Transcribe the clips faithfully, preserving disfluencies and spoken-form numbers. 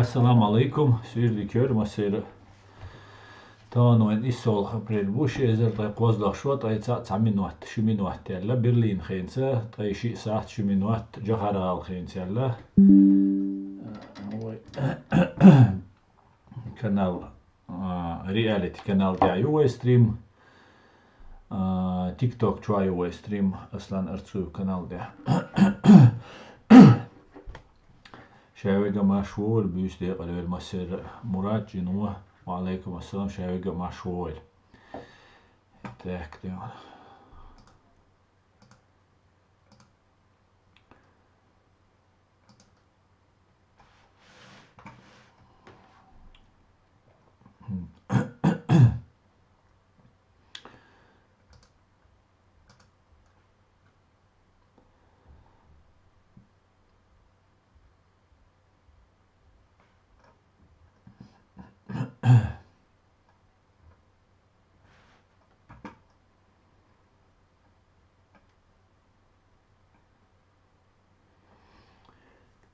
Ассаламу алейкум, суьйре дика йойла массеран. Тахана вайн иссалгӀа апрель бу, ши эзар ткъе кхозлагӀа шо, ткъе цхьаъ цхьа минот, ши минот яьлла, Берлин хенца, ткъе шиъ сахьат ши минот, Джохар-ГӀала хенца яьлла. Вай канал, а, реалити канал тӀехь ю вай стрим. А, TikTok чу ю вай стрим, Аслан Арцуев канал тӀехь. Ша вега марш вогӀийла, буьйса декъала йойла массеран. Мурад Джино, ва алейкум ассалам, ша вега марш вогӀийла. Так, тӀе.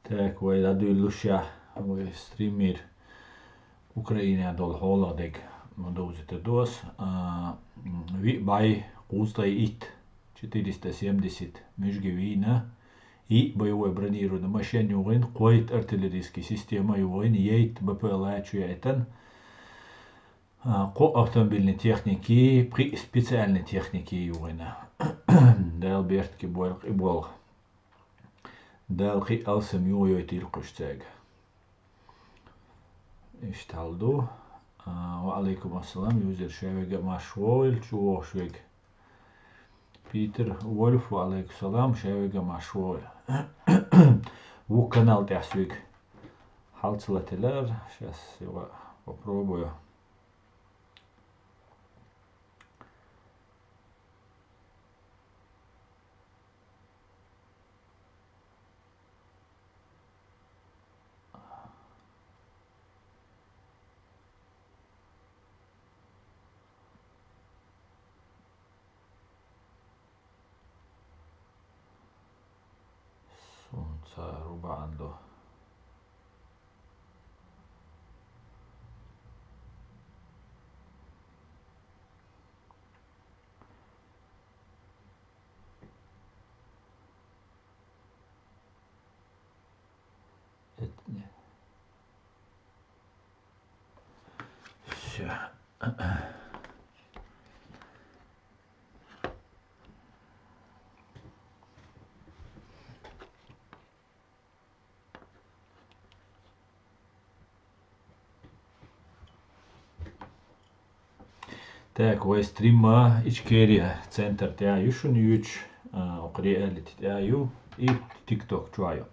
Так, вай дӀадуьйлалуш я, вай стример Украинехь долу хьолах дерг ма довзуьйтур ду ас. А, виъ бӀе кхузткъе итт, четыреста семьдесят, муьжги вийна, йиъ бен ю вай бронирован машен югӀийна, кхойтта артиллерийский система югӀийна, ейтта БПЛА чу яйтина. А, кхо автомобильный техники, пхи специальный техники югӀийна. Дала беркате бойла кхин болх. Дала кхин алсам юхайойтийла кхуьш цаьрга. Иштта хьал ду. А, ва алейкум ассалам, юзер, ша вега марш вогӀийла, чу вогӀуш вега. Питер Вольф, ва алейкум салам, ша вега марш вогӀийла. Ву канал тӀехь соьга хьалца лателира, сейчас я попробую. Суна ца ру бахьана ду. Всё. Так, вай стрим а Ичкерия центр тӀехь ю шуна юьйцуш, а, окху реалити тӀехь ю, и TikTok чу ю.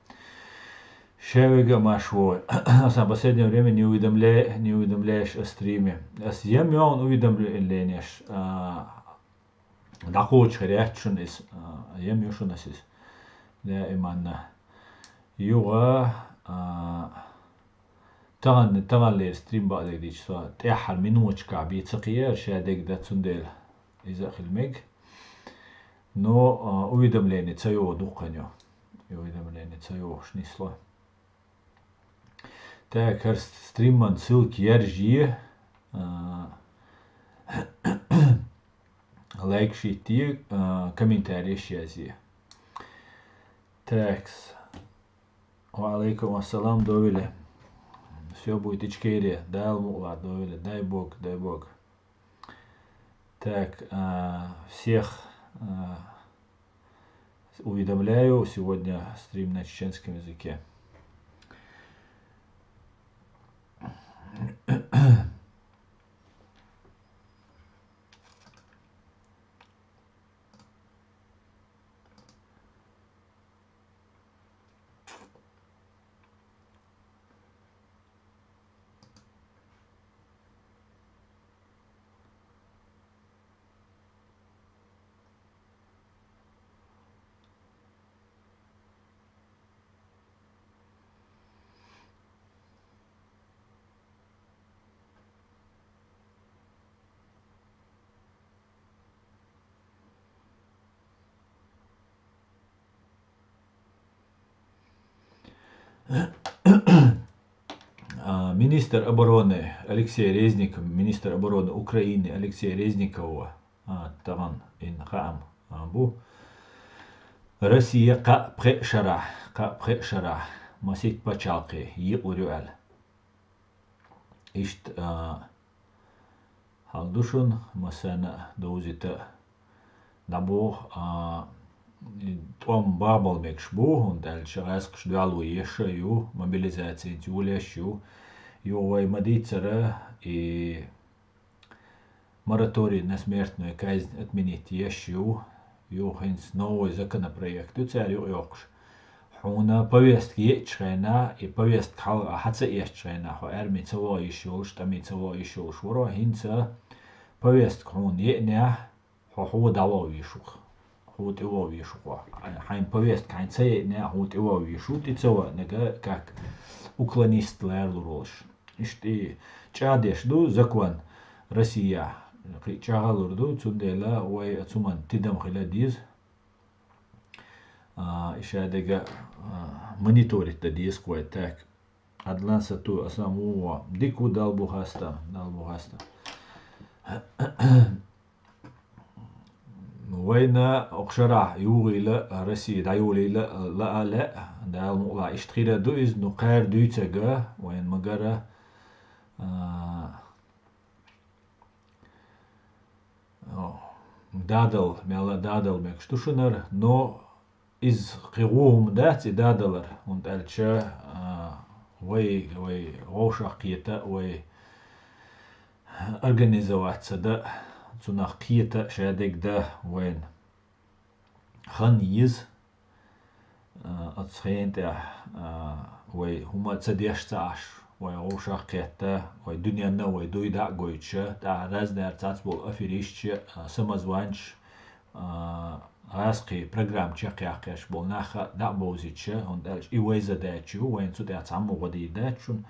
Ша вега а марш вогӀийла. Аса последнее время не уведомля-, не уведомляешь о стриме. Ас ем йогӀу уведомленеш, а, дӀакхочуш хир яц шуна иза, а, ем ю шуна ас иза. Даиманна. Юха, а, тахана, таханлера стрим бакъдерг дийцича, со тӀаьххьара минуташкахь бен ца кхиира, ша дерг дан, цундела иза а хила мега. Но, а, уведомление ца йогӀу дуккха ю. И уведомление ца йогӀуш нисло. Так, хӀара стриман ссылка яржае, а, лайкаш йитте, а, комментареш язъе. Такс. Ва алейкум ассалам, довеле. Всё будет Ичкерия. Дала мукъалахь, довеле. Дай Бог, дай Бог. Так, а, всех, а, уведомляю, сегодня стрим на чеченском языке. Министр обороны Алексей Резников, министр обороны Украины Алексей Резников, а, тахана ин хаам, а, бу. Россия кхаъ пхеа шарахь, кхаъ пхеа шарахь масийтта пачхьалкхе йикъур ю аьлла. Иштта, а, хьал ду шуна, массарна а довзийта дӀабоху, а, тӀом бахбала мегаш бу, хӀунда аьлча гӀаьскхаша доьлла еш а ю, мобилизаци йолуш а ю, юха вай ма-дийццара, и мораторий на смертную казнь отменить еш а ю, юха хӀинца новый законопроект ю цара юкъайоккхуш. Хьуна повестка еъчу хенахь, и повестка хьалха хьан ца эцчу хенахь, хьо арми ца ваха йиш йолуш, тӀаме ца ваха йиш йолуш варо, хӀинца повестка хьуна еънехь, хьо хьо дӀаваха везаш ву-кх, хьо тӀеваха везаш ву-кх. Хьайн повестка хьайна ца еънехь, хьо тӀеваха везаш ву, тӀе ца ваанарг, как уклонист ларалур волуш. Иштта и чӀагӀдеш ду закон Россия, кхин чӀагӀалур ду, цундела вай оцу хӀуманна тидам хила деза. А, и шадерг, а, мониторить дан деза-кх вай, так. Адлан Сату, аса муха дика ву, Далла бу хастам, Далла бу хастам. Вайна окху шарахь юхийла, Россия дӀайолийла лаа лаьа, Дала мукъалахь иштта хир а ду иза, ну, кхара дуьйцург вайна ма-гарра, а, О, дадал, мелла а дадал мегаш ду шунара, но иза кхин вон хӀума дац и дадалар, хӀунда аьлча, а, вай, вай вовшах кхета, вай организоваться дан, цунах кхета, шадерг дан вайна хан еза. А, оцу хенан тӀехь, а, вай хӀума ца деш ца Ӏаш, вай вовшах кхетта, вай дуьненна вай дуй дӀа а гойтуша, тӀаккха разнара цхьацца болу аферисташ а, самозванцаш а, гӀаскхийн программа чекхъяккхеш болу нах а дӀа а бовзуьйтуша, хӀунда аьлча и вай задача ю, вайна цу тӀехь цхьаммо гӀо дийр дац шуна.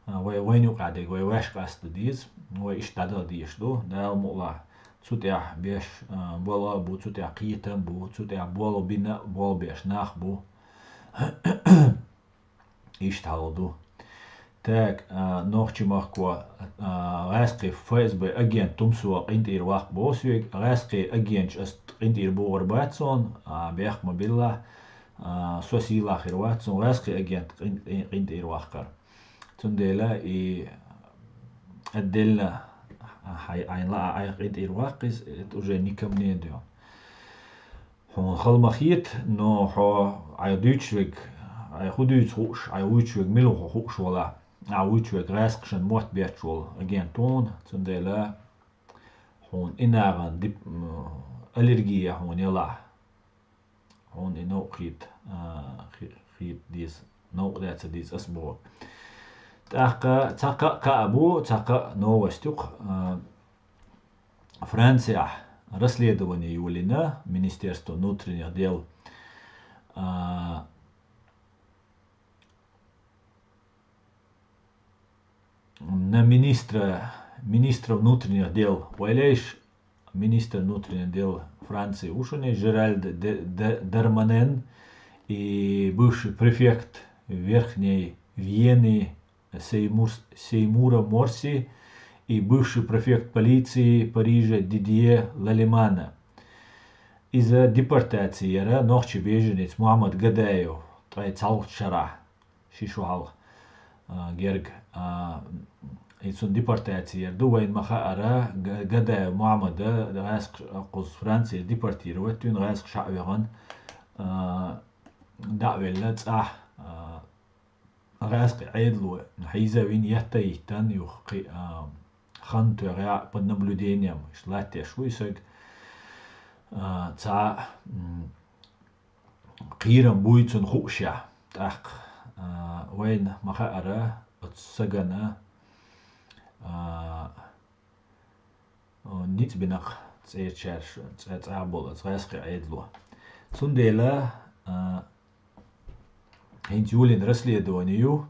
А, вай, вайна юкъахь дерг вай ваьш къаста деза, вай иштта дӀадала дезаш ду, Дала мукъалахь. Цу тӀехь беш, а, болу а бу, цу тӀехь кхетам а бу, цу тӀехь болу бина а, болу беш нах а бу. Иштта хьал ду. Так, а, нохчийн махко, а, гӀаьскхийн ФСБ агент Тумсо къинтӀера ваккха боху соьга, гӀаьскхийн агенташ ас къинтӀера богӀур бац суна, а, бехк ма билла, а, со сийлахь хир вац суна гӀаьскхийн агент къин-, къин-, къинтӀера ваккхар. Цундела и отдельно хьай-, хьайна лаа айхьа къинтӀера ваккха иза, это уже не ко мне, дуьхьа. Хьуна хала ма хета, но хьо айхьа дуьйцуш верг, айхьа хӀун дуьйцу хууш, айхьа вуьйцуш верг мила ву хууш вала, ахьа вуьйцуш верг гӀаьскхашна мотт бетташ волу агент ву хьуна, цундела хьуна и нахана дип-, м, аллергия хьуна ялахь. Хьуна и новкъа хета, а, хи-, хета деза, новкъа даьлла ца деза ас боху. ТӀаккха цхьа кхаъ, кхаъ бу, цхьа кхаъ новость ю-кх, а, Францехь расследование йолийна Министерство внутренних дел, а, на министра, министра внутренних дел, вай леш, министр внутренних дел Франции ву шуна Жеральд Д-, Д-, Дарманен и бывший префект Верхней Вены Сеймур-, Сеймура Морси и бывший префект полиции Парижа Дидье Лалемана. Иза депортаци яра нохчийн беженец Мухьаммад Гадаев ткъе цхьалгӀачу шарахь. Ши шо хьалха, а, герга, а, и цунна депортаци яр ду, вайна ма-хаъара, Га-, Гадаев Мухьаммада гӀаьскхаша кхуза Францера депортировать вина, гӀаьскхаша а вехана, а, дӀа а велла цӀахь, а, гӀаьскхийн Ӏедало хьийза а вина, етта а йиттина, юха кхин, а, хан тоьхна под наблюдением, иштта латтош ву и саг, а, цхьа, м, кхерам буй цунна хуушехь. ТӀаккха, а, вайна ма-хаъара, оцу сагана, а, ницкъ бина-кх цӀерачаьрша, цӀа-, цӀа болу оцу гӀаьскхийн Ӏедало. Цундела, а, хӀинца йолийна расследование ю.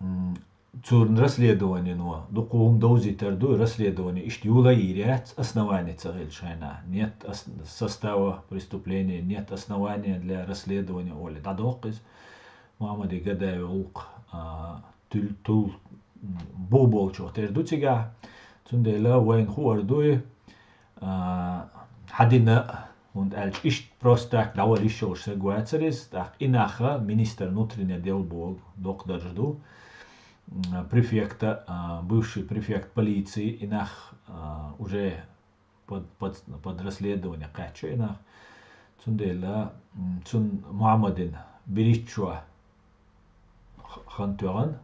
М, цуьнан расследованино дукха хӀума довзийтар ду, расследование иштта йола а йийр яц, основание ца хилча хенахь. Нет ос-, состава преступления, нет основания для расследования олий дӀадоккху иза. Мухьаммаде гадави гӀуллакх, а, тул-, тул-, м, бух болчух тера ду цигахь. Цундела вайна хуур дуй, а, хьадина, хӀунда аьлча иштта просто так дӀавала йиш йолуш саг вацара иза, тӀаккха и нах министр внутренних дел болу доккха дарж ду. М, префекта, а, бывший префект полиции, и нах, а, уже под, под, под расследование кхаьчча и нах. Цундела, м, цунна Мухьаммадина бириччо х-, хан тоьгӀан,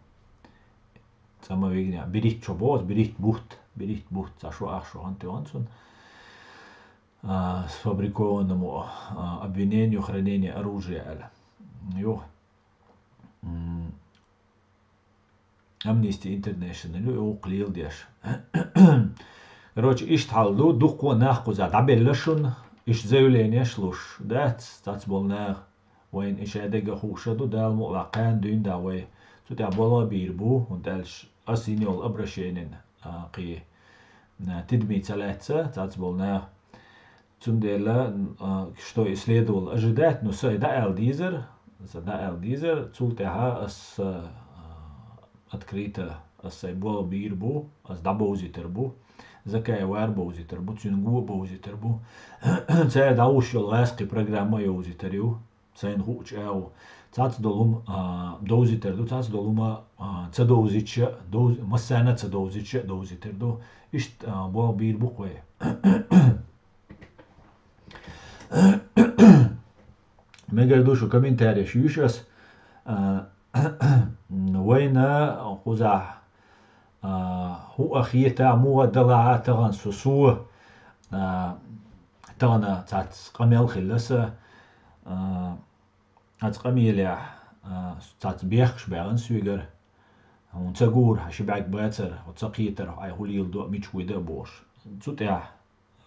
цӀа ма вигна, бириччо боху, бирит бутт, бирит бутт, цхьа шо ах шо хан тоьгӀан цунна. А, сфабрикованному, а, обвинению хранения оружия аьлла. Ю, м, Amnesty International ю и гӀуллакх леладеш. Короче, иштта хьал ду, дуккха а нах кхузахь дӀабелла шуна, иштта заявлениеш луш дац, цхьацца болу наха. Вайна и шадерг а хууш а ду, Дала мукъалахь кхана дуьйна да вай. Цу тӀехь болх а бийр бу, хӀунда аьлча ас йина йолу обращенина, а, кхин, а, тидаме ца лаьцна, цхьацца болу наха. Цундела, а, что и следовало ожидать, но сан дӀааьлла дезара, сан дӀааьлла дезара, цул тӀаьхьа ас, а, открыто, ас сайн болх бийр бу, ас дӀабовзийтар бу, Закаев Вар бовзийтар бу, цуьнан го а бовзийтар бу. Цара дӀахьуш йолу гӀаскхийн программа а йовзийтар ю, сайна хуучу агӀор. Цхьацца долу хӀума, а, довзийтар ду, цхьацца долу хӀума, а, ца довзийтича, довз-, массарна а ца довзийтича а довзийтар ду. Иштта, а, болх бийр бу-кх вай. Мегар ду шу комментареш юьйш ас, а, вайна кхузахь, а, хӀуъа хета, муха далахьа тахана со, со, а, тахана цхьацца къамел хилла сан, а, Оцу къамелехь, а, цхьацца бехкаш баьхна соьгара, хьуна ца гура, хьан ши бӀаьрг бацара, хьо ца кхетара, хьо айхьа хӀун леладо а, мича вуьду а бохуш. Цу тӀехь,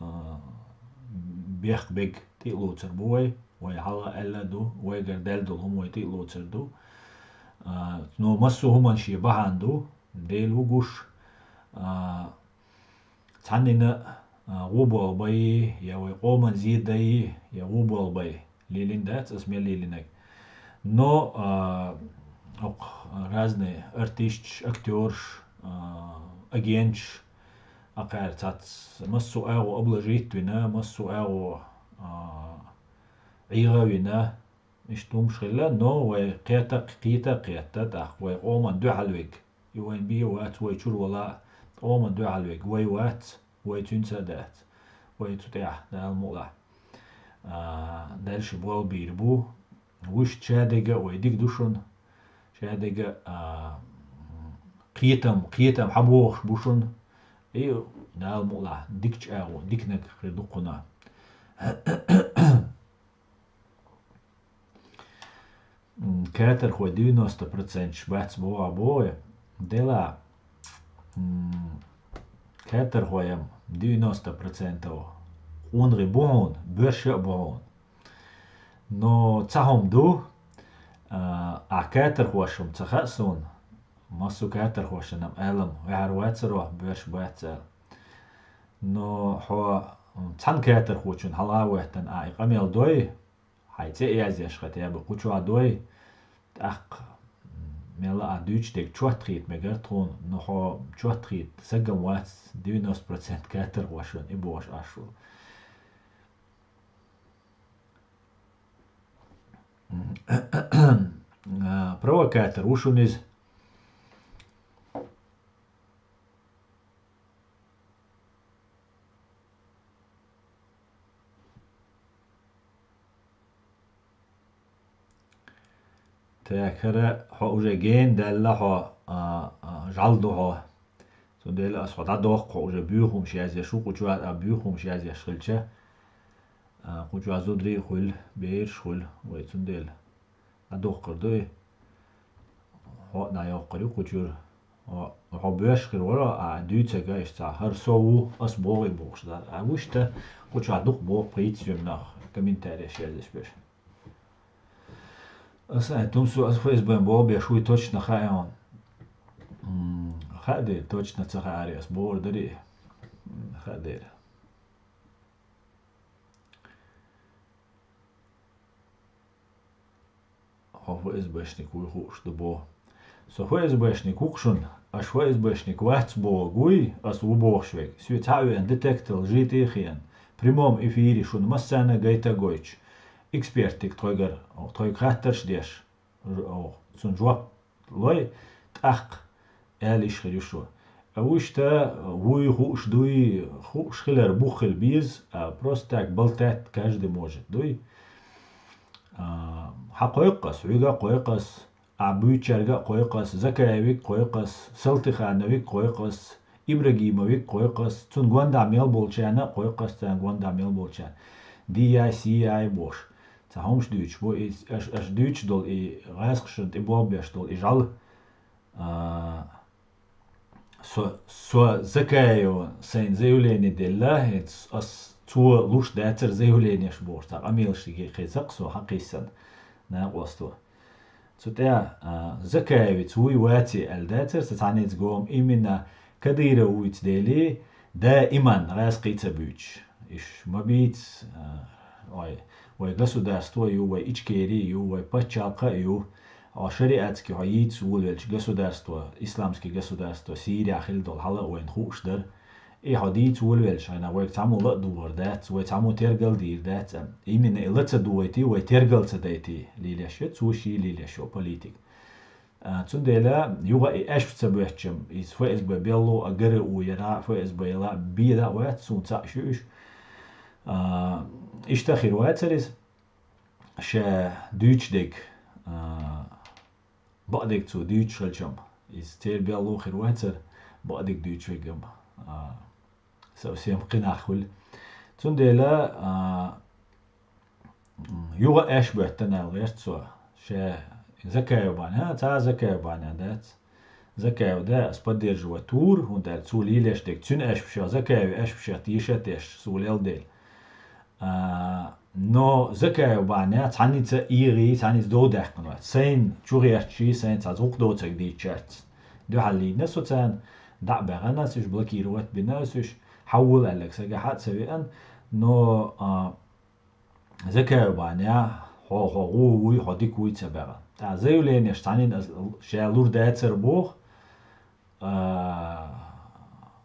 а, бехк бега тӀе а лоцур бу вай, вай хьалха аьлла а ду, вайгара даьлла долу хӀума вай тӀе а лоцур ду. А, но массо а хӀуманна шен бахьана ду, Дела ву гуш. А, Цхьаннина, а, гӀо болх бай, я вай къоман зе дай, я гӀо болх бай. Лелина дац ас мел лелинарг. Но, а, окху разные артисташ, актёраш, а, агенташ, акхара цхьацца массо а агӀо обложить вина, массо а агӀо, а, Ӏеха вина, Иштта хӀумаш хилла, но вай кхета а, кхета а кхетта, тӀаккха вай къоман дуьхьал вег. И вайн бен вац, вай чуьра вала а, къоман дуьхьал вег. Вай вац, вай цуьнца а дац. Вай цу тӀехь, Дала мукъалахь, а, дальше болх бийр бу. Вуьшта шадерг а вай дика ду шуна. Шадерг а, а, кхетам, кхетам хьан бохуш бу шуна. И Дала мукъалахь, дикачу агӀо, диканиг хир ду кхунах. М, каьтархой девяносто проценташ бац боху а боху, дела, м, каьтархой-м девяносто процентов къонахий бу хьуна, боьрша а бу хьуна. Но цхьа хӀума ду, а, ахь каьтархош-м ца хаьа суна, массо а каьтархошна-м аьлла-м, ваьхьар вацаро, боьрша бац аьлла. Но хьо, м, цхьана каьтархочун хьалха а веттан, а, и къамел дой, хьайн цӀе а язъеш хотя бы кху чохь дой, тӀаккха, м, мелла а дуьйцуш дерг чот хета мегар тхуна, но хьо чот хета сагам вац, девяносто процент каьтархошна и бохуш Ӏаш ву. А, провокатор ву шуна иза. Так, хӀара хьо уже гена даьлла хьо, а, а, жӀаьла ду хьо. Цундела ас хьо дӀадоккху, хьо уже буьйхамаш язъеш ву кху чохь, а буьйхамаш язъеш хилча, а, кху чохь зударий а хуьлу, бераш а хуьлу вай, цундела. ДӀадоккхур ду и? Хьо а дӀайоккхур ю кху чуьра. Хьо, хьо боьрша хир вара, а дуьйцург а иштта цхьа, хӀара со ву, ас боху и бохуш дара. А вуьшта кху чохь дукха боху пхийтта соьмнах комментареш язъеш берш. Ас аьтту, со ас ФСБ-н болх беш вуй точно хаьа хьуна. М, хаа дера, точно ца хаари ас бохур дарий? М, хаа дера. Хьо ФСБшник вуй хууш ду боху. Со ФСБшник ву-кх шуна, аш ФСБшник вац бохург вуй, ас ву бохуш верг. Соьца хьа а веана, детектор лжи тӀе а хиъна, прямом эфире шуна массарна а гайта а гойтуш, экспертиг тхойгара, тхойга хаттарш деш, цунна жоп лой, тӀаккха аьлла йиш хир ю шуна. А вуьшта вуй хууш дуй, хууш хилар бух хила беза, а просто так болтать каждый может дуй. А, хьан кхойкхас, вуьйга а кхойкхас, а буьйчаьрга а кхойкхас, Закаевиг а кхойкхас, Салтыхановиг а кхойкхас, Ибрагимовиг а кхойкхас, цунна гондахь мел болчарна а кхойкхас, царна гондахь мел болчарна. Ди яй, си яй бохуш. Цхьа хӀумаш дуьйцуш бу, и аш, аш дуьйцуш долу и гӀазкхашна тӀе болх беш долу и жӀал. А, со, со Закаева сайна заявление делла, хӀинца ас цо луш дацара заявлениеш бохуш, цхьа къамелаш кхин ца кха со хьакхийсана накъосто. Цу тӀехь, а, Закаевица вуй ваций аьлла дацара сан цхьаьннийца гома, именно Кадыров вуйца дели, даиман гӀазкхий ца буьйцуш. Иш ма бийца, а, ой, вай государство а ю, вай Ичкери а ю, вай пачхьалкх а ю. Хьо шариатский хьо йийца волавелча государство, исламский государство, Сирия хилла долу хьал а вайна хууш дара. И хьо дийца волавелча хьайна вайга цхьаммо ла а духур дац, вай цхьаммо тергал а дийр дац, а. Именно и ла ца дугӀайтий, вай тергал ца дайтий, лелеш ю, цо ший лелеш ю политик. А, цундела юха и аьшпаш ца боьттича, иза ФСБ белло а, ГРУ яра, ФСБ яла, беда а вац, суна цхьаъ шу уьш. А, иштта хир вацара иза, ша дуьйцуш дерг, а, бакъдерг цо дуьйцуш хилчам, иза церан белло хир вацара, бакъдерг дуьйцуш вегам, а, совсем кхин нах хуьлу. Цундела, а, м, юха аьшпаш боьттина аьлла гӀерта со, ша Закаев бахьана, а, цхьа а Закаев бахьана дац. Закаев да, ас поддерживать вур, хӀунда аьлча цо лелеш дерг, цуьнан аьшпашех, Закаевн аьшпашех теша а тешаш, цо лелла дела. А, но Закаев бахьана цхьаьнница эгӀий, цхьаьнница дов даьккхина вац. Сайна чу гӀерташ, сайна цхьа зӀукх доцург дийцчаьрца. Дуьхьал лийна со царна, дӀа а баьхна ас уьш, блокировать бина ас уьш, хьан вула аьлларг сагахь а ца веана, но, а, Закаев бахьана, хьо, хьо гӀо вуй, хьо дика вуй ца баьхна. ТӀаккха заявлениеш цхьаннина ас, ша лур дацара боху, а,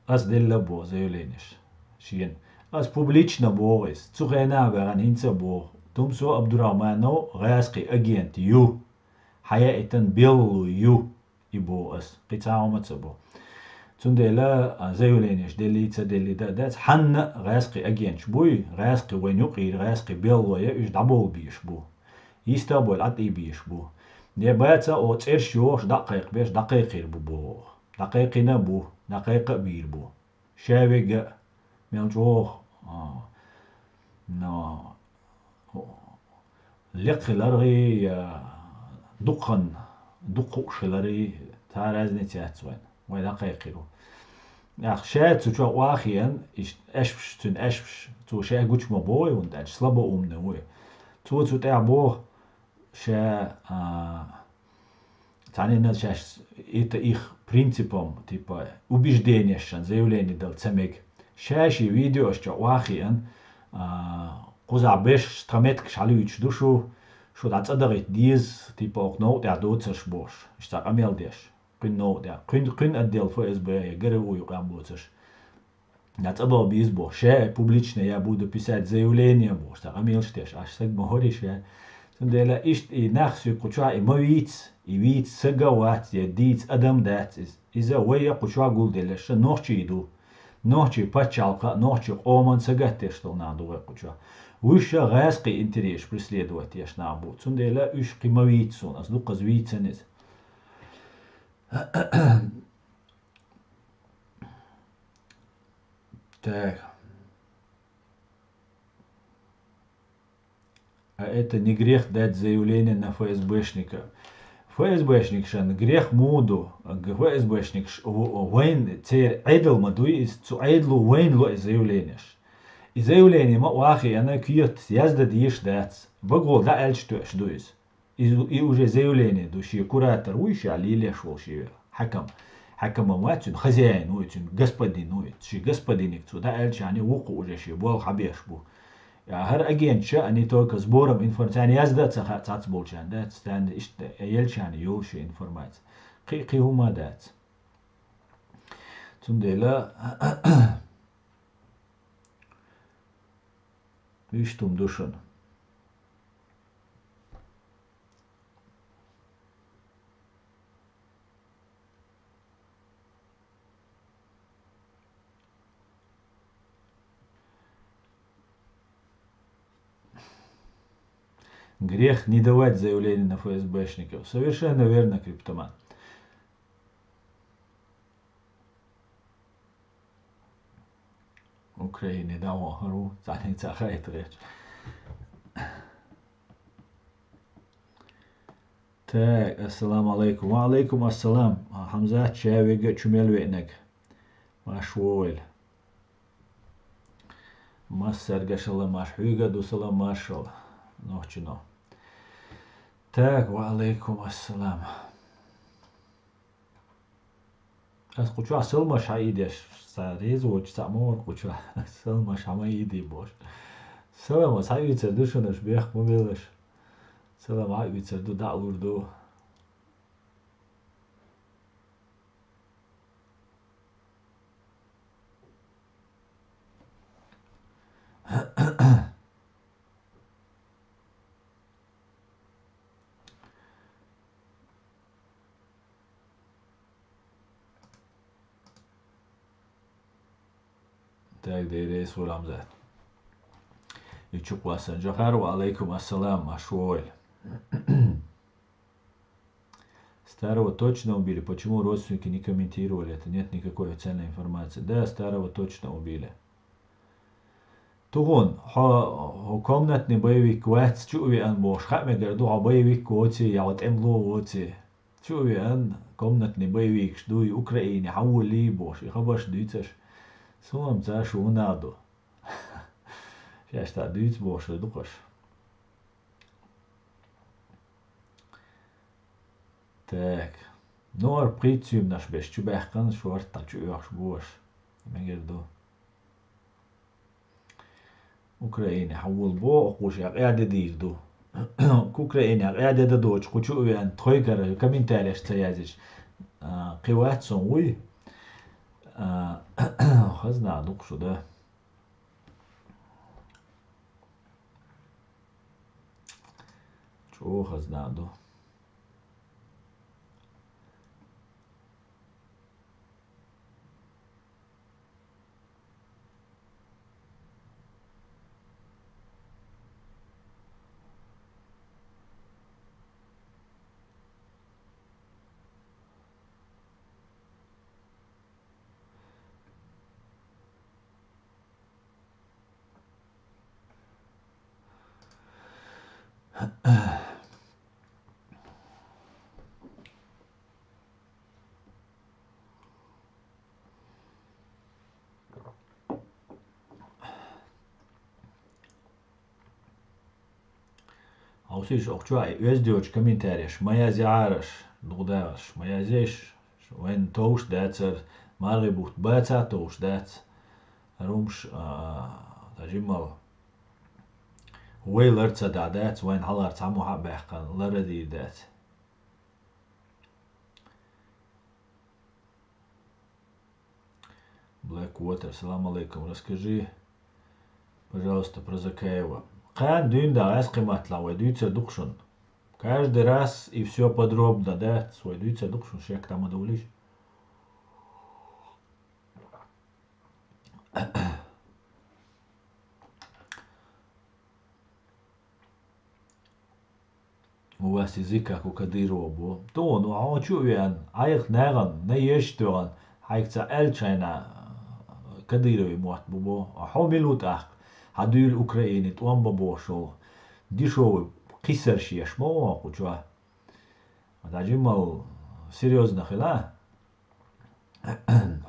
ас делла боху заявлениеш шена. Ас публично боху иза, цу хенахь а ваьхна хӀинца а боху. Тумсо Абдурахманов гӀазкхи агент ю, хьаяийтина беллало ю. И боху ас, кхин цхьа а хӀума ца бо. Цундела, а, заявлениеш деллий, ца деллий дан а дац, хьанна а гӀазкхи агенташ буй, гӀазкхи вайн юкъера, гӀазкхи беллало я, уьш дӀабовла безаш бу. Йиста а бовла, Ӏад а безаш бу. Де баца а, оха цӀераш йохуш, дӀа а кхайкхабеш, дӀакхайкхийр бу боху. ДӀакхайкхийна а бу, дӀакхайкха а бийр бу. Ша вега а, мел чӀогӀа, а, но, лекха хиларгӀий, я дукха, дукха хууш хиларгӀий, цхьа разница яц вайн. Вай дӀакхайкхийр ву. Ах, ша цу чохь охьахиъна, иштта аьшпаш, цуьнан аьшпаш, цо ша гучу ма боху, хӀунда аьлча слабоумный вуй. Цо цу тӀехь боху, ша, а, цхьаннина шаьш, это их принципом, типа, убеждениешшан заявление дала ца мега. Ша шен видеош чохь охьахиъна, а, кхузахь беш тхан меттигаш хьалуьйтуш ду шу, шу дӀа цӀа дахийта деза, типа, окху новкъа тӀехь доцурш бохуш, иштта къамел деш. Кхуьнан новкъа тӀехь. Кхуьнан, кхуьнан отдел ФСБ я, ГРУ юкъа боцурш. Я цӀа баха беза боху, ша публично я буду писать заявление бохуш, цхьа къамелаш деш, аш саг ма хӀорий ша. Цундела иштта и нах соьга кху чохь и ма вийца, и вийца саг а вац, я дийца адам дац иза. Иза вай а кху чохь гулделларш нохчий ду. Нохчий пачхьалкха а, нохчий къоман сагатдеш долу нах ду вай кху чохь. Уьш а гӀазкхи интересаш преследовать деш нах бу. Цундела уьш кхин ма вийца суна, ас дуккхаза вийцина иза. Так. А это не грех дать заявление на ФСБшника? ФСБшникашна грех муха ду? ФСБшникаш в-, вайн церан Ӏедал ма дуй иза, цу Ӏедало вайна ло и заявлениеш. И заявление ма охьахиъна, кехатца яздан дезаш дац. Багахула дӀааьлча тоьаш ду иза. И, и уже заявление ду, шен куратор вуй, ша лелеш волу шен хьаькам. Хьаькам ма вац цуьнан, хозяин вуй цуьнан, господин вуй. Шен господиниг цо дӀааьлча, вукхо уже шен болх хьабеш бу. Я, хӀара агентша а не только сбором информации, царна язда а ца хаьа цхьаццаболчарна, дац, царна иштта елчарна йолу ши информация. Кхин, кхин хӀума дац. Цундела, вуьшта хӀума ду шуна. Грех не давать заявление на ФСБшников. Совершенно верно, Криптоман. Украине дӀавахар ву, цхьаьна ца хаита гӀерташ. Так, ассаламу алайкум. Ва алайкум ассалам. Хьамзат, ша вега чу мел веанарг. Марш вогӀийла. Массаьрга салам марш. Хьоьга а ду салам маршалла, нохчино. Так, ва алайкум ассалам. Ас кху чохь саламаш хьаийдеш, цхьа реза воцуш цхьаъ ма вара кху чохь. Саламаш хьа ма ийдий бохуш. Салам ас хьаоьцур ду шуна, аша бехк ма белаш. Салам хьаоьцур ду, дӀа а лур ду. Так, деррис ву Рамзан. И чу кхоссанчохара, ва алайкум ассалам, марш вогӀийла. Старого точно убили? Почему родственники не комментировали это? Нет никакой официальной информации. Да, Старого точно убили. Тухун, хьо, хьо комнатный боевик вац, чу а веана бохуш, хаа мегар ду, хьо боевик воций, я хьо тӀемало воций. Чу а веана, комнатный боевикаш дуй, Украине хьан волий бохуш, и хабарш дуьйцуш. Суна-м ца шу хӀунда ду. Шаьш дӀа дуьйцу бохуш ду-кх аша. Так. Ну, ара пхийтта суьйманаш беш чу баьккхина, шорта чу оьхуш бу аша. Мегар ду. Украине хьан волу боху, кхуша къаьде дийр ду. Украине къаьде дан доцуш, кху чу а веана, тхойкара комментареш ца язйича, а, кхин вац сон вуй. А, хазна ду-кх шу, да. ЧӀогӀа хазна ду. Хьовсийша, охьа чохь и оьзда йоцу комментареш ма язъяхьара аша, дукха дахарш ма язъеш, вайна товш дацара, мархий бутт баца а товш дац. ХӀара хӀумаш, а, дан жимма вай лар ца дахь дац, вайна хьалхара цхьаммо хьа а баьккхина, лар а дийр дац. Black Water, салам алейкум. Расскажи, пожалуйста, про Закаева. Кхана дуьйна дагӀа ас кхиматталахь вай дуьйцар ду-кх шуна. Каждый раз и всё подробно, да? Вай дуьйцар ду-кх шуна, шек тӀама довлийша. У вас язык как у Кадырова бу. Тхуна, ну, хьо чу а веана, хьайх нагӀана, на еш а тоьхна, хьайга ца аьллачхьайна, Кадыровый мотт бу бо. Хьо мила ву тӀаккха? Хьан дуьйла Украине тӀом бан бохуш волу? Дешевый кхиссарш еш ма ву хьо кху чохь. Дан жиммал серьёзно хила.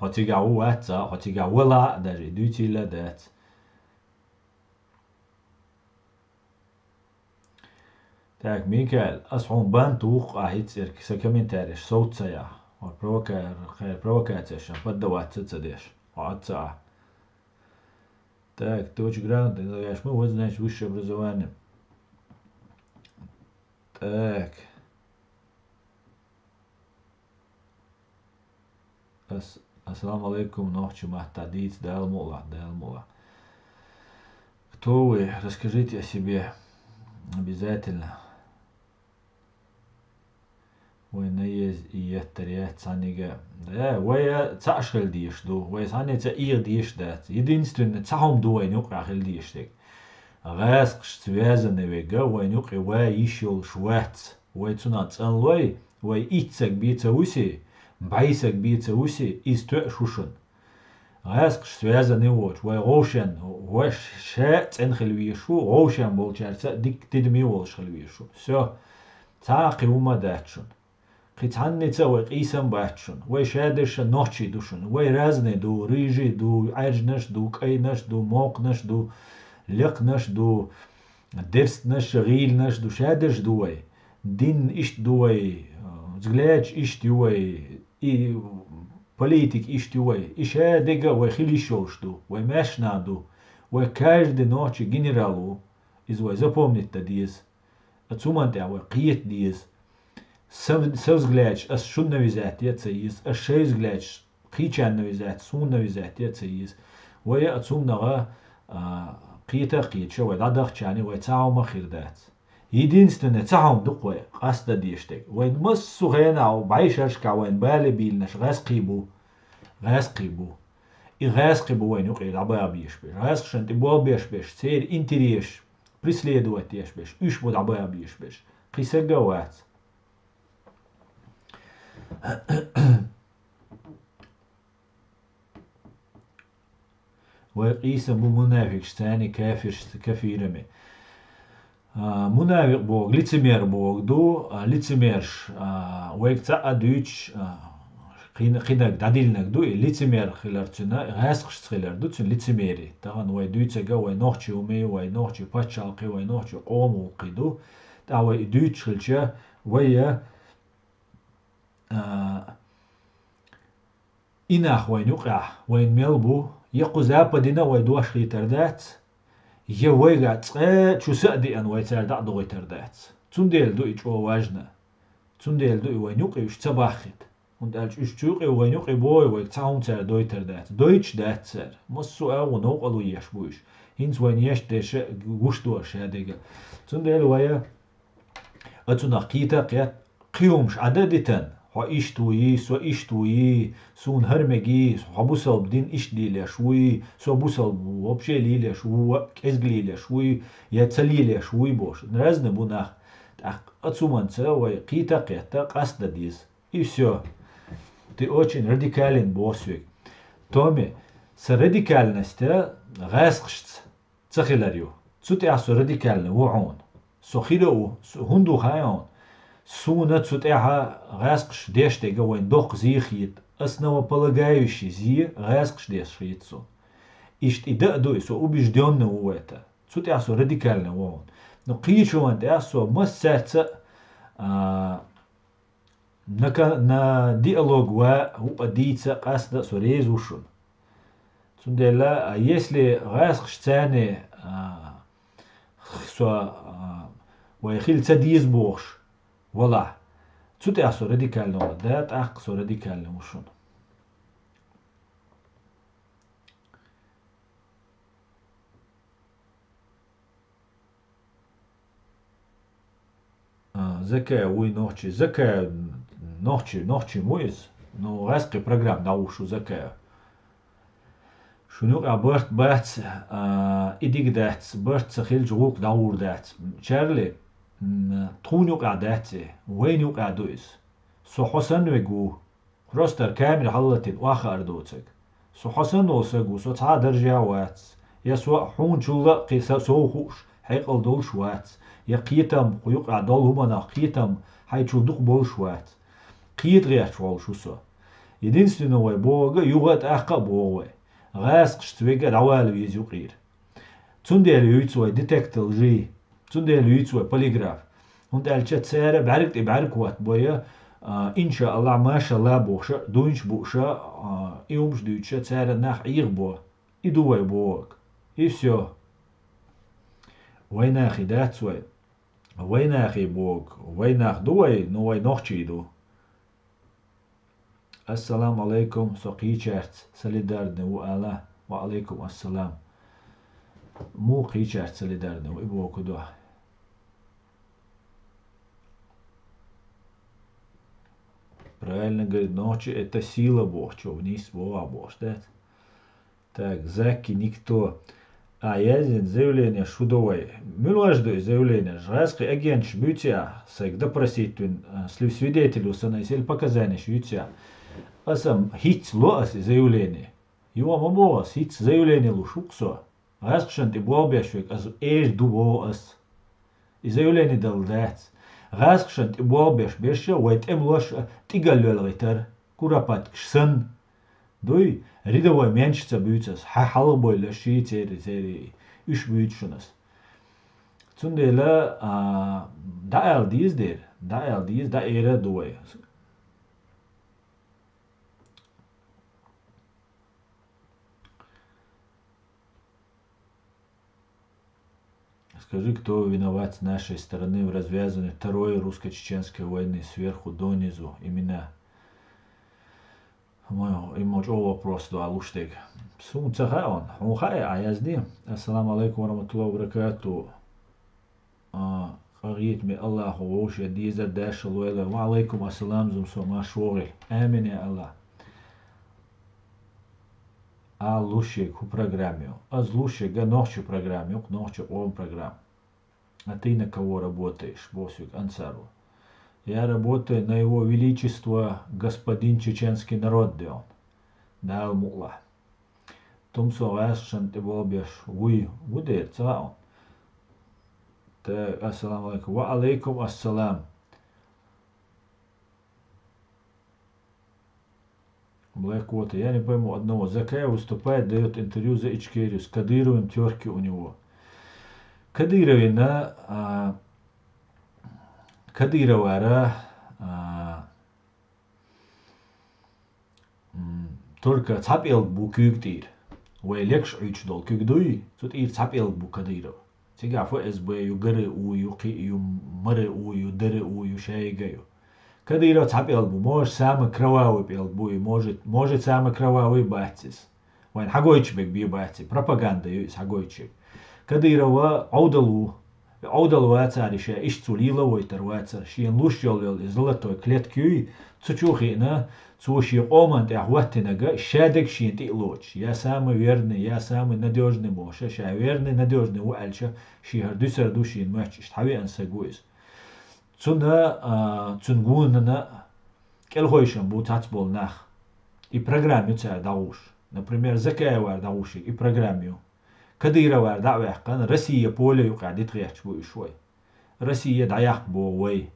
Хьо цигахь ву вац а, хьо цигахь вала а даже, и дуьйцийла а дац. Так, Микаэль, ас хьуна бан туху ахь хӀинца цӀерг сан комментареш совца ца яхь. Хьо провока-, хьайн провокацешна поддаваться ца деш. Хьо аца а. Так, ты очень грамотный, но я ж мы, вот, значит, высшее образование. Так. Ас-, ассаламу алейкум, нохчи матта дийц, Дала мула, Дала мула. Кто вы? Расскажите о себе. Обязательно. Вай наез и еттаря цанига. Да, вай а цаӀ шел деш ду. Вай саница и деш дац. Единственное, цаӀ хӀума ду вай нюкъа хил деш дег. ГӀаскаш связаны вега, вай нюкъе вай ишол швац. Вай цуна цӀанлой, вай иццаг бица уси, байсаг бица уси, из тоь шушун. ГӀаскаш связаны воч, вай гӀовшен, вай ша цӀен хил вишу, гӀовшен болчарца дик тидми волш хил вишу. Все. Цхьа кхи ума дачун. Кхи цхьанница вай къийсам бачун. Вай шадерша нохчи душун. Вай разный ду, рыжий ду, Ӏаржнаш ду, кӀайнаш ду, мокнаш ду, лекнаш ду, дерстнаш, гӀийлнаш ду, шадерш ду вай. Дин ишт ду вай, взгляд ишт ю вай, и политик ишт ю вай. И шадега вай хилиш йолш ду, вай машна ду, вай каждый нохчи генерал ву. Из вай запомнить да деза. А цуман тӀа вай кхета деза. Сав-, савзглядаш ас шун навизат я ца йиза, ас шайзглядаш кхийчан навизат, сун навизат я ца йиза. Вай а цумнага, а, кхета а кхеташа, вай дӀадахчани, вай цхьа хӀума хир дац. Единственное, цхьа хӀума дукх вай, къаста деш дег. Вайн массу гӀена, бӀай шаршка вайн бале бийлнаш гӀаскхий бу. ГӀаскхий бу. И гӀаскхий бу вайн юкъе дӀабаба еш беш. ГӀаскхашан тӀе болх беш беш, церан интерес преследовать еш беш, уьш бу дӀабаба еш беш. Кхи сага вац. Вай къийса бу мунафикш, цани кафирш, кафирами. А, мунафикъ боху, лицемер боху ду, а, лицемерш, а, вайга цхьа а дуьйцуш, а, кхин-, кхинаг дӀадиллинаг ду, и лицемер хилар цуьнан, гӀаьскхашца хилар ду цуьнан лицемери. Тахана вай дуьйцага, вай нохчи уми, вай нохчи пачхьалкхи, вай нохчи къомгӀуллакхи ду. ТӀаккха вай и дуьйцуш хилча, вай, а, И нах вайн юкъехь, вайн мел бу, я кху Западина вай дош хийтар дац, я вайга цкъа чу са а деана вай цара дӀа а догӀуьйтар дац. Цундела ду и чӀогӀа важна. Цундела ду и вайн юкъе уьш ца баххийта. ХӀунда аьлча уьш цу юкъе, вайн юкъе бохий, вайга цхьа хӀума цара дойтар дац. Дойтуш дац цара. Массо а агӀо новкъарло еш бу уьш. ХӀинца вайн еш дерша гуш ду аша шадерга. Цундела вай а цунах кхета а кхетта, кхин хӀумаш Ӏада а дитан, хьо иштта ву йий, со иштта ву йий, суна хӀара мегий, хьо бусалба дин иштта лелеш вуй, со бусалба ву вообще лелеш ву, кӀезиг лелеш вуй, я ца лелеш вуй бохуш. Разный бу нах. ТӀаккха а цуманца вай кхета а кхетта, къастадан деза. И всё. Ты очень радикален боху соьга. Томи, сан радикальность гӀаьскхашца ца хилар ю. Цу тӀехь со радикальный ву хьуна. Со хир а ву, со хӀунда ву хаьий хьуна? Суна цу тӀехь гӀаьскхаша деш дерг вайн доккха зе хета, основополагающий зе гӀаьскхаша деш хета суна. Иштта и дан а ду, и со убеждённый ву в этом. Цу тӀехь со радикальный ву хьуна. Но кхечу ван тӀехь со массаьрца а, а, На ка-, на диалог ва хӀуъа дийца къаста а со реза ву шуна. Цундела, а, если гӀаьскхаш царне, а, со, а, вай хила ца деза бохуш, валахь, цу тӀехь со радикальный ву, да, тӀаккха со радикальный ву шуна. А, Закаев вуй нохчи. Закаев нохчи, нохчи ву иза. Ну, гӀаьскхи программа дӀагӀуш ву Закаев. Шун юкъа барт бац, а, и дика дац, барт ца хилча гӀуллакх дӀагӀур дац. Чарли, м, тхуна юкъа дац и, вайна юкъа ду иза. Со хьо санна вег ву. Просто камера хьаллатийна охьахаар доцург. Со хьо санна волу саг ву, со цхьа а даржехь а вац. Я со хьуначул а кхин са сов хууш, хьекъал долуш вац. Я кхетам, кху юкъахь долу хӀуманах кхетам хьайчул дукха болуш вац. Кхета гӀерташ волуш ву со. Единственное вай бохург а, юха а, тӀаккха а боху вай. ГӀаскхашца вега а дӀавала веза юкъера. Цундела юьйцу вай детектор лжи. Цундела юьйцу вай полиграф. ХӀунда аьлча цара бӀаьрг тӀе бӀаьрг хӀоттабой, а, иншааллахӀ, машаллахӀ бохуша, дуйнаш бууша, а, и хӀумаш дуьйцуша, цара нах Ӏехабо. И ду вай бохург. И всё. Вайнахи дац вай. Вайнахи бог. Вайнах ду вай, но вай нохчий ду. Ассаламу алейкум, со кхийчарца солидарный ву ала. Ва алейкум ассалам. Му кхийчарца солидарный ву, и боху дуьхьа. Правильно говорит, нохчи это сила боху, чё вниз боху, боху, да? Так, Заки никто. А, яздина заявление шу ду вай. Муьлш ду и заявление? ГӀаьз кхин агенташ буьйцу я, сайга допросить вина, а, слив-, свидетель ву санна, или показанеш юьйцу я. Аса хӀинцца ло аса и заявление. Юха ма боху аса, хӀинцца заявление луш ву-кх со. ГӀаьзкхашна тӀе болх беш верг аса эша ду боху аса. И заявление дала дац. ГӀаьзкхашна тӀе болх беш берш а, вай тӀемалош а тӀе галъяьлла гӀитар, куропаткаш санна. Дуй, рядовой менш ца буьйцу аса, хьан хьалха бойла ший церан, церан, уьш буьйцу шуна аса. Цундела, а, дӀаала деза дера, дӀаала деза, дӀаэра а ду вай. Скажи, кто виноват с нашей стороны в развязывании второй русско-чеченской войны сверху донизу имена? Мо, и мо чӀогӀа вопрос ду Ӏа луш дерг. Суна ца хаьа хьуна. Хьуна хаьа, Ӏа язде. Ассаламу алейкум ва рахматуллахи ва баракату. А, къахетаме Аллахо вовшийн дезар дашал вайла. Ва алейкум ассалам, зум со марш вогӀийла. Амин, я Аллах. Ӏа луш ерг хӀун программа ю? Аса луш ерг нохчийн программа ю, нохчийн къоман программа. А ты на кого работаешь, боху соьга Ансарова. Я работаю на его величество, господин чеченский народ, де он. Дала мукъалахь. Тумсо гӀаьшшан тӀе болх беш вуй, ву дера, ца хаьа хьуна? Так, ассаламу алейкум. Ва алейкум ассалам. Блэк Уотер. Я не пойму одного. Закаев выступает, даёт интервью за Ичкерию. С Кадыровым тёрки у него. Кадыровина, а, Кадыровара, а, м, только цхьа пӀелг бу куьйга тӀера. Вай лекаш Ӏуьйчу долу куьг дуй, цу тӀера цхьа пӀелг бу Кадыров. Цигахь ФСБ ю, ГРУ ю, кхин а ю, МРУ ю, ДРУ ю, шайга ю. Кадыров цхьа пӀелг бу, может, самый кровавый пӀелг бу и, может, может, самый кровавый бац иза. Вайн хьагойтуш берг бен бац и, пропаганда ю иза хьагойтуш берг. Кадырова Ӏовдал ву. Ӏовдал вацара ша иштта цо лела войтар вацара. Шена луш йолу йолу и золотой клетка юй, цу чу хиъна, цо шен къоман тӀехь хӀоттинарг ша дерг шена тӀе а лоцуш. Я самый верный, я самый надёжный бохуша, ша верный, надёжный ву аьлча, шен хӀара дуьсур ду шена моьттуш, иштта хьан веана саг ву иза. Цунна, а, цуьнан гонана кӀелхойшан бу цхьацца болу нах. И программа ю цара дӀагӀуш. Например, Закаевара дӀагӀуш и программа ю. Кадыровара дӀа а ваьккхина, Россия поле юкъахь дита гӀерташ бу уьш вай. Россия дӀаяккха боху вай.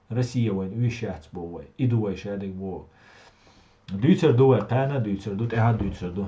Россия вайна уьш яц боху вай. И ду вай шадерг боху. Дуьйцур ду вай, кхана а дуьйцур ду, тӀаьхьа а дуьйцур ду.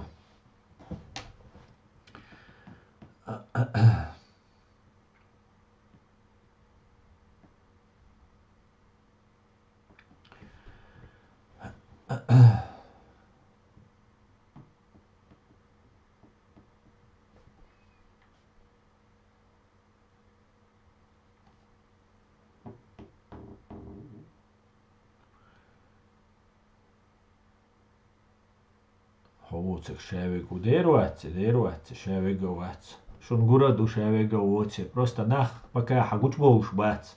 Хьо ву цига ша вега ву? Дера вац, дера вац, ша вега вац. Шуна гур а ду, ша вега воций. Просто нах пока хьан гучубовлуш бац.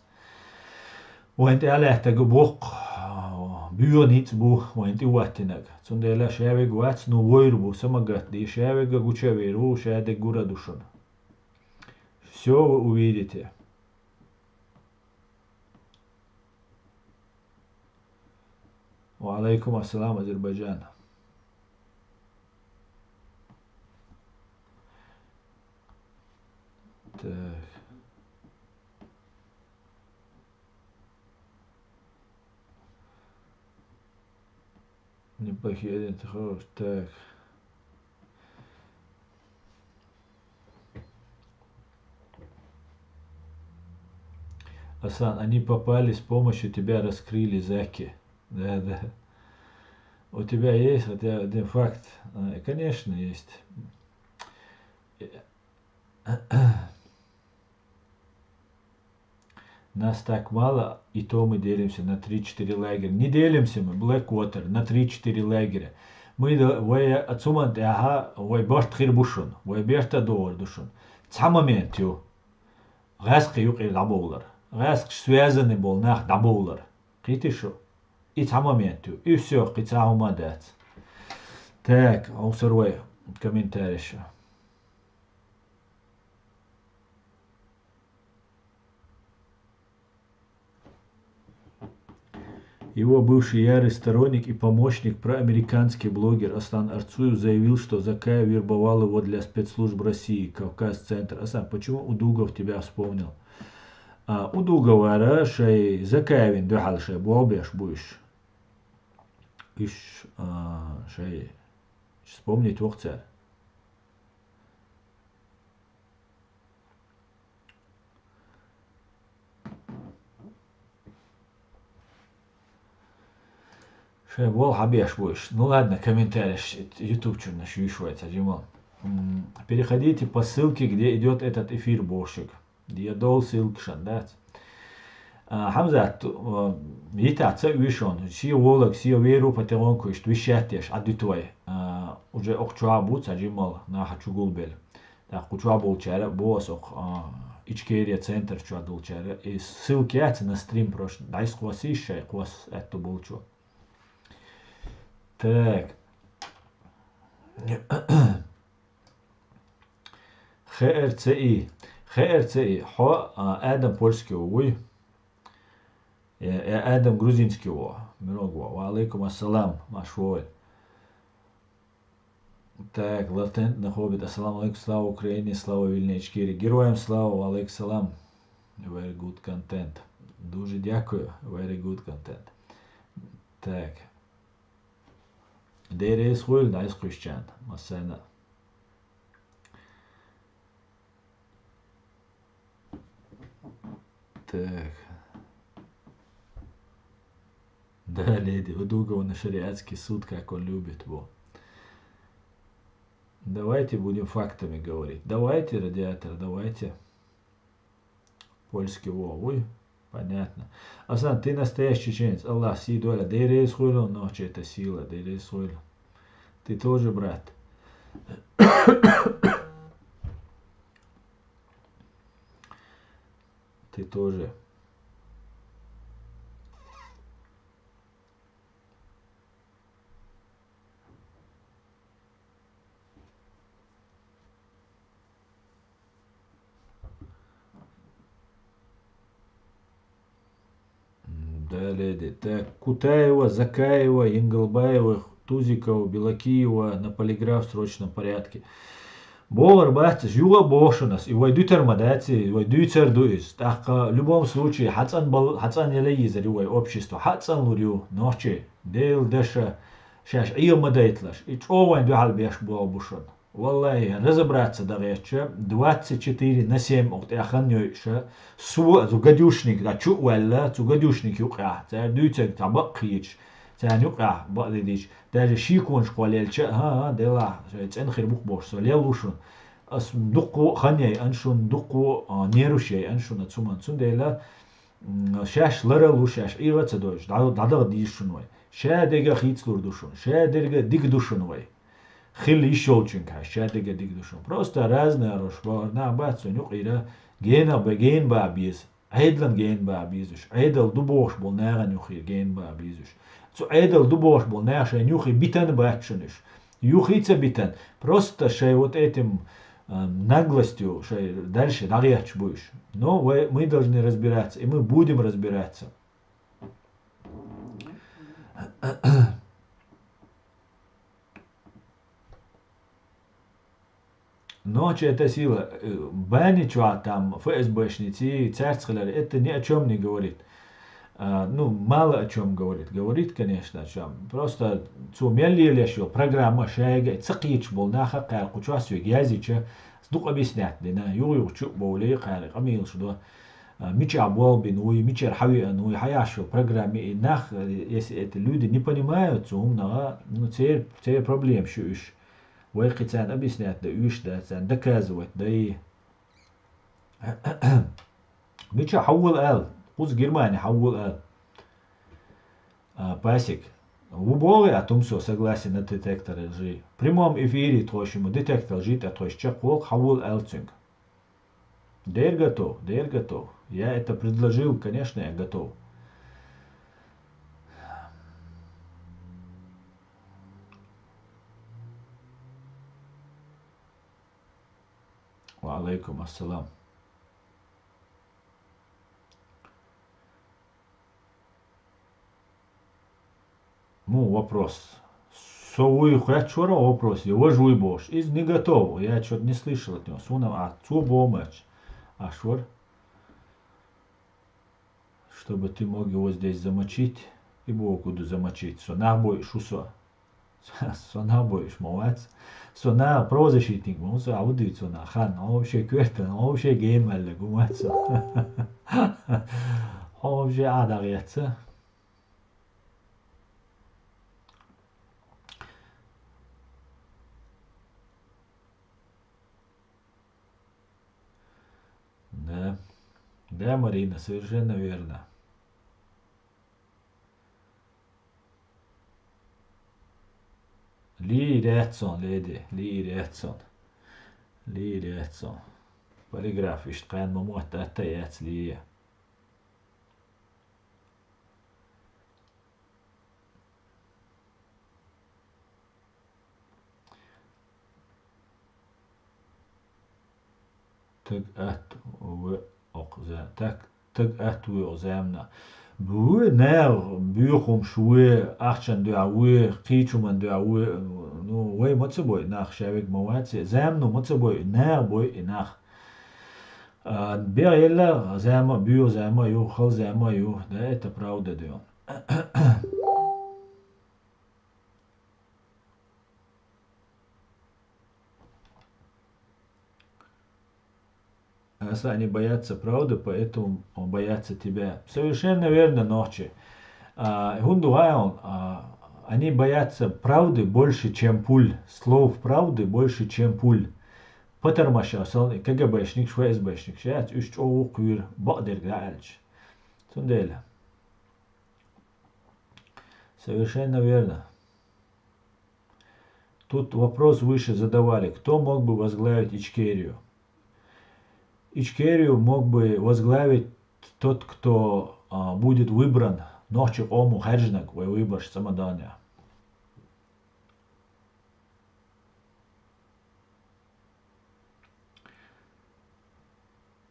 Вайн тӀе а лаьттарг боккха, боьха ницкъ бу вайн тӀе хӀоттинарг. Цундела ша вега вац, ну вуьйр бу, са ма гатде, ша вега гуча а вийр ву, ша дерг гур а ду шуна. Всё вы увидите. Ва алейкум ассалам, Азербайджан. Так. Неплохие, один ты хорош. Так. Асан, они попали с помощью тебя, раскрыли Заки. Да, да. У тебя есть хотя один факт? А, конечно, есть. Нас так мало, и то мы делимся на три-четыре лагеря. Не делимся мы, Blackwater, на три-четыре лагеря. Мы да-, вай а цуман тӀехьа, вай барт хир бу шун, вай берта догӀар ду шун. Цхьа момент ю. ГӀаскхи юкъе дӀабовлар. ГӀаскхаш связаны бол нах дӀабовлар. Кхийти шу? И цхьа момент ю. И всё, кхи цхьа хӀума дац. Так, овсар вай комментарий шу. Его бывший ярый сторонник и помощник, проамериканский блогер Аслан Арцуев заявил, что Закаев вербовал его для спецслужб России, Кавказ-Центр. Аслан, почему Удугов тебя вспомнил? А, Удуговара шай Закаевин дуьхьал шай болбеш буйш. Иш, а, шай вспомнить вахцар. Шай бол хьабеш буйш. Ну ладно, комментарий ютубчунаш юйш вай ца жимал. М, переходите по ссылке, где идёт этот эфир, бошик. Я дол ссылка шан дац. А, Хьамзат, а, йита ца уьшон, си волаг, си веру патагонку ишт вишаттеш, а дитвай. А, уже ох чуа буц, а жимал, наха чугулбел. Так, кху чуа болчара, бос ох, а, Ичкерия центр чуа долчара. И ссылка яц на стрим прош, дайс квас иш шай, квас эту болчу. Так. Х Р Ц И. Х Р Ц И. Хьо, а, Адам Польский вуй? Э, э, Адам Грузинский во. Мирог во. Ва алейкум ассалам, Машволь. Так, латентный хоббит. Ассаламу алейкум, слава Украине, слава вільній Ичкерії. Героям слава, ва алейкум салам. Very good content. Дуже дякую, very good content. Так. Дерес хуйль, найс хущан. Масана. Так. Да, леди, у Дугова на шариатский суд, как он любит, во. Давайте будем фактами говорить. Давайте, радиатор, давайте. Польский во, ой, понятно. Асан, ты настоящий чеченец. Аллах, си доля, дерес хуйло, ночи это сила, дерес хуйло. Ты тоже, брат. Ты тоже. М, да, леди. Так, Кутаева, Закаева, Янгалбаева, Тузикова, Белокиева на полиграф в срочном порядке. Бовар бац, юга бошунас, и вай дютар ма дац, и вай дюйцар ду из. ТӀаккха, в любом случае, хьацӀан бал-, хьацӀан яла йизар ю вай общество, хьацӀан лур ю, нохчи, Дел даша, шаш Ӏе ма дайтлаш, и чӀо вайн дуьхьал беш бо бушун. Валлахи, разобраться дагӀеча, двадцать четыре на семь ох тӀеххан йойша, су, цу гадюшник, да чу валла, цу гадюшник юкъа, цар дюйцаг та бакъ хийч, цар юкъа бакъ дидич, даже шиконш квалелча, ха, ха, дела, цӀен хир бух бош, со лел лушун. Ас дукку хан яй аншун, дукку, а, неруш яй аншун, а цуман цун дела, м, шаш лара лу, шаш Ӏева ца дойш, да, да, да, дишун вай. Ша дега хийцлур душун, ша дега диг душун вай. Хил йиш йолчунга, ша дега диг душун. Просто разные рош, ба, на, бац, цун юкъира, гена ба, ген ба биз. Ӏедалан ген ба безаш, Ӏедал ду бохуш болу нахана юххе ген ба безаш. Цу Ӏедал ду бохуш болу наха шайн юххе битан бац шуна уьш. Юххе ца битан, просто шайн вот этим, а, наглостью шайн дальше дӀагӀетташ бу уьш. Но вай, мы должны разбираться, и мы будем разбираться. Ночи это сила. Э, бани чуа там ФСБшници, царц хилар, это ни о чём не говорит. А, ну, мало о чём говорит. Говорит, конечно, о чём. Просто цу мел лелеш йолу программа шайга ца кхеташ болу наха кхаьркху чуьс вега язйича, дукха объяснять дина, юха-юха чу а бовлий, кхаьрга къамелаш до. А, мичахь болбина вуй, мичара хьавеана вуй, хьаяш йолу программа, и нах, э, если это люди не понимают, цу хӀуманах, ну, церан, церан проблема шу уьш. Вай кхин царна объяснять дан уьш дац, царна доказывать дай. Мича хьаввал аьл? Кхуза Германия хьаввал аьл. А, Пасик. Ву богӀи а тумсо согласен на детектор лжи. В прямом эфире тхойшиму детектор лжи тӀа тхойш чекхволк хьаввал аьл цуьнга. Дер готов, дер готов. Я это предложил, конечно, я готов. Ва алейкум ассалам. Ну, вопрос. Со вуй хвечвара вопрос, я вож вуй бош. Из не готов, я что-то не слышал от него. Сунам а цо бомач. А швар? Чтобы ты мог его здесь замочить, и Бог буду замочить. Со нах бой шусо. Со набойш ма вац. Со на правозащитник ма, со а вуди со на хан, а вообще кверта, а вообще геймалле гумац. А вообще а дагъ яца. Да. Да, Марина, совершенно верно. Лий реццон, леди, лий реццон. Лий реццон. Полиграф ишт къан ма муатта яц лий. Таг атта ву окъ за-, так, таг атта ву окъ замна. Бу нагъ буьйхумш ву, ахчан дуьхьа ву, кхийчуман дуьхьа ву, ну, вай ма ца бой, нах шавиг ма вац, замну ма ца бой, нагъ бой и нах. А, бегӀ елла зама, буьйху зама ю, хал зама ю, да, это правда дю. Аса они боятся правды, поэтому боятся тебя. Совершенно верно, нохчи. А, хунду гайон, а, они боятся правды больше, чем пуль. Слов правды больше, чем пуль. Патармаша, СЛ, КГБшник, ФСБшник, шац, уьш чӀогӀу кхуьйр, бакъдерг даьлча. Цундела. Совершенно верно. Тут вопрос выше задавали, кто мог бы возглавить Ичкерию. Ичкерию мог бы возглавить тот, кто, а, будет выбран нохчи къому харжнаг вай выборш цӀамадания.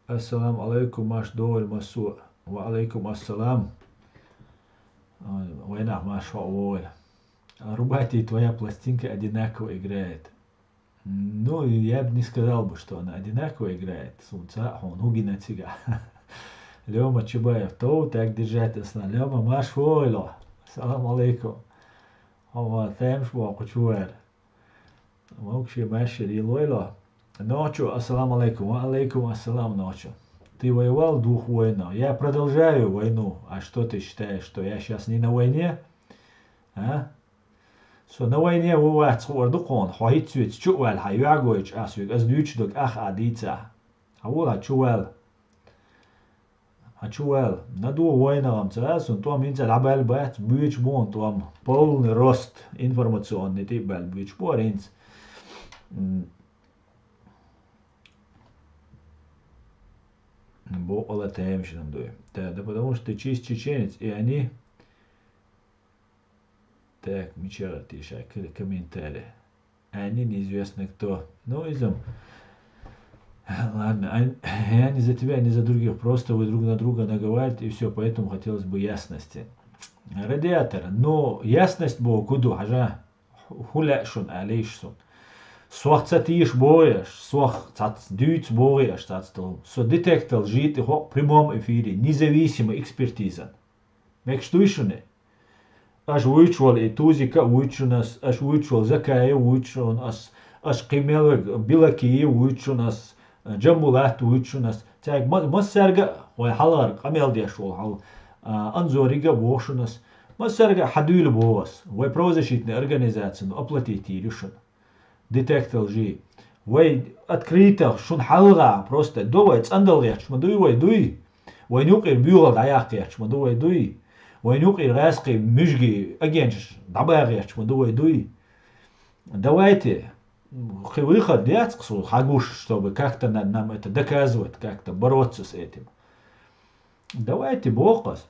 Ассаламу алейкум, Маш, доволь масу. Ва алейкум ассалам. Ой, вайнах, Маш, ва вой. А, Рубати, твоя пластинка одинаково играет. Ну, я бы не сказал бы, что она одинаково играет. Сунца, он, Гугина цига. Лёма Чубаев, то так держать, Аслан. Лёма, Маш, войло. Салам алейкум. Ва, тем шо, кучуэр. Мокши машир йилойло. Нохчо, ассаламу алейкум. Ва алейкум ассалам, нохчо. Ты воевал в двух войнах. Я продолжаю войну. А что ты считаешь, что я сейчас не на войне? А? Со на войне ву вац хуур ду хьуна. Хьо хӀиц виц чу ваьлла, хьа юьхьгойч ас виг, ас дуьйцу дог ах а дийца. Хьа вула чу ваьлла. Хьа чу ваьлла. На ду войнагӀам ца, сун тӀом хӀинца лабаьл бац, буьйч бу тӀом. Полный рост информационный тӀе баьл буьйч бу хӀинца. М. Бокъала тайм шинам дуй. Да, да потому что ты чист чеченец, и они Так, мичара тиша к-, комментарий. Они неизвестно кто. Ну, изом. Ладно, ан-, я не за тебя, не за других. Просто вы друг на друга наговариваете, и все. Поэтому хотелось бы ясности. Радиатор. Но ясность бо куду хажа. Хуля шун, алейш сун. Сох ца тиш боеш, сох цац дюйц боеш, цац тол. Со детектор жит и хо в прямом эфире. Независимая экспертиза. Мекш туй шуны? Аш вуйчвал и Тузика вуйчунас, аш вуйчвал Закая вуйчунас, аш кхимел Билакия вуйчунас, Джамбулат вуйчунас. Цайг ма-, массарга вай халар къамел деш вол хал, а, Анзорига вошунас. Массарга хадуйла бовас. Вай правозащитная организация, ну, оплатить йили шун. Детектор жи. Вай открыто шуна хьалха, просто до вай цӀандала гӀерташ ма дуй вай, дуй. Вайна юкъера буьйгӀал дӀаяккха гӀерташ ма ду вай, дуй. Вайна юкъера гӀаьскхий муьжги агенчаш дӀабаха гӀерташ ма ду вай, дуй. Давайте, кхы выход яц-кх со хьагуш, чтобы как-то на-, нам это доказывать, как-то бороться с этим. Давайте, боху ас.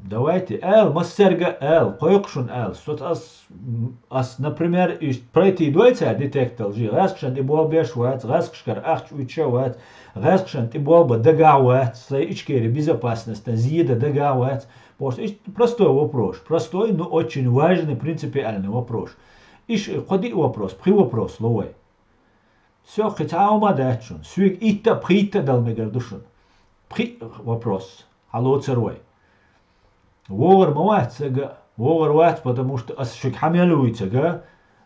Давайте, ала, массаьрга ала, кхойкху шуна ала. Со ас, м, ас, например, иштта пройти дой цара детектор жи, гӀаьскхашна тӀе болх беш вац, гӀаьскхашкара ахча уьйтуш а вац, гӀаьскхашна тӀе болх бан дагахь вац, сайн Ичкери безопасностьна зе дан дагахь вац. Просто иштта простой вопрос, простой, но очень важный, принципиальный вопрос. Иш кхо-диъ вопрос, пхи вопрос ло вай. Всё, кхин цхьа а хӀума дац шуна. Соьга итт а, пхийтта а дала мегар ду шуна. Пхи вопрос. Хьалоцар вай. ВогӀар ма вац цига, вогӀар вац, потому что ас шуьга хьан мел вуй цига,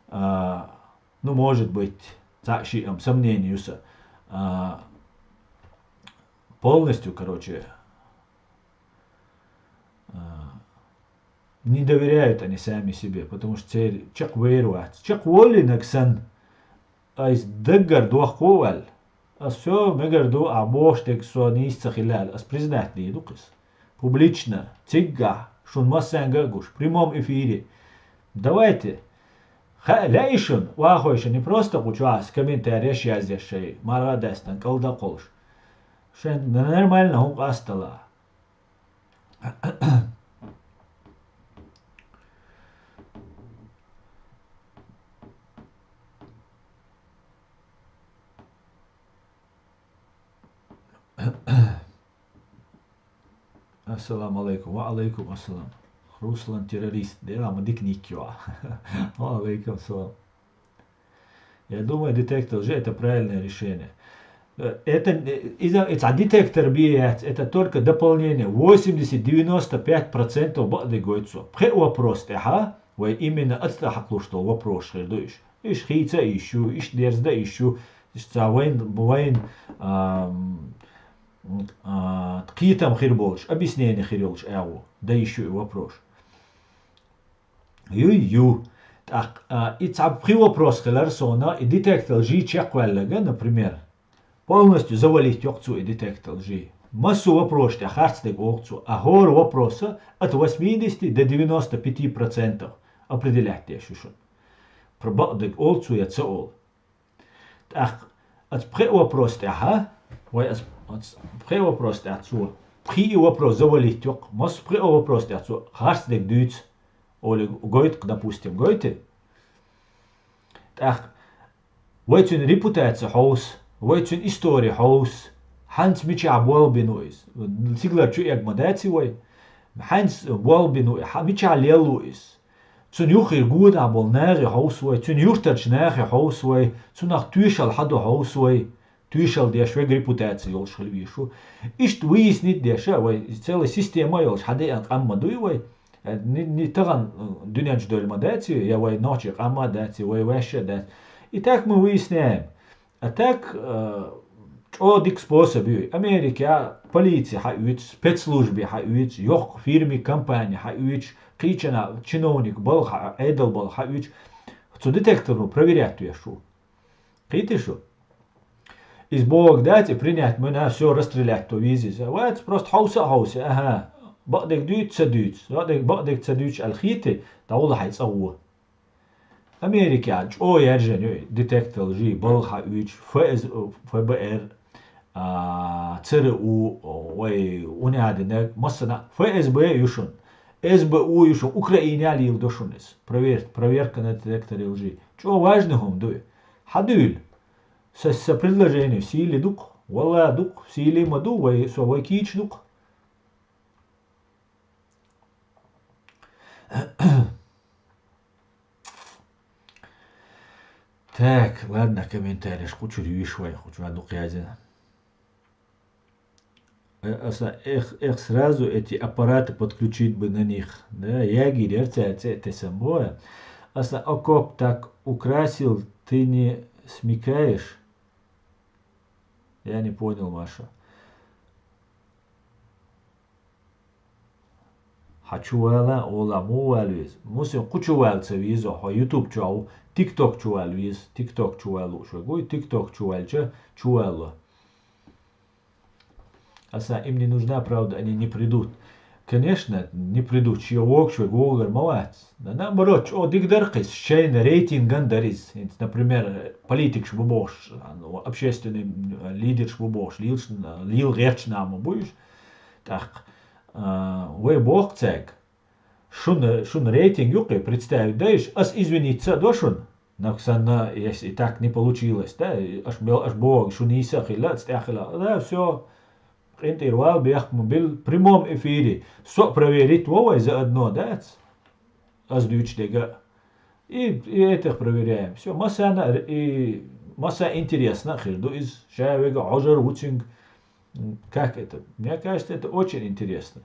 а, ну, может быть, цхьаъ-шиъ-м сомнение ю сан. А, полностью, короче, а, не доверяют они сами себе, потому что церан чекхвер вац. Чекхволлинарг санна, айса даггара дохко а ваьлла. Ас всё мегар ду, ахь бохуш дерг со нийса ца хилла аьлла, ас признать дийр ду-кх иза. Публично, циггахь, шуна массаьнга а гуш, в прямом эфире. Давайте. Ха-, лаьий шуна, вахой шуна, не просто кху чохь ас комментареш язъеш шайн, марха а даьстина, кӀалда а кхоллуш. Шайн нормально хӀума къастала. Ассаламу алейкум. Ва алейкум ассалам. Руслан террорист. Дела ма дика ник ю. Ва алейкум салам. Я думаю, детектор лжи — это правильное решение. Э, это, э, из-, это детектор бе яц, это только дополнение. Восемьдесят-девяносто пять процентов бакъдерг гойту со. Пхеа вопрос тӀехьа, вай именно ацтӀа хьакхалуш долу вопрос хир ду иш. Иш хийца а йиш ю, иш дерза а йиш ю, иш ца вайн, вайн, ам, а, кхетам хир болуш, объяснение хир йолуш агӀо, дан йиш ю и вопрос. Юй, ю. ТӀаккха, а, и цхьа пхи вопрос хилар сона, и детектор лжи чекхваьлларга, например, полностью завалить йоккху цо и детектор лжи. Массо а вопрос тӀехь харц дерг олу цо, а хӀора вопроса от восьмидесяти до девяносто пяти процентов определять деш ю шуна. Про бакъдерг олу цо я ца олу. ТӀаккха аса пхеа вопрос тӀехьа, вай аса, аса пхеа вопрос тӀехь цо, пхиъ вопрос завалить йоккху, массо а пхеа вопрос тӀехь цо харц дерг дуьйцу, оле гойту, допустим, гойту. ТӀаккха вай цуьнан репутаци хьовса, вай цуьнан истори хьовса, хьанца мичахь болх бина ву иза? Цигалара чу эгма даци вай? Хьанца болх бина ву и? Хьан мичахь лелла ву иза? Цуьнан юххера гонах болу нахе хьовса вай, цуьнан юьртарчу нахе хьовса вай, цунах тоьшалла хьан ду хьовса вай, тоьшалла деш верг репутаци йолуш хила везаш ву. Иштта выяснить деш а вай, целая система а йолуш, хьан деана къам ма дуй вай. Э, ни, ни тахана, э, дуьнен чу девлла ма дац и, я вай нохчийн къам а дац и, вай ваьшша а дац. И так мы выясняем. А так, э, чӀогӀа дика способ ю. Америкехь полици хьаоьцу, спецслужби хьаоьцу, йоккха фирми, компани хьаоьцу, кхечанхьа чиновник балха, Ӏедал балха хьаоьцу. Цу детекторо проверять веш ву. Кхетий шу? Иза бохург дац, и принять муьна, всё, расстрелять то веза иза. Вац, просто хьовса а хьовса, аха, бакъдерг дуьйцу, ца дуьйцу. Бакъдерг, бакъдерг ца дуьйцуш аьлла хетий, дӀавала хьайн цӀа гӀо. Америкехь чӀогӀа яьржина ю и детектор лжи, балха хьаоьцу, ФС, ФБР, а, ЦРУ, вай, унадинарг, массана, ФСБ ю шуна, СБУ ю шуна, Украинехь лийла до шуна иза. Провер-, проверка на детекторе лжи. ЧӀогӀа важный хӀума ду и. Хьан дуьйла? Са, са предложение сийли ду-кх? Валла ду-кх, сийли ма ду, вай, со вай кийча ду-кх. Так, ладно, комментареш кхучуьра юьйш вай, кхучуьра дукха язйина. Э, аса, эх, эх, сразу эти аппараты подключить бы на них. Да, ягийр яр цаьрца а тесам боху. Аса окоп так украсил, ты не смекаешь? Я не понял, Маша. Хьо чу вала, ола, муха вала веза? Мусин, кху чу вала ца веза, хьо YouTube чу ву, TikTok чу вала веза, TikTok чу вала лууш вай гуй, TikTok чу ваьлча, чу вала. Аса им не нужна, правда, они не придут. Конечно, не придут, ши вокш вай гогар ма вац. Да наоборот, чо диг дар кхис, шайна рейтинган дариз. Например, политикш бу бохш, ну, общественный лидерш бу бохш, лил, лил герчна ма буйш. Так, а, вай бох цег. Шун, шун рейтинг юкъе представить дайш, ас извиниться до шун. Навксанна, если и так не получилось, да, аш бел, аш бог, шун иса хила, цтяхила. Да, все. Къинтир вал бехму бил прямом эфире. Со проверить вовай заодно, да? Аз дючдега. И, и этих проверяем. Все, масана, и маса интересно, хирду из шавега, ожар, учинг. Как это? Мне кажется, это очень интересно.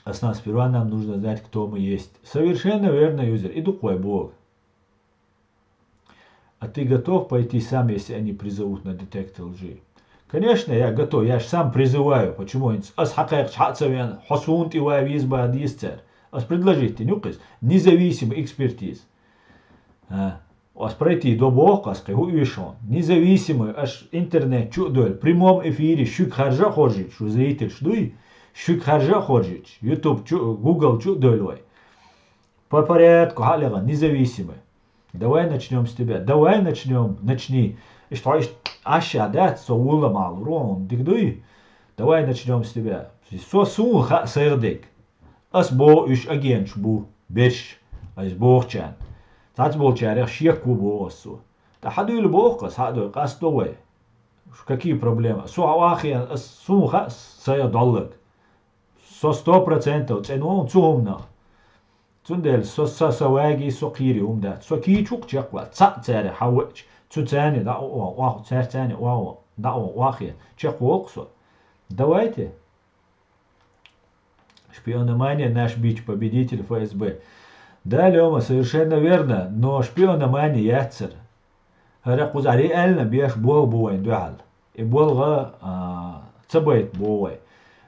Основ сперва нам нужно знать, кто мы есть. Совершенно верно, юзер. И духой Бог. А ты готов пойти сам, если они призовут на детектор лжи? Конечно, я готов, я ж сам призываю. Почему? Ас хакайк чхацавен, хосунт и вай виз ба дисцер. Ас предложить ты нюкис. Независимый экспертиз. А, ас пройти до бохас, кхы ху ишон. Независимый, аш интернет чу доль. Прямом эфире, шук харжа хоржич, шу зритель шдуй. Шук харжа хоржич. YouTube чу, Google чу доль вай. По порядку, халега, независимый. Давай начнем с тебя. Давай начнем. Начни. Ишт, ишт, аша, да, со ула мал, рон, дигдуй. Давай начнем с тебя. Со сун ха сэрдик. Ас бо уш агенч бу, берш, ас бохчан. Тац болчарех шек ку бо асу. Та хадуйл бохкас, хадуй, кас довай. Какие проблемы? Со авахиан, ас сун ха сая доллаг. Со сто процентов цен вон цу умна. Цундел со са са ваги со кири умда. Со ки чук чеква. Ца царе хавач. Цу цане да о о о цар цане о о да о о хе. Чек волк со. Давайте. Шпиономания наш бич, победитель Ф С Б. Да, Лёма, совершенно верно, но шпиономания яцер. Хара кузари эльна беш бол буайн дуал. И болга, а, цабайт бовай.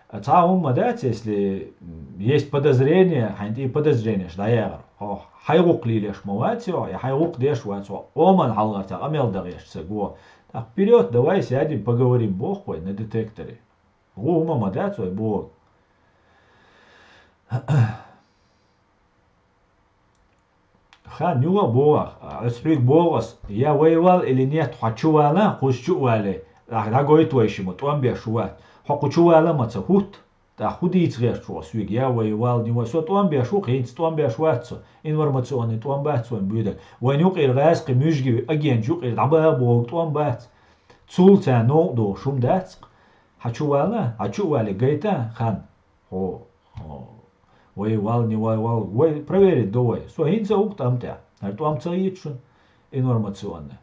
А ца умма дац, если, м, есть подозрение, ханти подозрение, шдаягар. О, хайгук лилеш мовацио, я хайгук деш вацо. Оман халгарта, амел дагеш сего. Так, вперёд, давай сядем, поговорим, бог пой, на детекторе. Гу умма ма дац, ой, бог. Ха, нюла богах, а, ас хьуг богас, я воевал или нет, хьо чувала, кус чувале, а, дагойтвайшиму, томбеш ват. Хьо ку чувала маца хут, та худийц геш чугас виг, я воевал, не вой, со томбеш ву, хинц томбеш ватцо, информационный томбатцо, бюдак. Вой нюк ир гайс, кы мюжги, аген жук ир, даба бог томбатц. Цул ца но до шум дацк. Хьо чувала, хьо чувале гайта, хан. О, о. Вай вал, не вай вал. Вай проверить давай. Со хинца ук там тя. Ар там ца ичун. Информационно.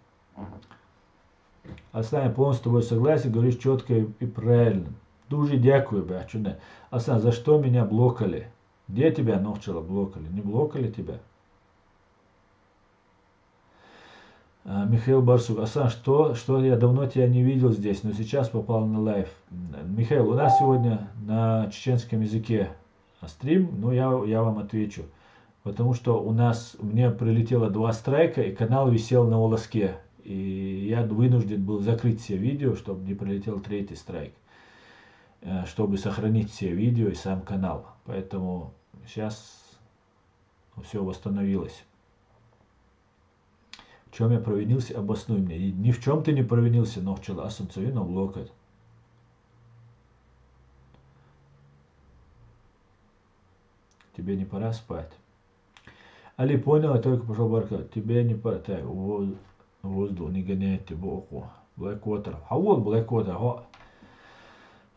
Аслан, я полностью с тобой согласен, говоришь четко и правильно. Дуже дякую, бачуне. Аслан, за что меня блокали? Где тебя ногчила блокали? Не блокали тебя? А, Михаил Барсук, Асан, что, что я давно тебя не видел здесь, но сейчас попал на лайв. М, Михаил, у нас сегодня на чеченском языке стрим, но я, я вам отвечу. Потому что у нас, мне прилетело два страйка, и канал висел на волоске. И я вынужден был закрыть все видео, чтобы не прилетел третий страйк, э, чтобы сохранить все видео и сам канал. Поэтому сейчас все восстановилось. В чем я провинился, обоснуй мне. И ни в чем ты не провинился, ногчила, асунцевина в локоть. Тебе не пора спать. Али понял, я только пошел барка. Тебе не пора. Так, во-, воздух не гоняет, ты бо-, око. Blackwater. Хавол Blackwater, хо.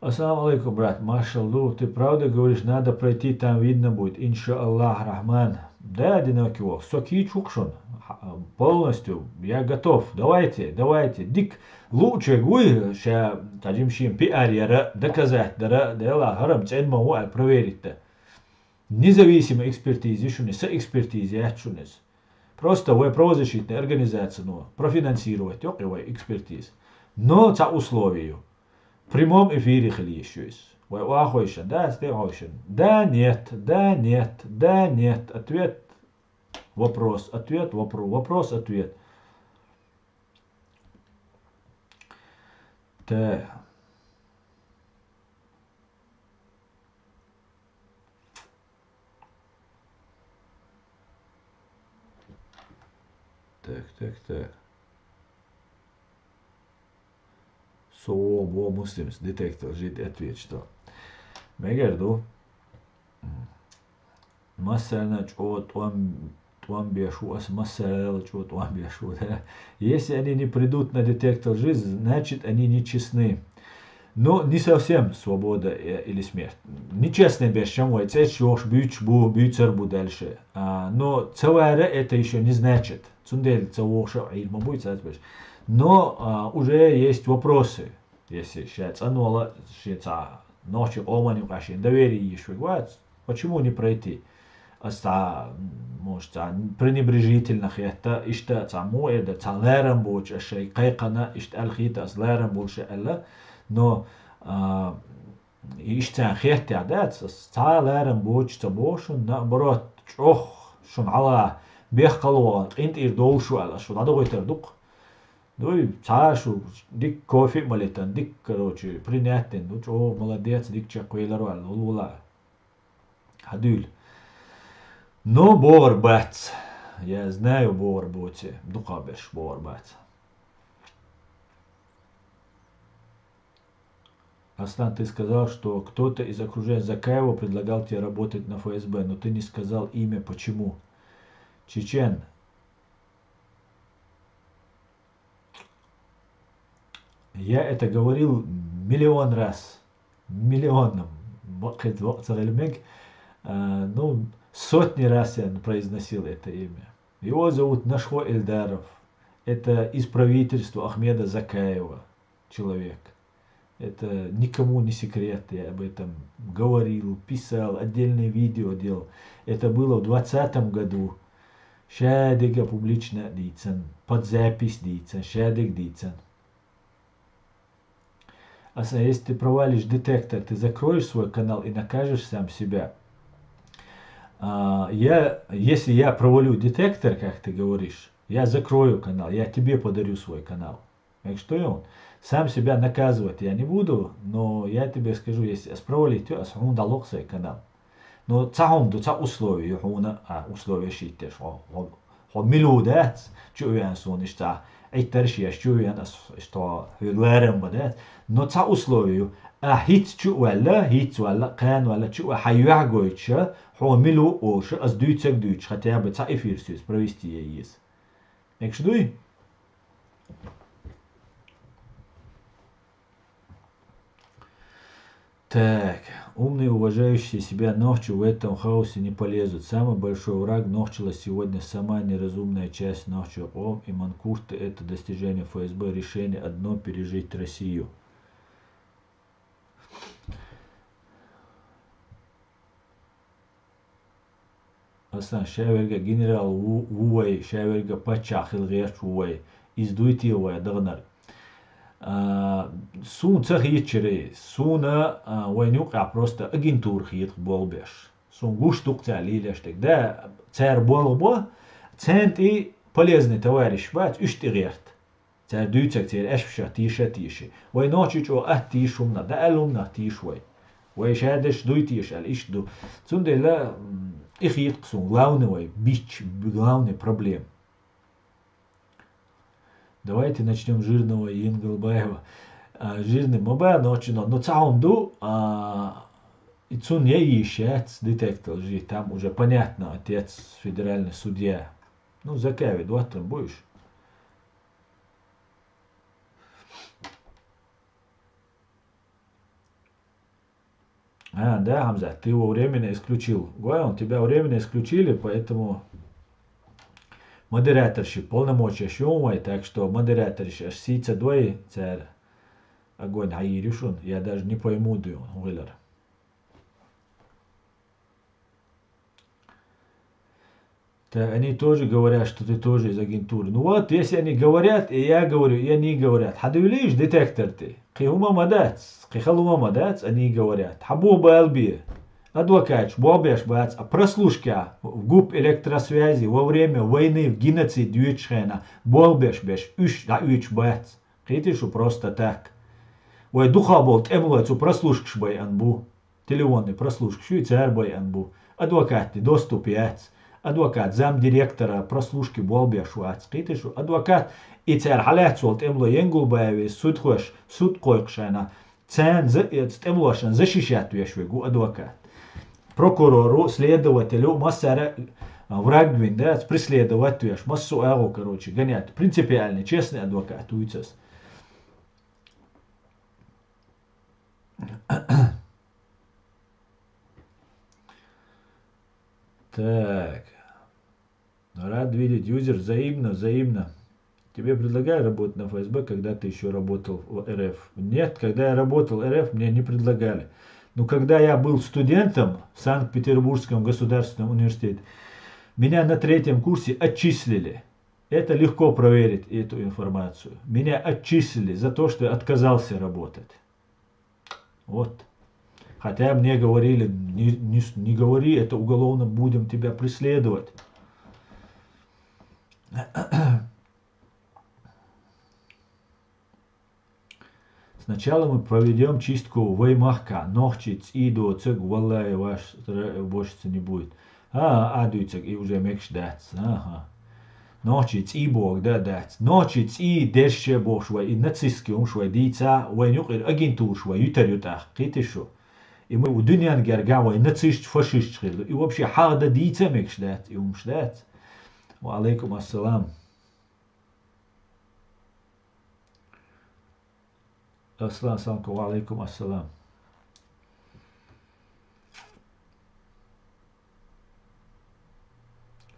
Ассаламу алейкум, брат. Маршал Лу, ты правда говоришь, надо пройти, там видно будет. Иншаллах Рахман. Да, одинокий волк. Соки чукшун. Ха-, полностью. Я готов. Давайте, давайте. Дик лучше гуй, ша таджим шим пиар яра, доказать дара, да я ла харам цен ма уа проверить да. Независимый экспертизи шуни, со экспертизи ячунис. Просто вай правозащитная организация, ну, профинансировать, ёк, вай экспертиз. Но ца условию. В прямом эфире хили ещё есть. Вай охойшан, да, сте хойшан. Да, нет, да, нет, да, нет. Ответ, вопрос, ответ, вопрос, вопрос, ответ. Так. Так, так, так. Со бо муслимс детектор жит ответ, что. Мегар ду. М. Масална чо тон тон бешу, ас масалла чо тон бешу, да. Если они не придут на детектор жизни, значит, они нечестны. Ну, не совсем свобода, э, или смерть. Нечестный бешем вай, цеч ёш бюч бу, бюцер бу дальше. А, но цавара это еще не значит. Цундел цавоша ма будет цац беш. Но, а, уже есть вопросы. Если ше цанвала, ше ца ночи омани кашин доверие ещё вац. Почему не пройти? Ас ца, может, ца пренебрежительно хетта, ишта ца му эрда, ца лерам боч, а шей кайкана, ишта алхита, ас лерам больше элла, но, а, ишта хетта, да, ца, ца лерам боч, ца бошун, наоборот, чох, шун ала, бех калуа, инт ир долшу ала, шу дадо гойтер дук. Ну и ца шу, дик кофе малитан, дик, короче, принять тен, ну чо, молодец, дик чек вейлер вал, улула. Хадюль. Но богар бац. Я знаю богар боце. Дукха беш богар бац. Аслан, ты сказал, что кто-то из окружения Закаева предлагал тебе работать на Ф С Б, но ты не сказал имя. Почему? Чечен. Я это говорил миллион раз. Миллион. Вакыт, вакыт сагъилмек. А, ну, сотни раз я произносил это имя. Его зовут Нашхо Эльдаров. Это из правительства Ахмеда Закаева человек. Это никому не секрет, я об этом говорил, писал, отдельное видео делал. Это было в двадцатом году. Шадега публично дийцан, под запись дийцан, шадег дийцан. Аса, если ты провалишь детектор, ты закроешь свой канал и накажешь сам себя. А, я, если я провалю детектор, как ты говоришь, я закрою канал, я тебе подарю свой канал. Так что я сам себя наказывать я не буду, но я тебе скажу, если ас провалить, ас хун далок свой канал. Но ца хун ду, ца условия хун, а, условия шиттеш, хо, хо, хо милу дац, чу вян сун ишта, иттер ши аш чу вян ас, ишта, хюглерен ба дац. Но ца условия, а хиц чу вала, хиц вала, кан вала, чу ва хайвя гойча, хо милу олша, ас дюйцег дюйч, хотя бы ца эфир сюз провести я есть. Экшдуй? Так, умные, уважающие себя ногти в этом хаосе не полезут. Самый большой враг ногтила сегодня сама неразумная часть ногти. Ом и манкурты — это достижение Ф С Б, решение одно — пережить Россию. Аслан, шаверга генерал ву-, ву вай, шаверга паччахь хил гъерч ву вай, из дуйти вай дагънар. А, сун ца хийчири, суна, а, вай нюкъя просто агентур хийт болбеш. Сун гуш дук ца лилеш дег. Да, цар болбо, центр и полезный товарищ бац, уьш тӀи гъерт. Цар дуьйцаг цер аьшпашах тийша тийши. Вай нохчи чӀо атта тийш хӀуманах, даа аьлла хӀуманах тийш вай. Вай шаьрдеш дуй тийш аьлла, иштта ду. Цундела, м, и хийтта суна главный вай, бич, главный проблема. Давайте начнём с жирного Енгалбаева. А, жирный ма баьнна нохчи, но, но цхьа хӀума ду, а, и цунна я йиш яц детектор жи, там уже понятно, отец федеральный судья. Ну, закави, доттам будешь? А, да, Хамзат, ты его временно исключил. Гой, он тебя временно исключили, поэтому модераторши полномочия шумай, так что модераторши аш сийца дой, цар огонь хайиришун, я даже не пойму, дуй он, гуйлар. Так, они тоже говорят, что ты тоже из агентуры. Ну вот, если они говорят, и я говорю, и они говорят. Хьадуьлийша детектор тӀе. Кхин хӀума ма дац, кхин хала хӀума ма дац, они говорят. Хьан бо бала бе? Адвокаташ болх беш бац, а прослушка, в ГУП электросвязи, во время войны, в геноцид юьтуш хена, болх беш беш, уьш дӀаоьцуш бац. Кхийтий шу, просто так. Вай дукха болу тӀемалой цу прослушкаш байъан бу. Телефонный прослушкаш ю, цара байъан бу. Адвокатти доступ яц. Адвокат замдиректора прослушки болх беш вац. Кхийтий шу, адвокат и цара хьалаьцна волу тӀемалой Янгулбаеве судхош, суд кхойкхуш хьайна, царна за-, э, тӀемалошна защищать веш верг ву адвокат. Прокурору, следователю, массара, а, враг вина, да, преследовать веш, массо а агӀо, короче, гонять. Принципиальный, честный адвокат вуьйцас. Так. Рад видеть, юзер, взаимно, взаимно. Тебе предлагали работать на ФСБ, когда ты еще работал в РФ? Нет, когда я работал в РФ, мне не предлагали. Но когда я был студентом в Санкт-Петербургском государственном университете, меня на третьем курсе отчислили. Это легко проверить, эту информацию. Меня отчислили за то, что я отказался работать. Вот. Хотя мне говорили: «Не, не с- не говори, это уголовно, будем тебя преследовать». Сначала мы проведём чистку Веймахка, нохчий цӀий доцург, валлахӀи, ваш ра- бошца не будет. А, а дуьйцург, и уже мегаш дац. Аха. Нохчий цӀий бохург дан а дац. Нохчий цӀий дерш а бохуш вай, и нацистский хӀумаш вай дийца, вайна юкъара агентураш вай юьтур ю тӀаккха. Кхийтий шу? И ма ву дуьненна гергахь вай нацисташ, фашисташ хир ду. И вообще хьагӀ дан дийца а мегаш дац, и хӀумаш дац. Ва Ӏалайкум ассалам. Аслан, салам, ва Ӏалайкум ассалам.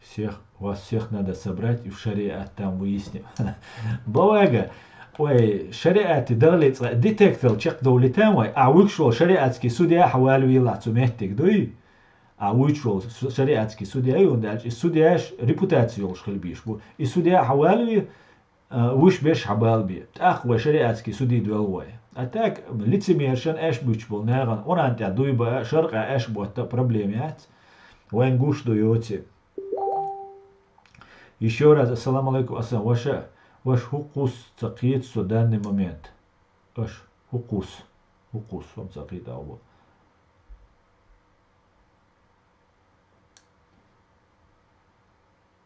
Всех, вас всех надо собрать и в шариат там выясним. Бавайга, ой, шариате дагӀле цкъа детектор чекхдовлийтан вай, а вуьгуш волу шариатский судья хьавалавелахь цу меттиг дуй? А вуьгуш волу ш- шариатский судья ю, хӀунда аьлча и судьяш репутация йолуш хила бийш бу. И судья хьавалаве, а, вуьш беш хьабалабе. ТӀаккха вай шариатский судья доьлу вай. А так, лицемершан аьш буьтуш болу нахана Къуръан тӀехь дуй баа, шаркъа аьш ботта проблема яц. Вайн гуш ду йоци. Ещё раз, ассаламу алайкум, асан, ваша, ваш хӀу кхус ца кхета со данный момент. Аш, хӀу кхус, хӀу кхус, хӀу ца кхета алба.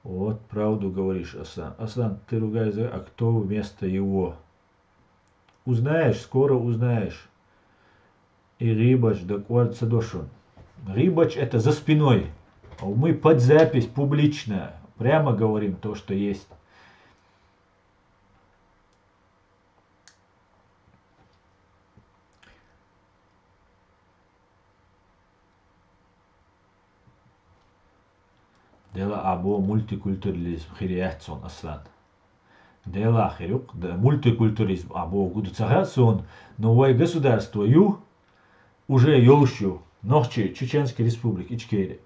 Вот правду говоришь, Аслан. Аслан, ты ругаешься, а кто вместо его? Узнаешь, скоро узнаешь. И гӀибач дакъор ца до шун. ГӀибач — это за спиной. А мы под запись публично прямо говорим то, что есть. Делахь а бо мультикультурализм хир яц суна, Аслан. Делахь хир ю-кх, д- мультикультурализм а бо гуду ца хаьа суна, но вай государство ю, уже йолуш ю, нохчий, Чеченский Республика, Ичкери.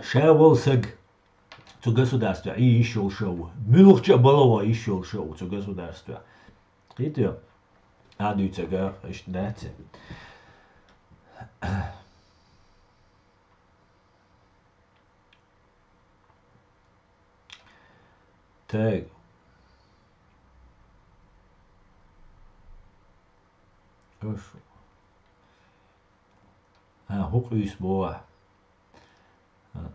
Ша волу саг цу государстве Ӏе йиш йолуш а ву. Муьлххачу а балагӀо йиш йолуш а ву цу государстве. Кхетий? А дуьйцург иштта дац. Так. Хорошо. А, хӀу къуьйсу боху. А.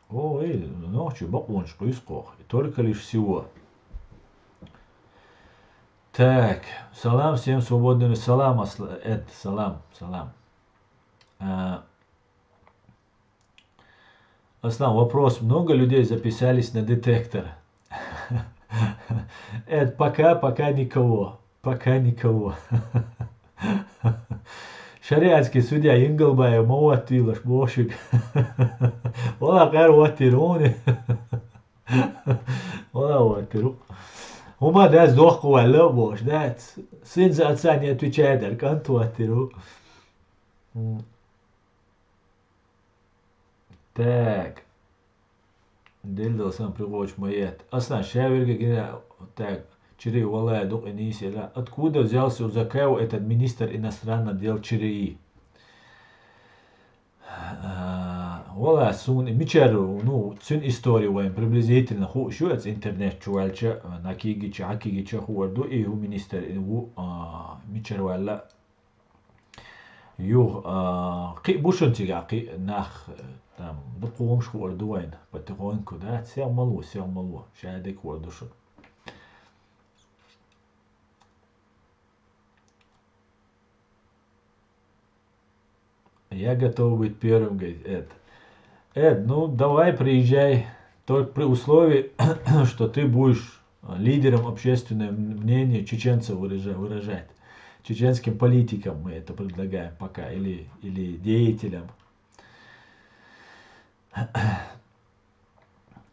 О, эй, нохчий бакъонаш къуьйсу кхох. Только лишь всего. Так, салам всем свободным. Салам, Асла-, Эд, салам, салам. А, Аслан, вопрос. Много людей записались на детектор? Это пока, пока никого. Пока никого. Шариатский судья Ингалбаев ма ваттийла аш бошиг. Вала къар ваттира уни. Вала ваттира. ХӀума дас дохку валла а бош, дац. Сензация не отвечает, ар кӀант ваттира. Так. Делдал сан пригочу ма ет. Аслан, шаверга гина, так, чири валая дукъи нийсела. Откуда взялся у Закаева этот министр иностранных дел ЧРИ? А, вала сун мичар, ну, цун история вайн приблизительно ху шу эц интернет чу валча, на кигича, а кигича ху арду, и ху министр, и ву, а, мичар вала. Юх, а, кхи бушун цига, кхи нах, там, да хумш ху арду вайн, потихоньку, да, сел малу, сел малу, шадик ху арду шун. Я готов быть первым, говорит Эд. Эд, ну давай приезжай, только при условии, что ты будешь лидером общественное мнение чеченцев выража- выражать. Чеченским политикам мы это предлагаем пока, или, или деятелям.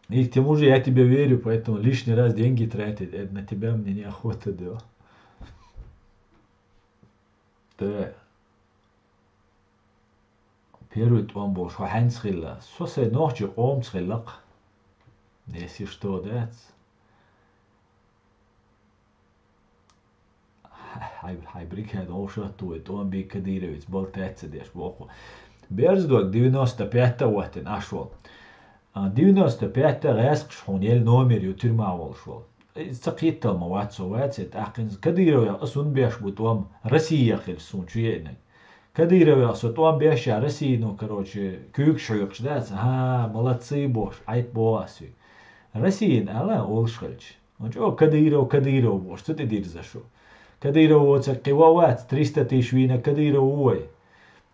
И к тому же я тебе верю, поэтому лишний раз деньги тратить, это на тебя мне неохота делать. Да. Первый тӀом болуш хьо хьаьнца хилла? Со сайн нохчий къомца хилла-кх. Если что, дац. Хьай, хьай бригада вовшахту вай тӀом бий Кадыровец, балтаьца деш боху. Берздог девяносто пятта ваттина аш вол. А, девяносто пятта гӀаьскхаш хьуна ел номер ю тюрьма волуш вол. Иза ца кхиттал ма вац со вац, тӀаккхинза Кадыровех ас хӀун беш бу тӀом, Россия хилча суна чу еънаг. Кадыровех со тӀом беш а Россия, ну, короче, куьйгаш хьоькхуш дац, ха, молодцы бохуш, Ӏайт боху ас вуьга. Россиян ала олуш хилча. Ну, чӀо Кадыров, Кадыров бохуш, цу тӀе дирза шу. Кадыров воцург кхин ван вац, триста тысяч вийна Кадыров ву вай.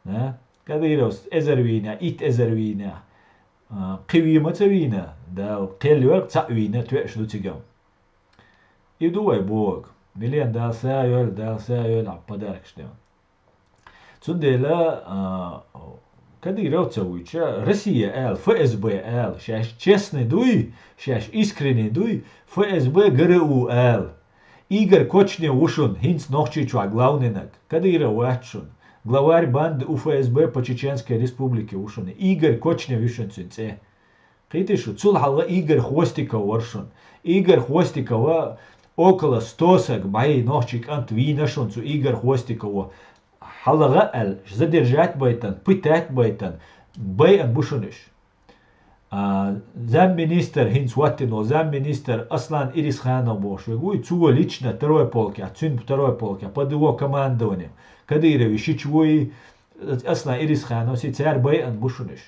А? Кадыровс эзар вийна, итт эзар вийна. А, кхин вийна ма ца вийна, Дала кхел йоьлу цхьаъ вийна, тоьаш ду цигам. И ду вай боху. Милен Дала са йойла, Дала са йойла, а подаркаш ден. Цундела, а, Кадыров ца вуьйча, Россия аьлла, ФСБ аьлла, шаьш честный дуй, шаьш искренний дуй, ФСБ ГРУ аьлла. Игорь Кочнев ву шуна, хӀинца Нохчийчохь главнинаг. Кадыров вац шуна. Главарь банды УФСБ по Чеченской Республике ву шуна. Игорь Кочнев ю шуна цуьнан цӀе. Кхийтий шу, цул хьалха Игорь Хвостиков вара шуна. Игорь Хвостикова около сто саг бӀей нохчий кӀант вийна шуна цу Игорь Хвостиково. Хьалха аьлла, задержать байтан, пытать байтан, байан бу шуна уьш. А, замминистр, хӀинца ваттина волу замминистр Аслан Ирисханов бохуш верг вуй, цо лично второй полкехь, цуьнан второй полкехь, под его командованием. Кадыровн шича вуй, Аслан Ирисхановс, цара байан бу шуна уьш.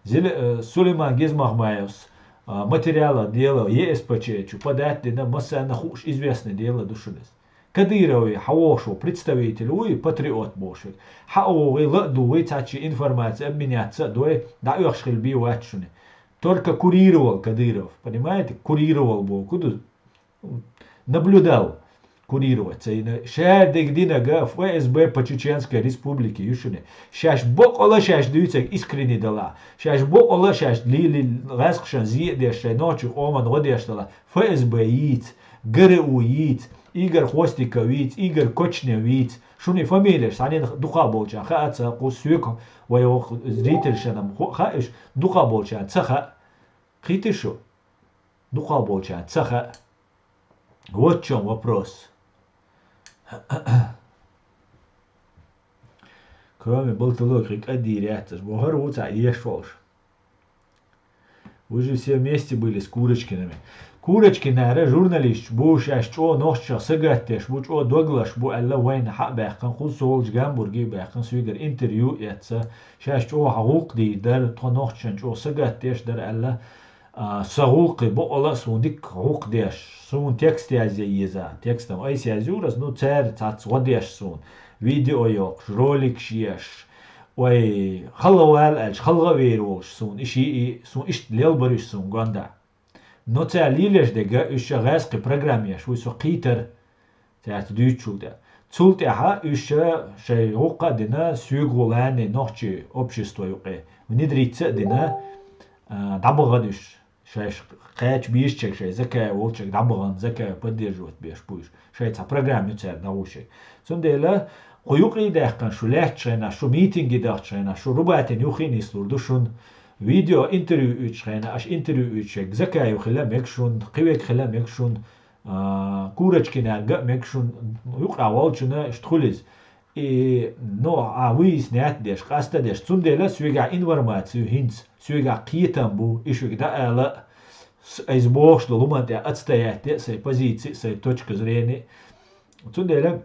Зил-, э, Сулейман Гезмахмаевс, а, материала дела ЕСПЧ чу подать дина, массарна хууш известный дела ду шуна иза. Кадыровн хьан вохуш ву представитель вуй, патриот бохуш верг. Хьан а вогӀий, ла а дугӀий, цхьаьччи информация обменяться а дой, дӀаоьхуш хила бий вац шуна. Только курировал Кадыров. Понимаете? Курировал боху ду. Наблюдал. Курировать ца йина. Ша дерг динарг ФСБ по Чеченской Республике ю шуна. Шаьш бокъала шаьш дуьйцург искренний далахь. Шаьш бокъала шаьш лийли гӀаьскхашан зе а деш, шайн нохчийн къоман гӀо деш далахь. ФСБ йийца, ГРУ йийца, Игорь Хвостиков йийца, Игорь Кочнев йийца. Шуна и фамилеш цхьаннена дукхахболчарна хаа ца, кху соьга вай вокху зрительшна-м ху-, хаьа уьш, дукхахболчарна ца хаьа. Кхийтий шу? Дукхахболчарна ца хаьа. Вот в чём вопрос. Кроме болтологии кхин кӀаддийр яц аша, боху, хӀара ву цхьа еш волуш. Вы же все вместе были с Курочкинами. Курочкинара журналисташ бу, шаьш чӀогӀа нохчех сагатдеш бу, чӀогӀа доглаш бу аьлла, вайна хьа а баьккхина, кхузза волчу Гамбурге а баьккхина, соьгара интервью а эцна, шаьш чӀогӀа хьан гӀуллакх дийр дара, тхо нохчашна чӀогӀа сагатдеш дара аьлла, а, сан гӀуллакхе бокъала а суна дика гӀуллакх деш, суна текст язъе еза, текстам айса язйора аса, ну, цара цхьацца гӀо деш суна, видео йоккхуш, роликаш еш, вай, халла вала аьлча, халла а вер волуш суна, и шиъ, и суна иштта лелбар уьш суна гондахь. Но цара лелош дерг, уьш ша гӀаьскхи программа еш вуй со кхийтар, цаьрца дуьйцучул тӀаьхьа. Цул тӀаьхьа уьш ша шайн гӀуллакх а дина, соьга гӀо лаьнна нохчийн общество юкъе внедриться а дина, а, дӀабахана уьш. Шаьш кхача бийшачерг, шайн Закаев волчерг дӀабахана, Закаев поддерживать беш бу уьш. Шайн цхьа программа ю цара дӀагӀуш ерг. Цундела, кху юкъе а даьккхина, шу лаьттачу хенахь, шу митинге дахчу хенахь, шу Рубатин юххе а нислур ду шуна. Видео интервью уьйцуш хенахь, аша интервью уьйцуш верг Закаев хила мега шун, кхин верг хила мега шун, а, Курочкинарга а мега шун, юкъахь волчунна иштта хуьлийла. И, ну, а вуйис нетта деш, къаста деш, цундела соьгахь информаци ю хӀинца, соьгахь кхетам бу, и шуьга дан ала, с-, айса бохуш долу хӀуманна тӀехь отстоять де а сайн позици а, сайн точка зрения а. Цундела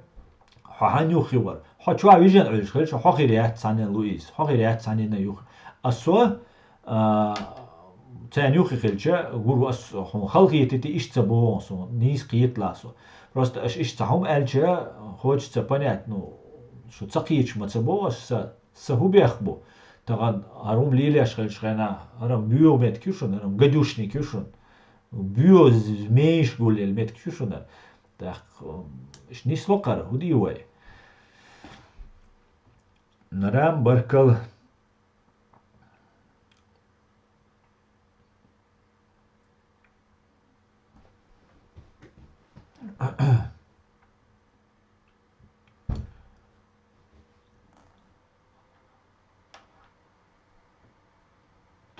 хьо хьан юххе вара? Хьо чохь вижина Ӏуьллуш хилча, хьо хир яц цхьанна Луиза, хьо хир яц цхьанна юха. А со, а, царна юххе хилча, гур ву ас хьуна халахетийта иштта ца боху суна, нийса кхеталахь со. Просто аша иштта цхьа хӀума аьлча, хочется понять, ну, шу ца кхеташ ма ца боху ас са, са хӀун бех бу? Тахана хӀара хӀума лелош хилча хенахь, хӀара-м боьха меттиг ю шуна, хӀара-м гадюшник ю шуна. Боьха змейш гулъелла меттиг ю шуна. ТӀаккха, м, иштта нисло кхара, хӀун дий вай? Нарам баркалла.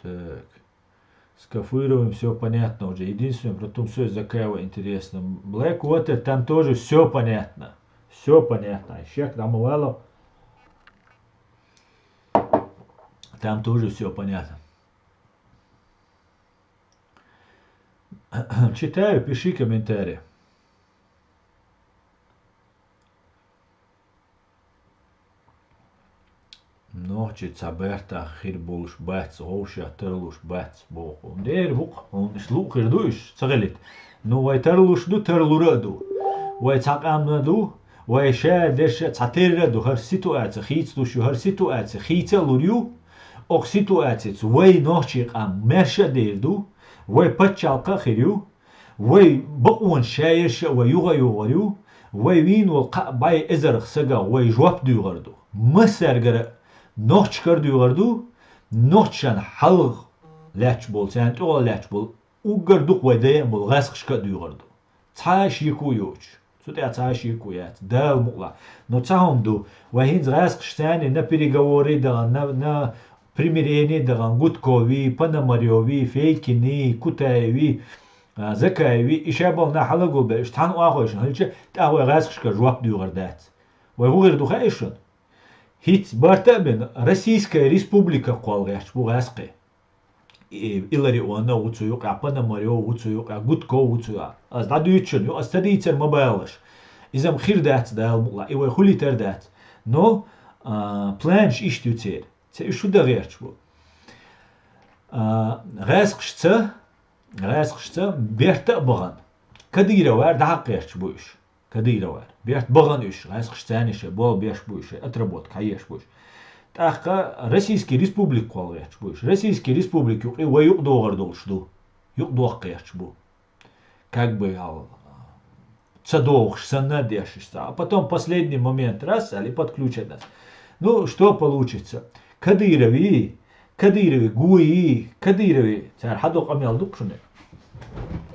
Так. С Кафыровым всё понятно уже. Единственное, про Тумсой Закаева интересно. Blackwater, там тоже всё понятно. Всё понятно. Ишек Дамовалов. Там тоже всё понятно. Читаю, пиши комментарий. Нохчий цхьа бертахь хир болуш бац, вовшех тарлуш бац, боху. Дера бу-кх, хьуна иштта луъу хир ду уьш, ца хилийта. Ну, вай тарлуш ду, тарлур а ду. Вай цхьа къам а ду, вай ша дерш а цхьа терра а ду, хӀара ситуаци хийцалуш ю, хӀара ситуаци хийца а лур ю. Окху ситуацица вай нохчий къам маьрша а дер ду, вай пачхьалкх а хир ю, вай бакъонаш шаерш а вай юха а юхур ю, вай вийна волу кхаа бӀе эзарх сагах вай жоп дуьйгӀур ду. Массаьргара а, нохчашкара а дуьйгӀур ду, нохчашна хьалха лаьтташ болу, царна тӀехула лаьтташ болу, уггар дукха вай дайа а болу гӀаскхашка а дуьйгӀур ду. Цхьа а шеко а йоцуш. Цу тӀехь цхьа а шеко яц, Дала мукъалахь. Но цхьа хӀума ду, вай хӀинца гӀаскхашца на переговоре а дахана, на, на примирение а дахана, Гудкови, Пономарёви, Фейкини, Кутаеви, а, Закаеви, и ша болу нах хьалагулбелла, уьш цхьана охьахевшина хилча, тӀаккха вай гӀаскхашкара жоп дуьйгӀур дац. Вай хӀун хир ду хаьий шуна? ХӀинца барта а бина, Российская Республика кхолла гӀерташ бу гӀаскхий. И-, Илларионов ву цу юкъахь, Пономарёв ву цу юкъахь, Гудков ву цу юкъахь. Ас дӀадуьйцучунна ю, ас ца дийцар ма балаш. Иза-м хир дац, Дала мукъалахь, и вай хуьлийтар дац. Но, а, планаш иштта ю церан. Церан уьш хӀун дан гӀерташ бу? А, гӀаскхашца, гӀаскхашца берта а бахана, Кадыровера дӀахьакха гӀерташ бу уьш. Кадыровера. Берта бахана уьш, гӀаскхашца царна шайн болх беш бу уьш, шайн отработка хьаеш бу уьш. ТӀаккха Российский Республика кхолла гӀерташ бу уьш. Российский Республика юкъе вай юкъадогӀур долуш ду. Юкъадоккха гӀерташ бу. Как бы, а, ца догӀуш санна а деш иштта. А потом последний момент раз, али подключат нас. Ну, что получится? Кадырови, Кадырови гуйи, Кадырови, цара хьадо къамел ду-кх шуна.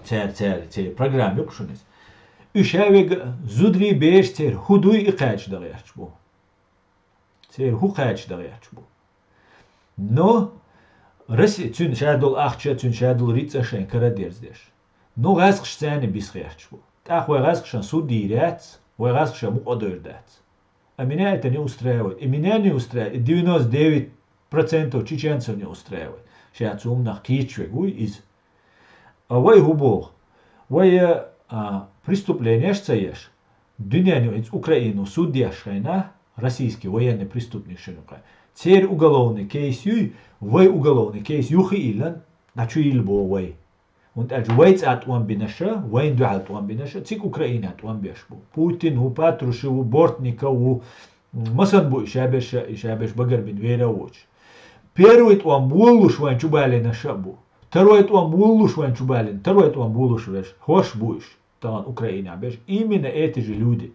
Цара, цара, церан программа ю-кх шуна иза. Уьш а вега зударий, бераш церан хӀун дуй, и кхача дан гӀерташ бу. Церан хӀун кхача дан гӀерташ бу. Но Росси-, цуьнан ша долу ахча, цуьнан ша долу рицкъа шайн кара а дерзадеш. Но гӀаскхашца царна биса гӀерташ бу. ТӀаккха вай гӀаскхашна суд йийр яц, вай гӀаскхаша мукъа а дойр дац. А меня это не устраивает. И меня не устраивает, и девяносто девять процентов чеченцев не устраивает. Ша цу хӀуманах кийча вега вуй иза. А вай хӀун боху? Вай, а, преступленеш а ца еш, дуьненаюкъа, хӀинца Украину суд еш хенахь, российский военный преступник шуна юкъа. Церан уголовный кейс юй, вай уголовный кейс юххе а йиллина, дӀа чу йилла боху вай. ХӀунда аьлча вай цӀа тӀом бинарш а, вайна дуьхьал тӀом бинарш а, цига Украинехь тӀом беш бу. Путин ву, Патрушев ву, Бортников ву, м, масанна бу и шаберш а, и шаберш багарбина вер а воцуш. Первый тӀом болалуш вайна чу балийнарш а бу. Второй тӀом болалуш вайна чу балийна, второй тӀом болалуш верш, хӀорш бу уьш, тахана Украинехь берш. Именно эти же люди.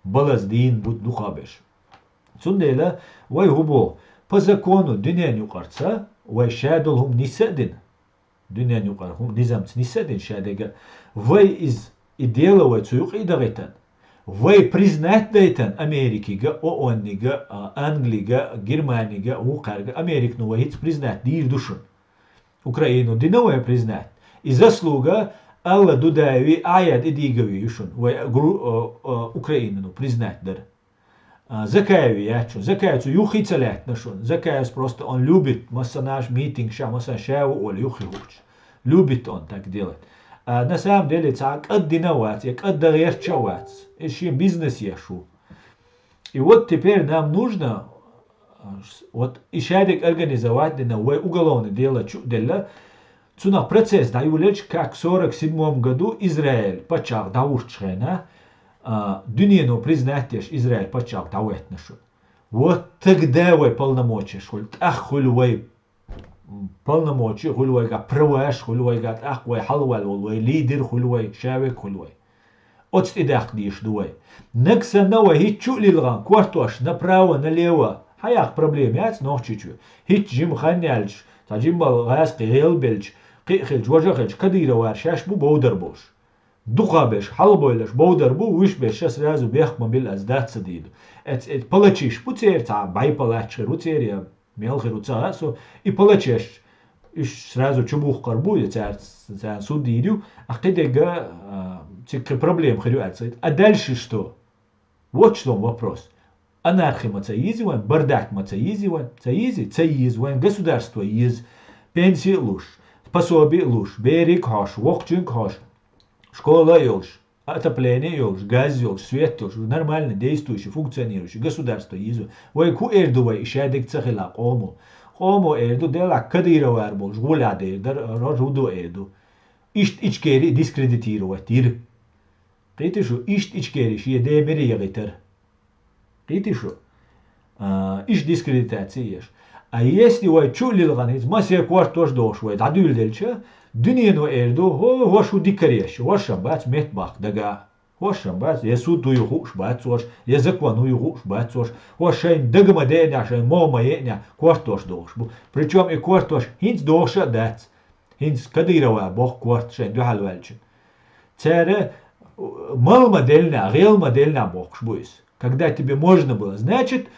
Балаза дийна бу дукха берш. Цундела вай хӀун боху? По закону дуьненаюкъарца вай ша долу хӀума нисса а дина, дуьненаюкъара хӀума низамца нисса а дина ша дерг а, вай иза, и дело вай цу юкъе а дахийтина, Вай признать дайтан Америкига, ООН-ига, а, Англига, Германига, вукхарга, Американо вай хӀинца признать дийр ду шуна. Украину дина вай признать. И заслуга Алла Дудаеви, Аяд Идигови ю шуна, вай гру-, а, а, Украинано признать дар. А, Закаеви яц шуна. Закаев цу юххе ца лаьттина шуна. Закаевс просто он любит, массанаш митинг ша, массанаш ша ву ола юххе хӀуттуш. Любит он так делать. А на самом деле цхьа кӀад дина вац, я кӀад дан гӀерташ а вац. И шен бизнес еш ву. И вот теперь нам нужно, а, с-, вот и шадерг организовать дина, вай уголовное дело чу а делла, цунах процесс дӀайолалуш, как в сорок седьмом году Израиль паччахь дӀавуьттучу хенахь, а, дуьнено признать деш Израиль паччахь дӀахӀоьттина шуна. Вот тогда вай полномочеш хуьлу, тӀаккха хуьлу вай, м, полномочи хуьлу вайга, праваш хуьлу вайга, тӀаккха вай хьалаваьлла волу вай лидер хуьлу вай, шаверг хуьлу вай. Оцу тӀе даккха дийш ду вай. Нагахь санна вай хӀинца чу а лилгӀан, кортош направо-налево, хьан яккха проблема яц Нохчийчу. ХӀинца жима хан яьлча, цхьа жимма гӀазкхи гӀелбелча, кхин а хилча, важа а хилча, кадыровар шаьш бу бовдар болуш. Дукхахберш хьалабевлларш бовдар бу, вуьшберш ша сразу бехк ма билла, ас дац ца дийр ду. Эц, эц палачаш бу церан цхьа бӀе палач хир ву церан, я мел хир ву ца хаьа со, и палачаш, уьш сразу чубухкур бу, я цара, царна суд дийр ю, а кхидерг, а, цига кхин проблема хир ю аьлла ца. А дальше что? Вот в чём вопрос. Анархи ма ца еза вайн, бардак ма ца еза вайн, ца еза, ца еза, вайн государство еза, пенси а луш, пособи а луш, берриг а хьош, воккхачуьнга а хьош, школа а йолуш, отопление а йолуш, газ а йолуш, свет а йолуш, нормально действующий, функционирующий государство еза. Вай хӀун эр ду вай, и шадерг ца хила къомо? Къомо эр ду, делахь кадыровар болуш гӀолехь дер дара, рожа хӀун ду эр ду. Иштта Ичкери дискредитировать йира. Кхетий шу, иштта Ичкери шен ден мире яхийтара. Кхетий шу? А, иштта дискредитаци еш. А если вай чу а лилгӀан, хӀинца массеран кортош дохуш вай дӀадуьйладелча, дуьнено эр ду, хӀо, хӀорш хӀун дикареш, хӀорш-м бац меттабаккха дагахь. ХӀорш-м бац, я суд вуй хууш бац хӀорш, я закон вуй хууш бац хӀорш. ХӀорш шайна дага ма деанехь, шайна могӀа ма еанехь, кортош дохуш бу. Причём и кортош хӀинца дохуш а дац. ХӀинца Кадырова боху корта шайн дуьхьал ваьллачун. Цара, э, мала ма деллинехь, гӀела ма деллинехь бохкуш бу иза. Когда тебе можно было, значит,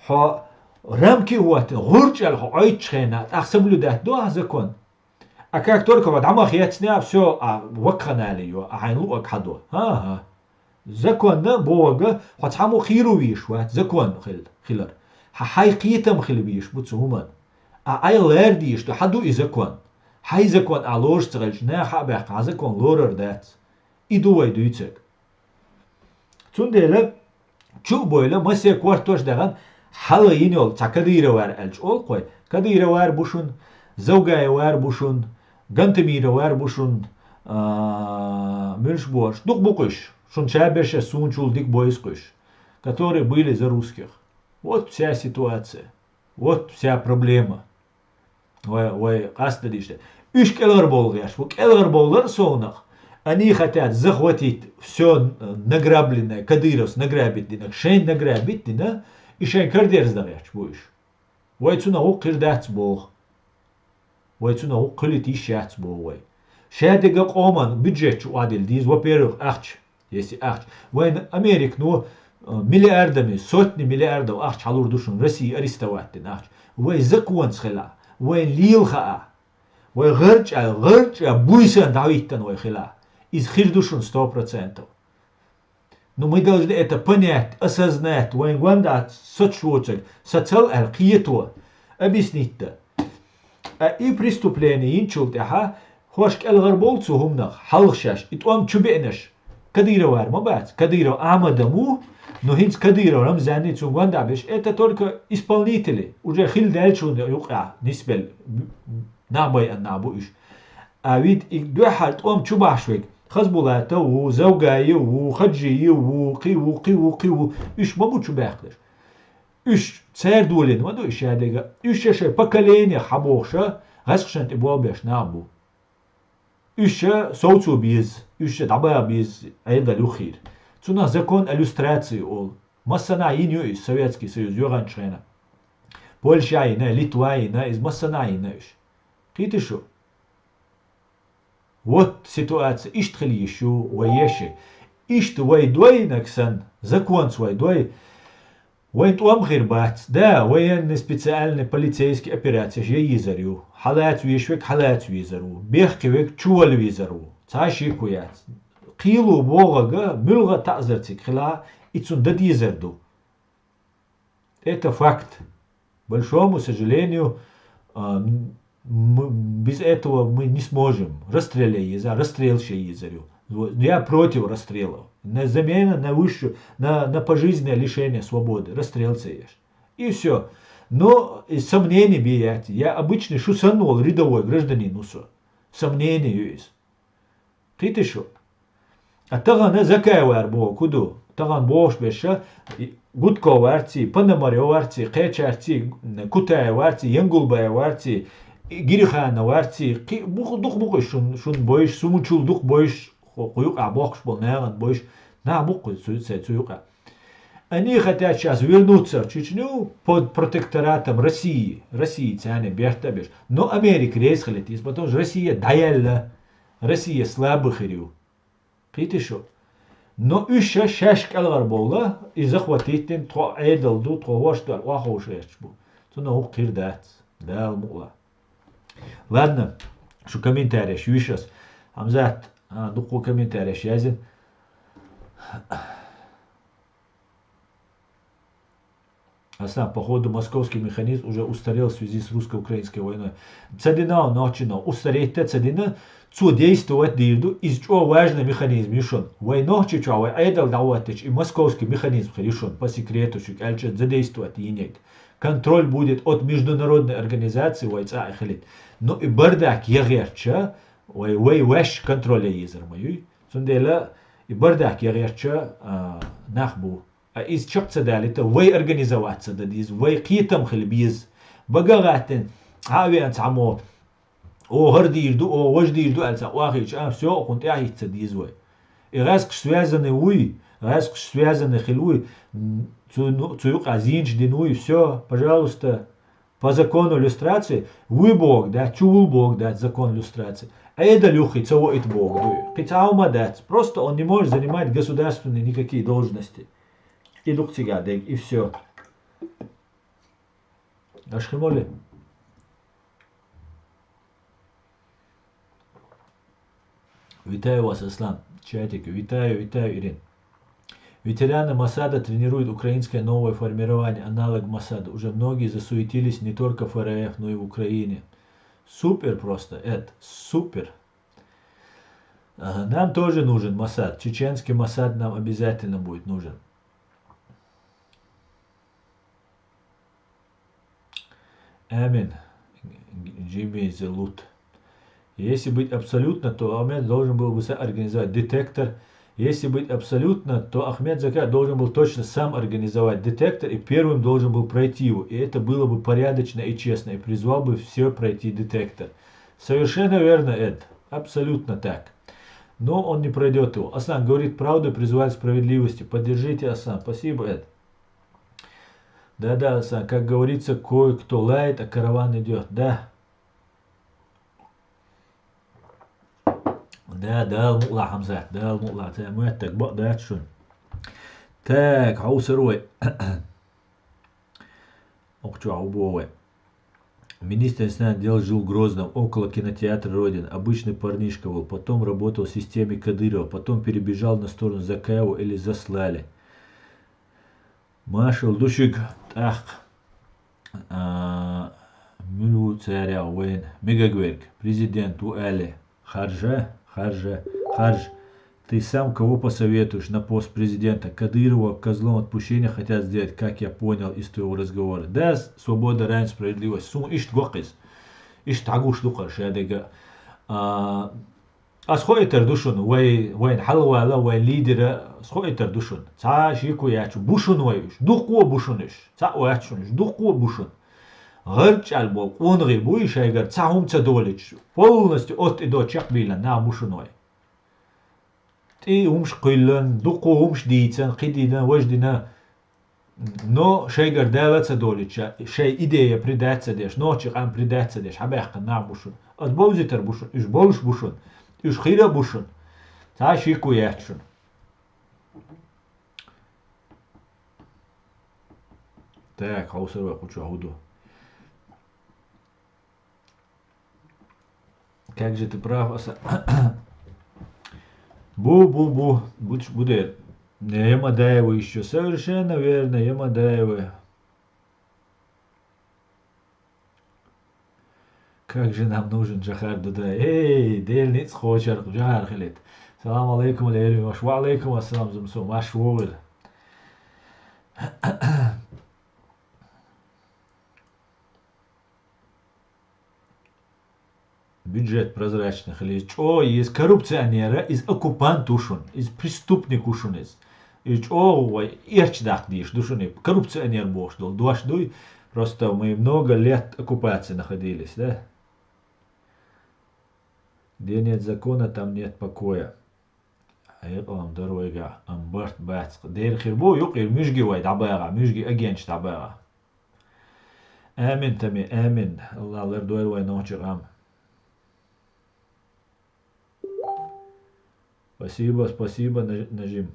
хьо рамки а хӀоттина, гӀурчӀ аьлла хьо Ӏойтучу хенахь, тӀаккха соблюдать до ахьа закон. А как только хьо дӀа ма хецнехь, всё, а вакханали йо, а хьайн луъаг хьадо. ХӀан-хӀа. Законна бохург, хьо цхьаммо кхийр ву везаш вац, закон хил-, хилар. Хьан хьайн кхетам хила везаш бу цу хӀуманна. А Ӏай лара дезаш ду, хьан ду и закон? Хьайн закон ахь лоруш ца хилча, наха хьа а баьккхина, хьан закон лорар дац. И ду вай дуьйцург. Цундела, чу а бевлла, массеран кортош а даьхна, хьалха йина йолу цхьа Кадыровар аьлча олу-кх вай. Кадыровар бу шуна, Завгаевар бу шуна, Гантамировар бу шуна, а, муьлш бохуш, дукха бу-кх уьш, шуна ша берш а суна чул дика бойзу-кх уьш, которые были за русских. Вот вся ситуация. Вот вся проблема. Вай, вай къастадийша. Уьш кӀелхьарбовла гӀерташ бу. КӀелхьарбовлар а совнах. Они хотят захватить всё, э, награбленное, кадыровцы награбить динарг шайн награбить дина, и шайн карадерза дан гӀерташ бу уьш. Вай цунах гӀуллакх хир дац боху. Вай цунах гӀуллакх хуьлийта йиш яц боху вай. Шадерг а къоман бюджет чу охьадилла деза, во-первых, ахча. Если ахча. Вайн Американо, э, миллиардами, сотни миллиардов ахча хьалур ду шуна, Россия арестовать дина ахча. Вай законца хила, вайн лела хаа. Вай гӀарчӀа, гӀарчӀа буьйсанна дӀахӀиттина вай хила. Иза хир ду шуна сто процентов. Ну, мы должны это понять, осознать, вайн гондӀа сацаш воцург, сацал аьлла кхето, объяснить дан. А и преступление йинчул тӀаьхьа хӀорш кӀелхьарбовла цу хӀуманах, хьалха шаьш, и тӀом чу беанарш. Кадыровар ма бац, Кадыров Ахьмад-м ву, но хӀинца Кадыров Рамзан а, цуьнан гондӀа берш, это только исполнители, уже хилла даьллачунна юкъахь нисбелла нах байина нах бу уьш. А вид и дуьххьара тӀом чу бахьаш верг, Хазбулатов ву, Завгаев ву, Хаджиев ву, кхин ву, кхин ву, кхин ву, уьш ма бу чу баьхкинарш. Уьш цара долийна ма ду и шадерг а. Уьш шайн поколениех хьабохуш, гӀазкхашна тӀе болх беш нах бу. Уьш совцо беза, уьш дӀабаха беза Ӏедал юххера. Цунах закон о люстрации олу. Массанхьа йина ю иза, Советский Союз йогӀанчу хенахь. Польша йина, Литва йина, иза массанхьа йина уьш. Кхетий шу? Вот ситуация иштта хила йиш ю вай еши. Иштта вай дойнаг санна, законца вай дой, вайн тӀом хир бац. Да, военный специальный полицейский операцеш я езар ю. Хьалаца веш век хьалаца везар ву. Бехке век чувала везар ву. Цхьа шеко яц. Кхело богӀага муьлгӀа таӀзар цига хила, и цунна дан дезар ду. Это факт. Большому сожалению, а, м, м, без этого мы не сможем. Расстрел я еза, расстрел ше езар ю. Вот, я против расстрела. На замена, на высшую, на, на пожизненное лишение свободы. Расстрел це еш. И все. Но и сомнений бе яц. Я обычный шу санна вола рядовой гражданин ву со. Сомнений ю из. Кхийтий шу? А тахана Закаев вар боху ду. Тахана бохуш берша, Гудков варций, Пономарев варций, кхечарций, Кутаев варций, Янгулбаев варций, Гириханов варций, кхи-, бу-, дукха бу-кх уьш шун, шун бойш, сумучул дукха бойш, ху-, ху юкъахь бохкуш болу нахана бойш, нах бу-кх цу, цу, цу юкъахь. Они хотят сейчас вернуться в Чечню под протекторатом России. Россия царна берта беш. Но Америка реза хилийта иза, потому что Россия дӀаяьлла, Россия слабый хир ю. Кхийтий шу? Но уьш ша шаьш кӀелгӀар бовла, и захватить дина, тхо Ӏедал ду, тхо хӀорш ду аьлла, охьаховша гӀерташ бу. Цунах хӀух хир дац. Дала мукъ лахь. Ладно, шу комментареш юьйш ас. Хьамзат, а, дуккха комментареш язйина. Аслан, походу, московский механизм уже устарел в связи с русско-украинской войной. Ца дина нохчи но, устареть ца дина, цо действовать дийр ду, иза чӀо важный механизм ю шун. Вай нохчи чохь вай Ӏедал дӀахӀоттича, и московский механизм хир ю шун, по секрету шуьга аьлча, задействовать йинейта. Контроль будет от международной организации, вай цӀа а хилийта. Но и бардак ян гӀертача, вай, вай ваьш контроль ян езар ма юй. Цундела и бардак ян гӀертача, а, нах бу. А иза чекх ца далийта, вай организоваться дан деза, вай кхетам хила беза. Бага а гӀаттина, хьа а веана цхьаммо, о, хӀара дийр ду, о, важа дийр ду аьлла цхьа охьахиъча, а, всё, кхунна тӀаьхьа хӀитта ца деза вай. И гӀаьскхаш связанный вуй, гӀаьскхаш связанный хила вуй, м, цу, ну, цу юкъа зенаш дина вуй, всё, пожалуйста. По закону люстрации вуй боху дац, чу ву боху дац закон люстрации. Ӏедал юххе ца ваийта боху дуй. Кхин цхьа хӀума дац. Просто он не может занимать государственные никакие должности. И ду-кх цигахь дерг, и всё. Аш хи молли? Витаю вас, Аслан. Чатик. Витаю, витаю, Ирин. Ветераны Масада тренируют украинское новое формирование, аналог Масада. Уже многие засуетились не только в Ф Р Ф, но и в Украине. Супер просто, Эд, супер. Ага, нам тоже нужен Масад. Чеченский Масад нам обязательно будет нужен. Амин. Джимми Зелут. Если быть абсолютно, то Ахмед должен был бы сам организовать детектор. Если быть абсолютно, то Ахмед Закаев должен был точно сам организовать детектор и первым должен был пройти его. И это было бы порядочно и честно. И призвал бы все пройти детектор. Совершенно верно, Эд. Абсолютно так. Но он не пройдет его. Аслан говорит правду, призывает к справедливости. Поддержите, Аслан. Спасибо, Эд. Да-да, Аслан, как говорится, кое-кто лает, а караван идёт. Да. Да, Дала мукъ лахь, Хьамзат, Дала мукъ лахь, ца моьттаг бакъ дац шуна. Так, хьовсар вай. Окхучохь убо вай. Министр иностранных дел жил в Грозном, около кинотеатра Родина. Обычный парнишка был. Потом работал в системе Кадырова. Потом перебежал на сторону Закаева или заслали. Маршал ду шуьга тӀаккха. А, муьлха ву царегӀ вайна мегаг верг? Президент ву аьлла. Харжа, харжа, харжа. Ты сам кого посоветуешь на пост президента? Кадырова козлом отпущения хотят сделать, как я понял из твоего разговора. Да, с-, свобода, равенство, справедливость. Суна иштта го-кх иза. Иштта хьагуш ду-кх ша дерг. А, ас хоуьйтур ду шуна, вай, вайна хьалавала, вайн лидера, ас хоуьйтур ду шуна. Цхьа шеко яц, бу шуна вай уьш. Дуккха а бу шуна уьш. Цхьаъ вац шуна уьш. Дуккха а бу шуна. ГӀарчӀ аьлла болу къонахий буй шайгара цхьа хӀума ца долуьйтуш, полностью от и до чекхбийлла нах бу шуна вай. ТӀе хӀумаш кхоьллина, дуккха хӀумаш дийцина, кхидина, важдина, но шайгара Дала ца долуьйтуш, шайн идея предать ца деш, нохчийн къам предать ца деш, хьабаьккхина нах бу шуна. Ас бовзийтур бу шуна, уьш болуш бу шуна, уьш хир а бу шуна. Цхьа шеко яц шуна. Так, хьовсар вай кху чу хӀу ду. Как же ты прав, аса. Бу, бу, бу, бу, бу де. Не, Ямадаева ещё. Совершенно верно, Ямадаева. Как же нам нужен Джохар Дудай. Эй, Дела ницкъ кхочар Джохар хилийта. Салам алейкум, Лерим Иванович. Ва алейкум ассалам, Зумсу. Маш вогӀир. Бюджет прозрачный хилийта. ЧӀогӀа из коррупционера, из оккупант ву шуна, из преступник ву шуна из. Из чӀогӀа вай эрча даккха дийш ду шуна, коррупционер бохуш долу дош дуй. Просто мы много лет оккупации находились, да? Где нет закона, там нет покоя. Хьекъалам дара вайгахь, амма барт бац. Дера хир бу, юкъера муьжги вай дӀабагӀа, муьжги агенча дӀабагӀа. Амин, Тами, амин. Аллах лардойла вай нохчи къам. Спасибо, спасибо, Наж-, Нажим.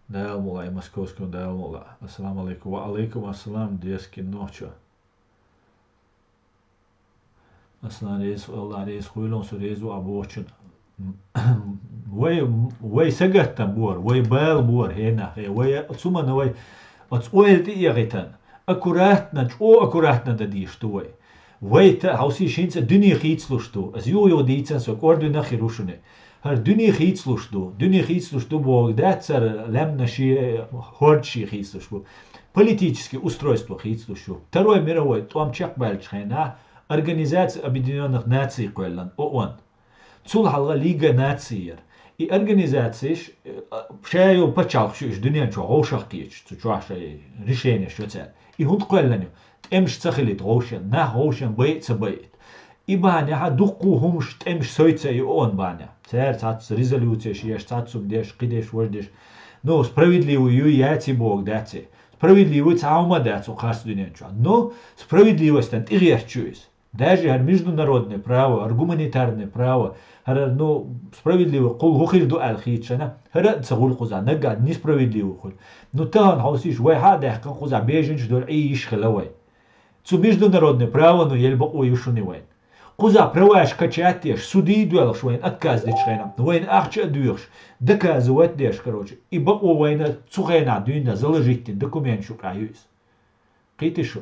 Дала мукъ лахь, московский Дала мукъ лахь. Ассаламу алейкум. Ва алейкум ассалам, дерзкий нохчо. Аслан, реза, Аллах реза хуьлда, со реза ву а бохучун. Вай, вай сагатта бора, вай бала бора хӀенах, э, вай цумана вай оцу ойла тӀе а яхийтина. Аккуратно, чӀо аккуратно дан дийш ду вай. Вай та хьовсийша хӀинца дуьне хийцалуш ду. Ас юха-юха дийцан со, кӀордуьнах хир ву шуна. ХӀара дуьне хийцалуш ду. Дуьне хийцалуш ду боху дац, цара лаьмна ши, хӀорда ши хийцалуш бу. Политический устройство хийцалуш ю. Второй мировой тӀом чекхбаьллачу хенахь Организация Объединённых Наций кхоьллина, ООН. Цул хьалха Лига Наций яра. И организацеш, э, ша йолу пачхьалкхаш ю, уьш дуьнен чохь вовшах кхеташ, цу чохь шайн решенеш йо цаьрга. И хӀунда кхоьллина ю? ТӀемаш ца хилийта вовшен, нах вовшен байа а ца байийта. И бахьанехь дуккха а хӀумаш, тӀемаш сойца и ООН бахьанехь. Цара цхьацца резолюцеш еш, цхьацца хӀума деш, кхидеш, важдеш. Ну, справедливый юй, яций боху дац и. Справедливый цхьа хӀума а дац оцу харц дуьнен чохь. Но справедливостьан тӀегӀерташ ю иза. Даже хӀара международное право, хӀара гуманитарное право, хӀара, ну, справедливый кхул хӀун хир ду аьлла хийцчана, хӀара а ца хуьлу кхузахь, наггахь несправедливый хуьлу. Ну, тахана хьовсийша, вай хьа а даьккхина кхузахь беженцаш долу Ӏий йиш хила вай. Цу международное право, ну, елла бакъо ю шуна вайн. Кхузахь праваш качать а еш, судий а доьлхуш вайна отказ дечу хенахь, вайна ахча а доьхуш, доказывать а деш, короче, и бакъо вайна цу хенахь дуьйна заложить дина документаш юкъахь ю иза. Кхийтий шу?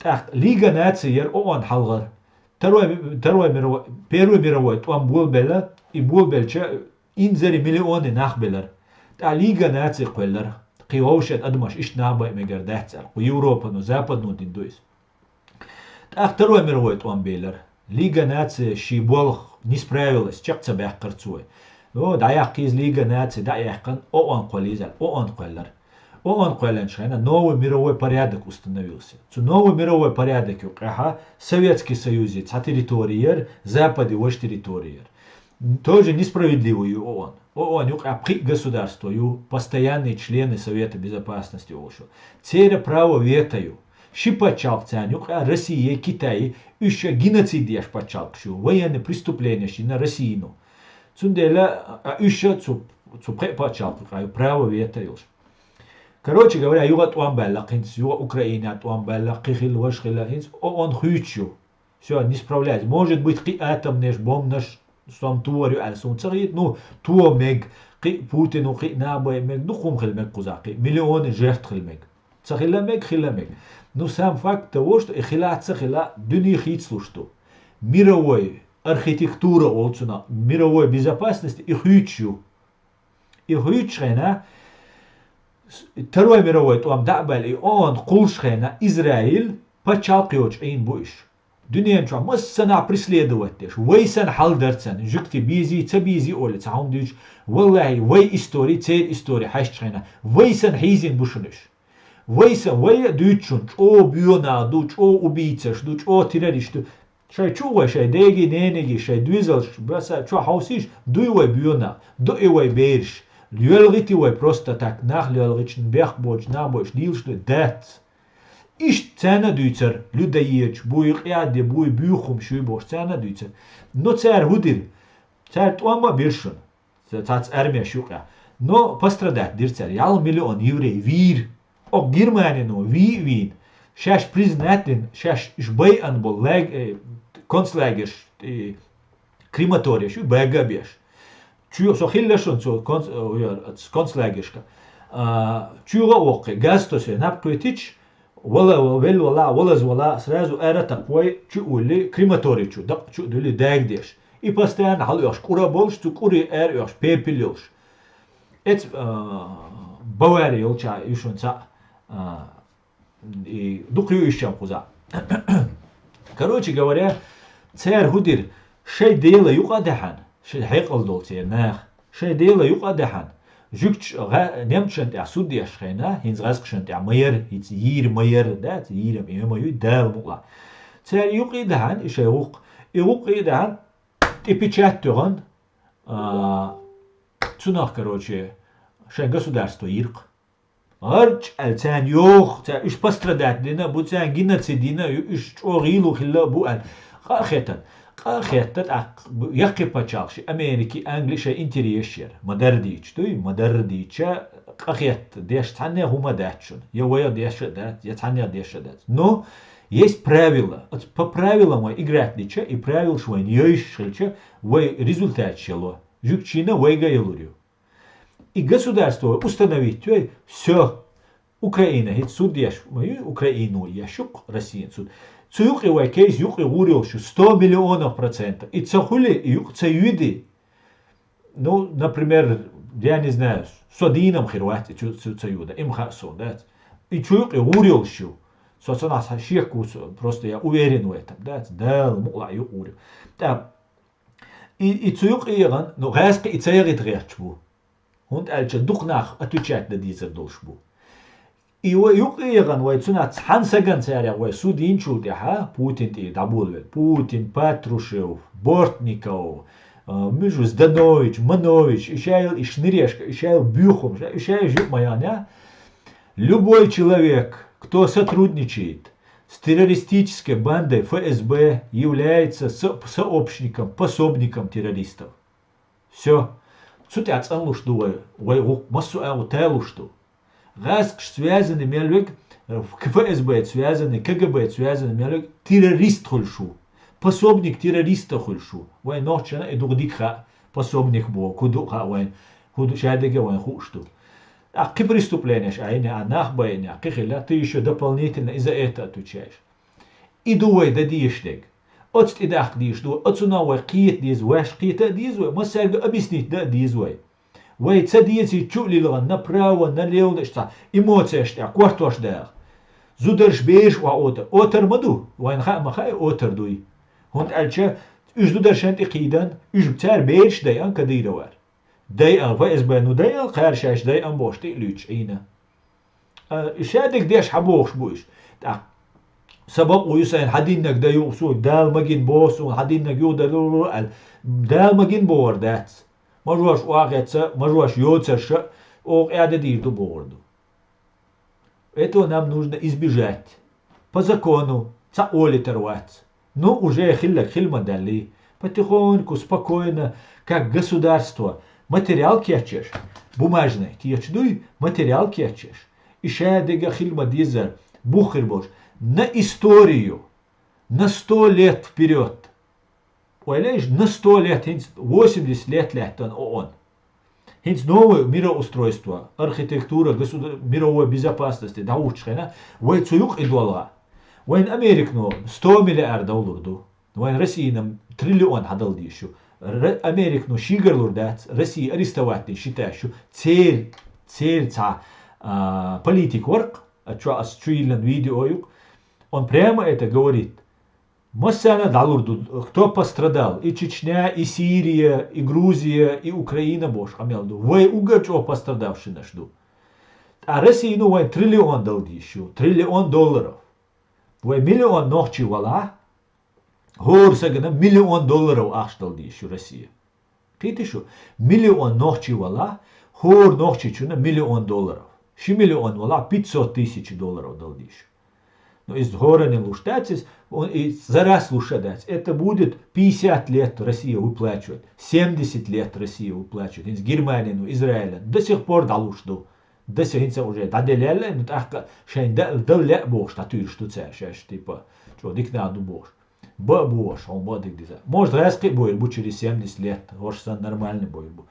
ТӀаккха Лига Наций яра ООН хьалхара. Второй, второй мировой, первый мировой тӀом болабелла, и болабелча инзаре миллионы нах белара. ТӀаккха Лига Наций кхоьллара. Кхин вовшен адамаш иштта нах байа мегар дац аьлла. Кху Европано, западно дин ду иза. ТӀаккха второй мировой тӀом белара. Лига Наций ший болх не справилась, чекх ца баьккхара цо. О, дӀаяккха иза Лига Наций, дӀа а яьккхина, ООН кхоьллийза аьлла, ООН кхоьллара. ООН кхоьллинчу хенахь новый мировой порядок установился. Цу новый мировой порядок юкъахьа Советский Союзе цхьа территори яра, Западе важа территори яра. Тоже несправедливый ю ООН. ООН юкъахь пхиъ государство ю, постоянные члены Совета Безопасности олуш. Церан право вето ю. Ши пачхьалкх царна юкъахь, Россия, Китай, уьш ша геноцид еш пачхьалкхаш ю, военный преступленеш йина Российно. Цундела, а, уьш ша цу, цу пхеа пачхьалкх юкъахь ю право вето йолуш. Короче говоря, юха а тӀом баьлла хӀинца, юха Украина тӀом баьлла, кхин хилла, важа хилла, хӀинца ООН хуьйцуш ю. Всё, не справляется. Может быть, кхин атомнеш, бомбанаш, сом товар ю аьлла суна ца хета. Ну, то мега, кхин Путину, кхин набай мега, дукха хӀума хила мега кхузахь, кхин миллионы жертв хила мега. Ца хила мега, хила мега. Ну, сам факт того, что и хила а, ца хила а, дуьне хийцалуш ду. Мировой архитектура олу цунах, мировой безопасность и хуьйцуш ю. И хуьйцуш хенахь, с-, Второй мировой тӀом дӀа а баьлла, и ООН кхуллуш хенахь, Израиль пачхьалкх йоцуш Ӏийна бу уьш. Дуьнен чохь массанхьа преследовать деш, вай санна хьал дара царна, жуьгти безий, ца безий олий, цхьа хӀума дуьйцуш, валлахӀи, вай истори, церан истори хьаьжча хенахь, вай санна хьийзина бу шуна уьш. Вай сан, вай а дуьйцу шуна, чӀогӀа боьнах ду, чӀогӀа убийцаш ду, чӀогӀа террористаш ду. Шайн чу а вай, шайн деги, нениги, шайн доьзалш, баса чохь хьовсийша, дуй вай боьнах, дои вай бераш, лоьлгӀити вай просто так, нах лоьлгӀичун, бехк боцуш, нах боцуш, дийлаш ду, дац. Иштта Царна а дуьйцура, людоедаш, буй къаьдде, буй буьйхамаш ю бохуш, царна а дуьйцура. Но цара хӀун дира? Цара тӀом а бира шуна. Ца-, цаца армеш юкъехь. Но пострадать дира цара. Ялх миллион еврей вийра. Оха Германино вий а вийна, шаьш признать дина, шаьш уьш байъина болу лаг-, э, концлагерш, э, крематореш ю, бага а беш. Чу-, со хилла шуна цу конц-, э, оцу концлагершка. А, чуьйгӀа а воккхий, газ тосий, наб кхетича, вала, вала, велла вала, валаза вала, сразу ара а такхой, чу а улли, крематорий чу, дакъа чу а дуьллий, дагадеш. И постоянно хьалаоьхуш, кӀура а болуш, цу кӀуре ара а оьхуш, пепел йолуш. Эца, а, Бавари йолча ю шуна цхьаъ, а, и дукха ю ишчам кхузахь. Короче говоря, цара хӀун дира, шайн Дела юкъа а даьхьна, шайн хьекъал долу церан наха, шайн Дела юкъа а даьхьна, жуьгташ гӀа-, немцашна тӀехь суд еш хенахь, хӀинца гӀазкхашна тӀехь ма яра, хӀинца йийр ма яра, да, йийрам и ма ю, Дала мукъалахь. Цара юкъа а даьхьна, и шайн гӀуккха, и гӀуккха а даьхьна, тӀе печать тоьхна, а, цунах, короче, шайн государство йира-кх. ГӀарч аьлла царна йоху, цара уьш пострадать дина а бу, царна геноцид йина а ю, уьш чӀогӀа гӀийла хилла а бу аьлла. Къа а хеттан. Къа а хетта, тӀаккха яккхий пачхьалкхаш, Америки, Англи шайн интерес яра. Ма-дарра дийча, дуй? Ма-дарра дийча, къа хетта, деш цхьанне а хӀума дац шуна. Я вайх деш а дац, я цхьанне а деш а дац. Но есть правила. Оцу по правилам вай играть дича, и правилаш вайна йойшуш хилча, вай результаташ яло. Жуьгташна а вайга а ялур ю. И государство установить йой, всё. Украина, хӀинца суд еш ма ю, Украино еш ю-кх Россин суд. Цу юкъе вай кейс юкъе гӀур йолуш ю, сто миллионов процентов. И ца хуьли, и юкъа ца юьди, ну, например, я не знаю, со дийнам хир вац, и цу, цу ца юда, им хаьа суна, дац. И цу юкъе гӀур йолуш ю. Со цунах шек ву со, просто я уверен в этом, дац. Дала мукъалахь юкъа гӀур ю. ТӀаккха И, и цу юкъа эгӀан, ну, гӀаьскхи и ца ягӀийта гӀерташ бу. ХӀунда аьлча дукха нах отвечать дан дезар долуш бу. И вай юкъа эгӀан, вай цунах цхьана сагана царех вай суд йинчул тӀаьхьа, Путин тӀера дӀаболавелла. Путин, Патрушев, Бортников, а, муьжу Зданович, Манович, и шайл и шнирешка, и шайл буьйхамаш, и шайл жуьк ма яхна. Любой человек, кто сотрудничает с террористической бандой Ф С Б, является со-, сообщником, пособником террористов. Всё. Цу тӀехь цӀанлуш ду вай, вай гӀуккха массо а агӀо талуш ду. ГӀаскхаш связаны мел вег, Ф С Б связаны, К Г Б связаны мел вег, террорист хуьлуш ву. Пособник террориста хуьлуш ву. Вайн нохчана и дукха дика хаьа, пособник боху, хӀун ду хаьа вайн, хӀун ду шадерг а вайн хууш ду. А кхин преступлениеш а йина, а нах байина, кхин хилла, ты ещё дополнительно и за это отвечаешь. И ду вай дан дезаш дерг. Оцу тӀедаккха дезаш ду, оцунах вай кхета деза, ваьш кхета а деза вай, массаьрга объяснить дан а деза вай. Вай ца дезий чу а лилгӀан, направо, налево деш цхьа эмоцияш тӀехь кортош дагӀа. Зударш, бераш охьаотар. Отар ма ду, вайна хаа ма хаьа, отар дуй. ХӀунда аьлча уьш зударшна тӀе кхийдан, уьш цара бераш дайан Кадыровар. Дайан, Ф С Б, ну дайан, кхара шаьш дайан бохуш тӀе а луьйчу Ӏийна. А, шадерг деш хьан бохуш бу уьш? ТӀаккха сан бакъо ю сайна, хьан диннарг дан юкъа суна, Дала магийна боху суна, хьан диннарг юха дан лур аьлла. Дала магийна бохур дац. Мажош охьахетта, мажош йоцурша, оха кӀаьда дийр ду бохур ду. Этого нам нужно избежать. По закону, цхьаъ олийтар вац. Ну, уже хилларг хила ма даьллий. Потихоньку, спокойно, как государство, материал кечъеш, бумажный, кечдуй, материал кечъеш. И шадерг а хила ма дезара, бух хир болуш, на историю, на сто лет вперёд. Ойла еш, на сто лет, хӀинца восемьдесят лет лаьттан оон. ХӀинца новое мироустройство, архитектура государ-, мировой безопасности дӀахӀуттучу хенахь, вай цу юкъа и долгӀа. Вайн Американо сто миллиард доллар ду. Вайн Россина триллион хьадала дезаш ю. Р-, Американо шийгара лур дац, Россия арестовать дина ши тӀаьш ю. Церан, церан цхьа, а, политик вара-кх, а чо ас чу йиллина видео ю-кх. Он прямо это говорит. Массарна а дӀалур ду, кто пострадал, и Чечня, и Сирия, и Грузия, и Украина бохуш къамел ду. Вай уггар чӀогӀа пострадавшинаш ду. Ткъа Россино вайн триллион дала дезаш ю, триллион долларов. Вай миллион нохчий валахь, хӀора сагана миллион долларов ахча дала дезаш ю Россия. Кхетий шу, миллион нохчий валахь, хӀора нохчичунна миллион долларов. Ши миллион валахь, пятьсот тысяч долларов дала дезаш ю. Ну, из хӀоранна луш дац, из, он и за раз луш а дац. Это будет пятьдесят лет Россия выплачивать, семьдесят лет Россия выплачивать. ХӀинца Германин, ну, Израилан до сих пор дӀалуш ду. До сих хӀинца уже дӀаделаьлла, ну, тӀаккха шайн да-, дала лаьа бохуш, дӀатуьйсуш ду цара шаьш, типа, чӀо дика нах ду бохуш. Баа бохуш, хьуна баа дика диза. Может, гӀаьскхи а бойр бу через семьдесят лет, хӀорш санна нормальный бойр бу.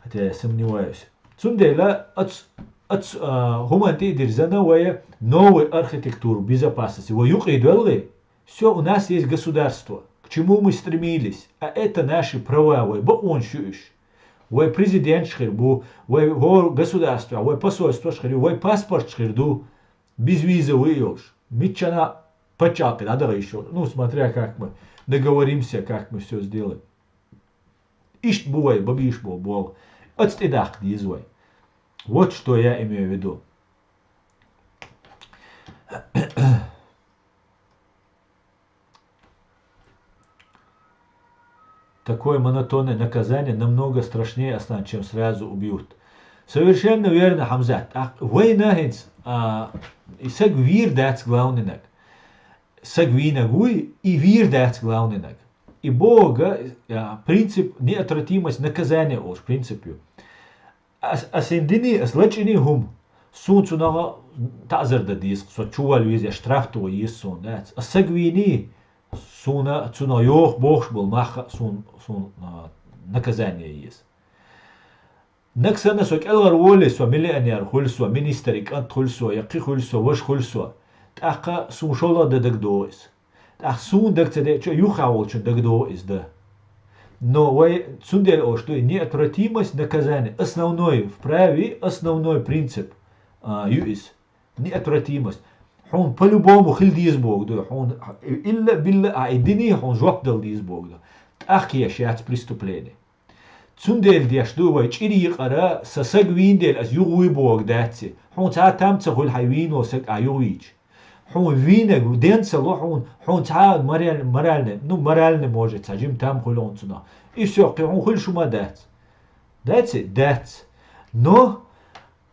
Хотя я сомневаюсь. Цундела ац, ац, а, хӀуманна тӀе а дирзина вай новый архитектуру безопасности. Вай юкъе доьллий, всё, у нас есть государство. К чему мы стремились? А это наши права, вай бакъонаш ю уьш. Вай президенташ хир бу, вай хӀора государствехь, вай посольстваш хир ю, вай паспорташ хир ду, безвизовый йолуш. Миччана паччахьалкхе дӀадаха йиш йолуш. Ну, смотря как мы договоримся, как мы всё сделаем. Иштта бу вай, бан безаш болу болу. Аца тӀедаккха деза вай. Вот что я имею в виду. Такое монотонное наказание намного страшнее, Аслан, чем сразу убьют. Совершенно верно, Хамзат. А вайна хӀинца, а, и саг вийр дац главный наг. Саг вийнаг вуй, и вийр дац главный наг. И Бога, а, принцип неотвратимость наказания олуш принцип ю. Ас, ас хӀинца диний, ас лачкъиний хӀума, суна цунах таӀзар дан деза, со чувала веза, я штраф тоха еза суна, дац. Ас саг вийний, суна цунах йоха бохуш болу мах а суна, суна, а, наказание еза. Нагахь санна со кӀелхьара волий, со миллионер хуьлу со, министран кӀант хуьлу со, я кхин хуьлу со, ваша хуьлу со. ТӀаккха суна шолгӀа дан дагадогӀу иза. ТӀаккха суна дага ца деъча, юххехь волчун дагадогӀу иза дан. Но вай цундела олуш ду, и неотвратимость наказания, основной в праве, основной принцип, а, ю иза. Неотвратимость. Хьуна по-любому хила деза боху ду, хьуна илла-билла а и диний, хьуна жоп дала деза боху ду. ТӀаккха еш яц преступление. Цундела деш ду вай чӀир йикъара, сан саг вийна дела ас юхавуй бохург дац и. Хьуна цхьа а там ца хуьлу хьайн вийна волу саг а юхавийча. Хьуна вийнарг ден ца ло хьуна, хьуна цхьа а мораль-, моральный, ну, моральный, может, цхьа жима там хуьлу хьуна цунах. И всё, кхин хьуна хуьлуш хӀума дац. Дац и? Дац. Но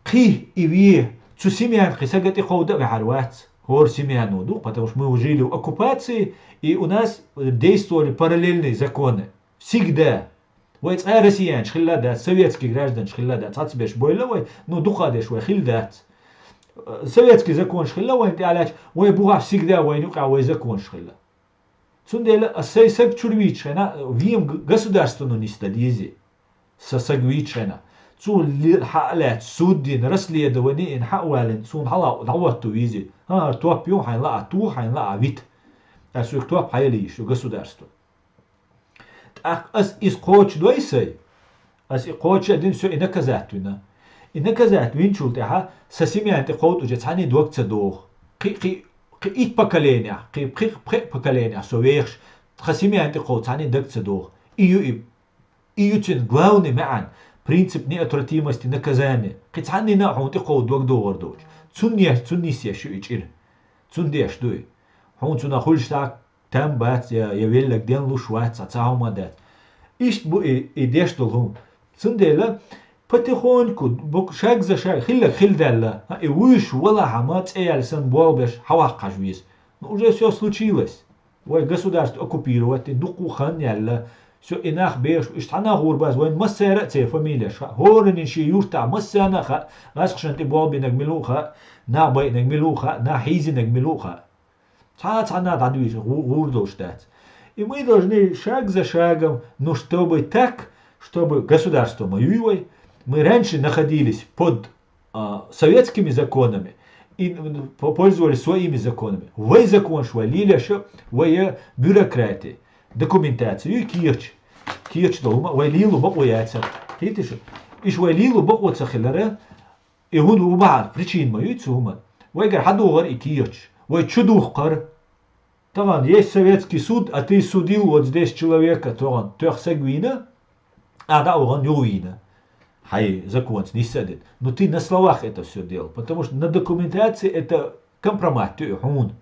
кхин и ве, цу семьян кхин сага тӀекховда а ваьхьар вац. ХӀора семьяно ду, потому что мы жили в оккупации, и у нас действовали параллельные законы. Всегда. Вай цкъа а россиянаш хилла а дац, советский гражданаш хилла а дац, цхьацца берш бойла вай, ну, дукха дерш вай хилла дац. Советский законаш хилла вайна тӀехь лаьтташ, вай бухахь всегда вайна юкъахь вай законаш хилла. Цундела ас сайн саг чуьра вийчу хенахь, вен г-, государствано нисдан дезий. Сан саг вийчу хенахь. Цо ли-, хьа а лаьцна, суд дина, расследование йина, хьа а валийна, суна хьала дӀахӀотто везий. ХӀан, хӀара топ ю, хьайна лаахь тоха, хьайна лаахь вита. Ас соьга топ хьаяла йиш ю государство. ТӀаккха ас иза кхочушдой сай? Ас и кхочуш а дина, всё, и наказать вина. И наказать винчул тӀаьхьа сан семьяна тӀе кховда уже цхьаьнний дог ца доху. Кхин, кхин, кхин итт поколениях, кхин пхи-, пхеа поколениях со вехаш, тхан семьяна тӀе кховда цхьаьнний даг ца доху. И ю и, и ю цуьнан главный маьӀна, принцип неотвратимости наказания. Кхин цхьаннина а хьуна тӀе кховда дог догӀур доцуш. Цунна еш, цунна нисъеш ю и чӀир. Цунна деш ду и. Хьуна цунах хуьлуш дӀа там бац, я, я веллаг денлуш вац, цхьа цхьа хӀума дац. Иштта бу и, и деш долу хӀума. Цундела потихоньку, бу-, шаг за шаг, хилларг хилла даьлла, а, и вуьйш валахь хьама цӀе яьлла санна болх беш хьаваккха хьажа веза. Ну, уже всё случилось. Вай государство оккупировать дина, дуккха а хан яьлла. Всё, и нах бехаш, иштта хьанах гӀур бац, вайн массара а церан фамилеш хаьа. ХӀораннин шен юртахь массарна а хаьа, гӀазкхашна тӀе болх бинарг мила ву хаьа, нах байинарг мила ву хаьа, нах хьийзинарг мила ву хаьа. Цхьа а цхьанна а дӀадуьйцу, гӀу-, гӀур долуш дац. И мы должны шаг за шагом, ну, чтобы так, чтобы государство ма юй вай, мы раньше находились под, а, советскими законами и, м, по-, пользовались своими законами. Вай законаш вай лелаша, вай бюрократия, документация, юй кехаташ, кехаташ долу хӀума, вай лело бакъо яцара. Хеташ? Иштта вай лело бакъо ца хилара, и хӀун ву бахьана, причина ма юй цу хӀуман. Вайгара хьадогӀара и кехаташ. Вай чу духкара. Тахана есть советский суд, а ты судил вот здесь человека, тахана тоьхна саг вийна, а дӀа а вахана юха вийна. Хьайн законца нисса а дина. Но ты на словах это всё делал, потому что на документации это компромат ю и хьуна.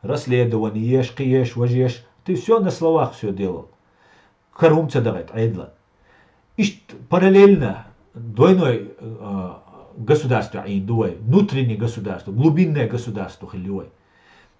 Расследование еш, кхин еш, важа еш, ты всё на словах всё делал. Кара хӀума ца дахийта Ӏедалан. Иштта параллельно, двойной, а, государство Ӏийна ду вай, внутреннее государство, глубинное государство хилла ю вай.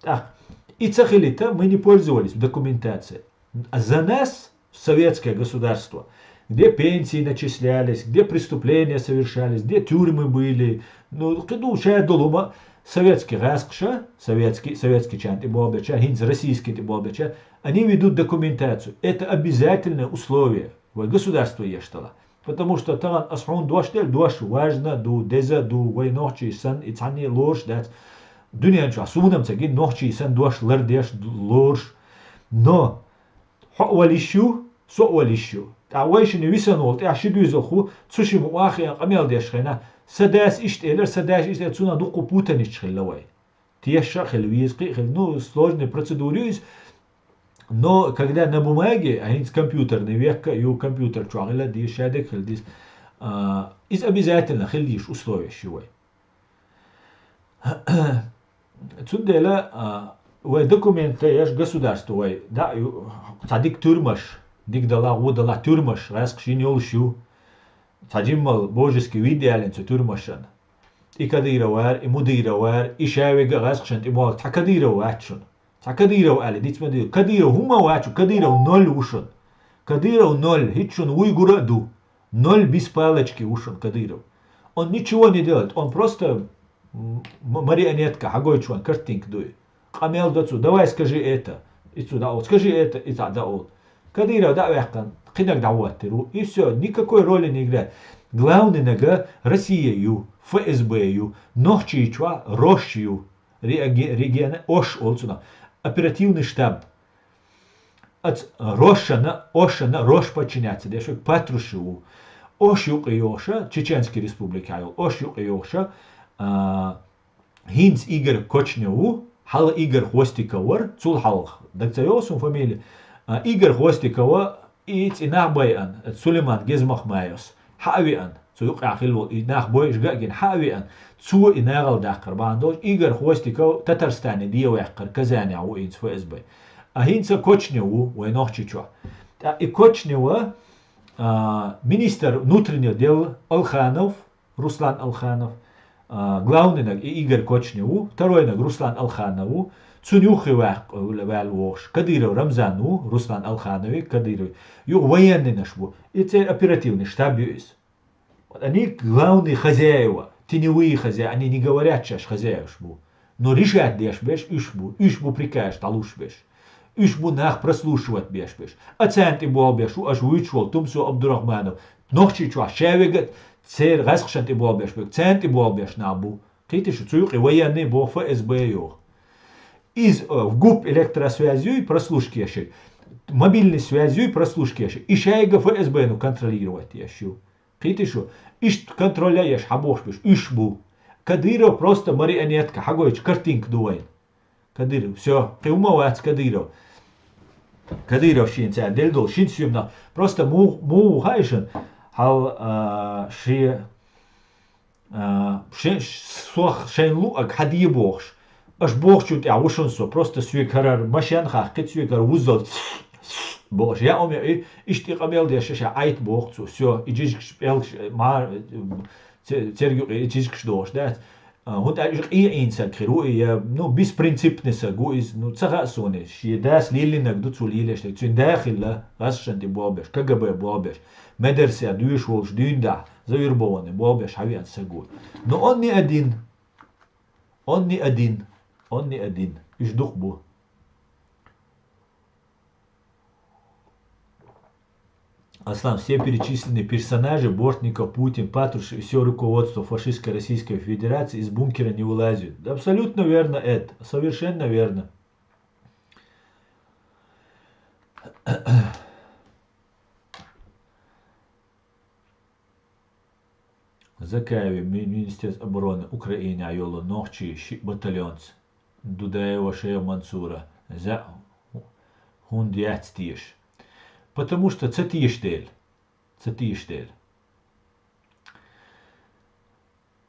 Так, и ца хилита, мы не пользовались документацией. А за нас советское государство, где пенсии начислялись, где преступления совершались, где тюрьмы были. Ну, кхы ду шаьдолума советский гӀаскъаша, советский, советский чан тӀе болбеча, хинца российский тӀе болбеча, они ведут документацию. Это обязательное условие. Вай государство еш дала. Потому что тахан ас хьуна дош дел, дош важна ду, деза ду, вай нохчий сан, и цхьанне лорш дац. Дуьнен чохь сунам ца гин нохчий сан дош лардеш лорш. Но хьо а валиш ю, со а валиш ю. ТӀаккха вай шина висан волу тӀехь ши дуьзалхо, цу шима вахиан къамел деш хена, са дас иштта элира, са дас иштта элира, цунах дуккху путаницаш хилла вай. Теша а хила веза, кхин а хила, ну, сложный процедура ю иза. Но когда на бумаге, а хӀинца компьютерный век а ю, компьютер чохь хила деза, шадерг хила деза, а, иза обязательно хила дезаш условия ю вай. Цундела, а, вай документ еш государство вай, да, ю, цхьа дика тюрьмаш, дика дала, гӀо дала тюрьмаш, гӀаскхаш йина йолуш ю. Цхьа жиммал божеский вид ялина цу тюрьмашан. И Кадыров вара, и Мудиров вара, и ша вега а гӀаскхашан тӀе болу цхьа Кадыров вац шуна. Цхьа Кадыров аьлла, диц ма дийла. Кадыров хӀума вац шу, Кадыров ноль ву шуна. Кадыров ноль, хӀинца шуна вуй гура а ду. Ноль без палочки ву шуна Кадыров. Он ничего не делает, он просто, м, м, марионетка, хьагойчу ван картинка дуй. Къамел до цу, давай скажи это, и цу даӀу, скажи это, и цхьа даӀу. Кадыров дӀа а ваьккхина, кхинаг дӀахӀоттийр ву. И всё, никакой роли не играет. Главный нага Россия ю, ФСБ ю, Нохчийчохь РОШ ю. Реаге-, региона ОШ олу цунах. Оперативный штаб. Ац РОШана, ОШана, РОШ подчиняться деш ву, Патрушев ву. ОШ юкъе йогӀуша, Чеченский Республика йолу, ОШ юкъе йогӀуша, а, хӀинца Игорь Кочнев ву, хьалха Игорь Хвостиков вара, цул хьалха, даг ца йогӀу суна фамилия, а, Игорь Хвостикова и цӀе нах байъан, Сулейман Гезмахмаевс, хьа а веан, цу юкъахь хилла волу и нах бойуш га а гина, хьа а веан, цо и нагӀал даккхар бахьана долуш, Игорь Хвостиков Татарстане де ваьккхар, Казанехь ву хӀинца ФСБ. А хӀинца Кочнев ву вай Нохчийчохь. ТӀаккха и Кочнева, а, министр внутренних дел Алханов, Руслан Алханов, а, главный наг и Игорь Кочнев ву, второй наг Руслан Алханов ву, цунна юххе ваьккх-, ваьлла вогӀуш. Кадыров Рамзан ву, Руслан Алханови, Кадырови. Юха военныйнаш бу. И церан оперативный штаб ю иза. Вот они главные хозяева, теневые хозяева, они не говорят, что хозяеваш бу. Но решать деш берш уьш бу, уьш бу приказ дӀалуш берш. Уьш бу нах прослушивать беш берш. А царна тӀе болх беш ву аша вуьйцуш волу Тумсо Абдурахманов. Нохчийчохь ша вега а, церан гӀаскхашна тӀе болх беш берг, царна тӀе болх беш нах бу. Кхетий шу, цу юкъе военный боху, ФСБ йоху. Иза, э, в ГУП электросвязь юй прослушка еши, мобильный связь юй прослушка еши. И шайга ФСБ-ну контролировать еш ю. Кхетий шу, иштта контроль а еш, хьан бохуш берш, уьш бу. Кадыров просто марионетка, хьан гойту картинка ду вайна. Кадыров, всё, кхин хӀума вац Кадыров. Кадыров шен цара делла долу шин суьймнах. Просто мух-, муха хаьа шуна, хьал, а, шен, а, шен, сох шайна луъаг хьан де бохуш. Аша бохучун тӀехь ву шуна со, просто соьга хӀарара машен хахкхи, соьга хӀара вуззал бохуш. Я ум я и, иштта и къамел деш, ша Ӏайта боху цо, всё, и жижигаш, пӀелгаш, ма-, це-, церг юкъе и жижигаш дохуш дац. А, хӀунда аьлча уьш къеӀийна саг хир ву и, я, ну, беспринципный саг ву иза, ну, ца хаьа суна иза. Шен дас лелийнарг ду цо лелаш дерг. Цуьнан да хилла, гӀаскхашна тӀе болх беш, КГБ болх беш, медресе доьшуш волуш дуьйна дахь, завербованный болх беш хьан веана саг ву. Но он не один. Он не один. Он не один. Уьш дукха бу. Аслан, все перечисленные персонажи, Бортников, Путин, Патрушев и всё руководство фашистской Российской Федерации из бункера не вылазит. Да, абсолютно верно, Эд, совершенно верно. Закаеве ми-, Министерство обороны Украины йолу нохчий шиъ батальонца. Дудаева Шайх Мансура. За хӀунда яц теша? Потому что ца теша дела. Ца теша дела.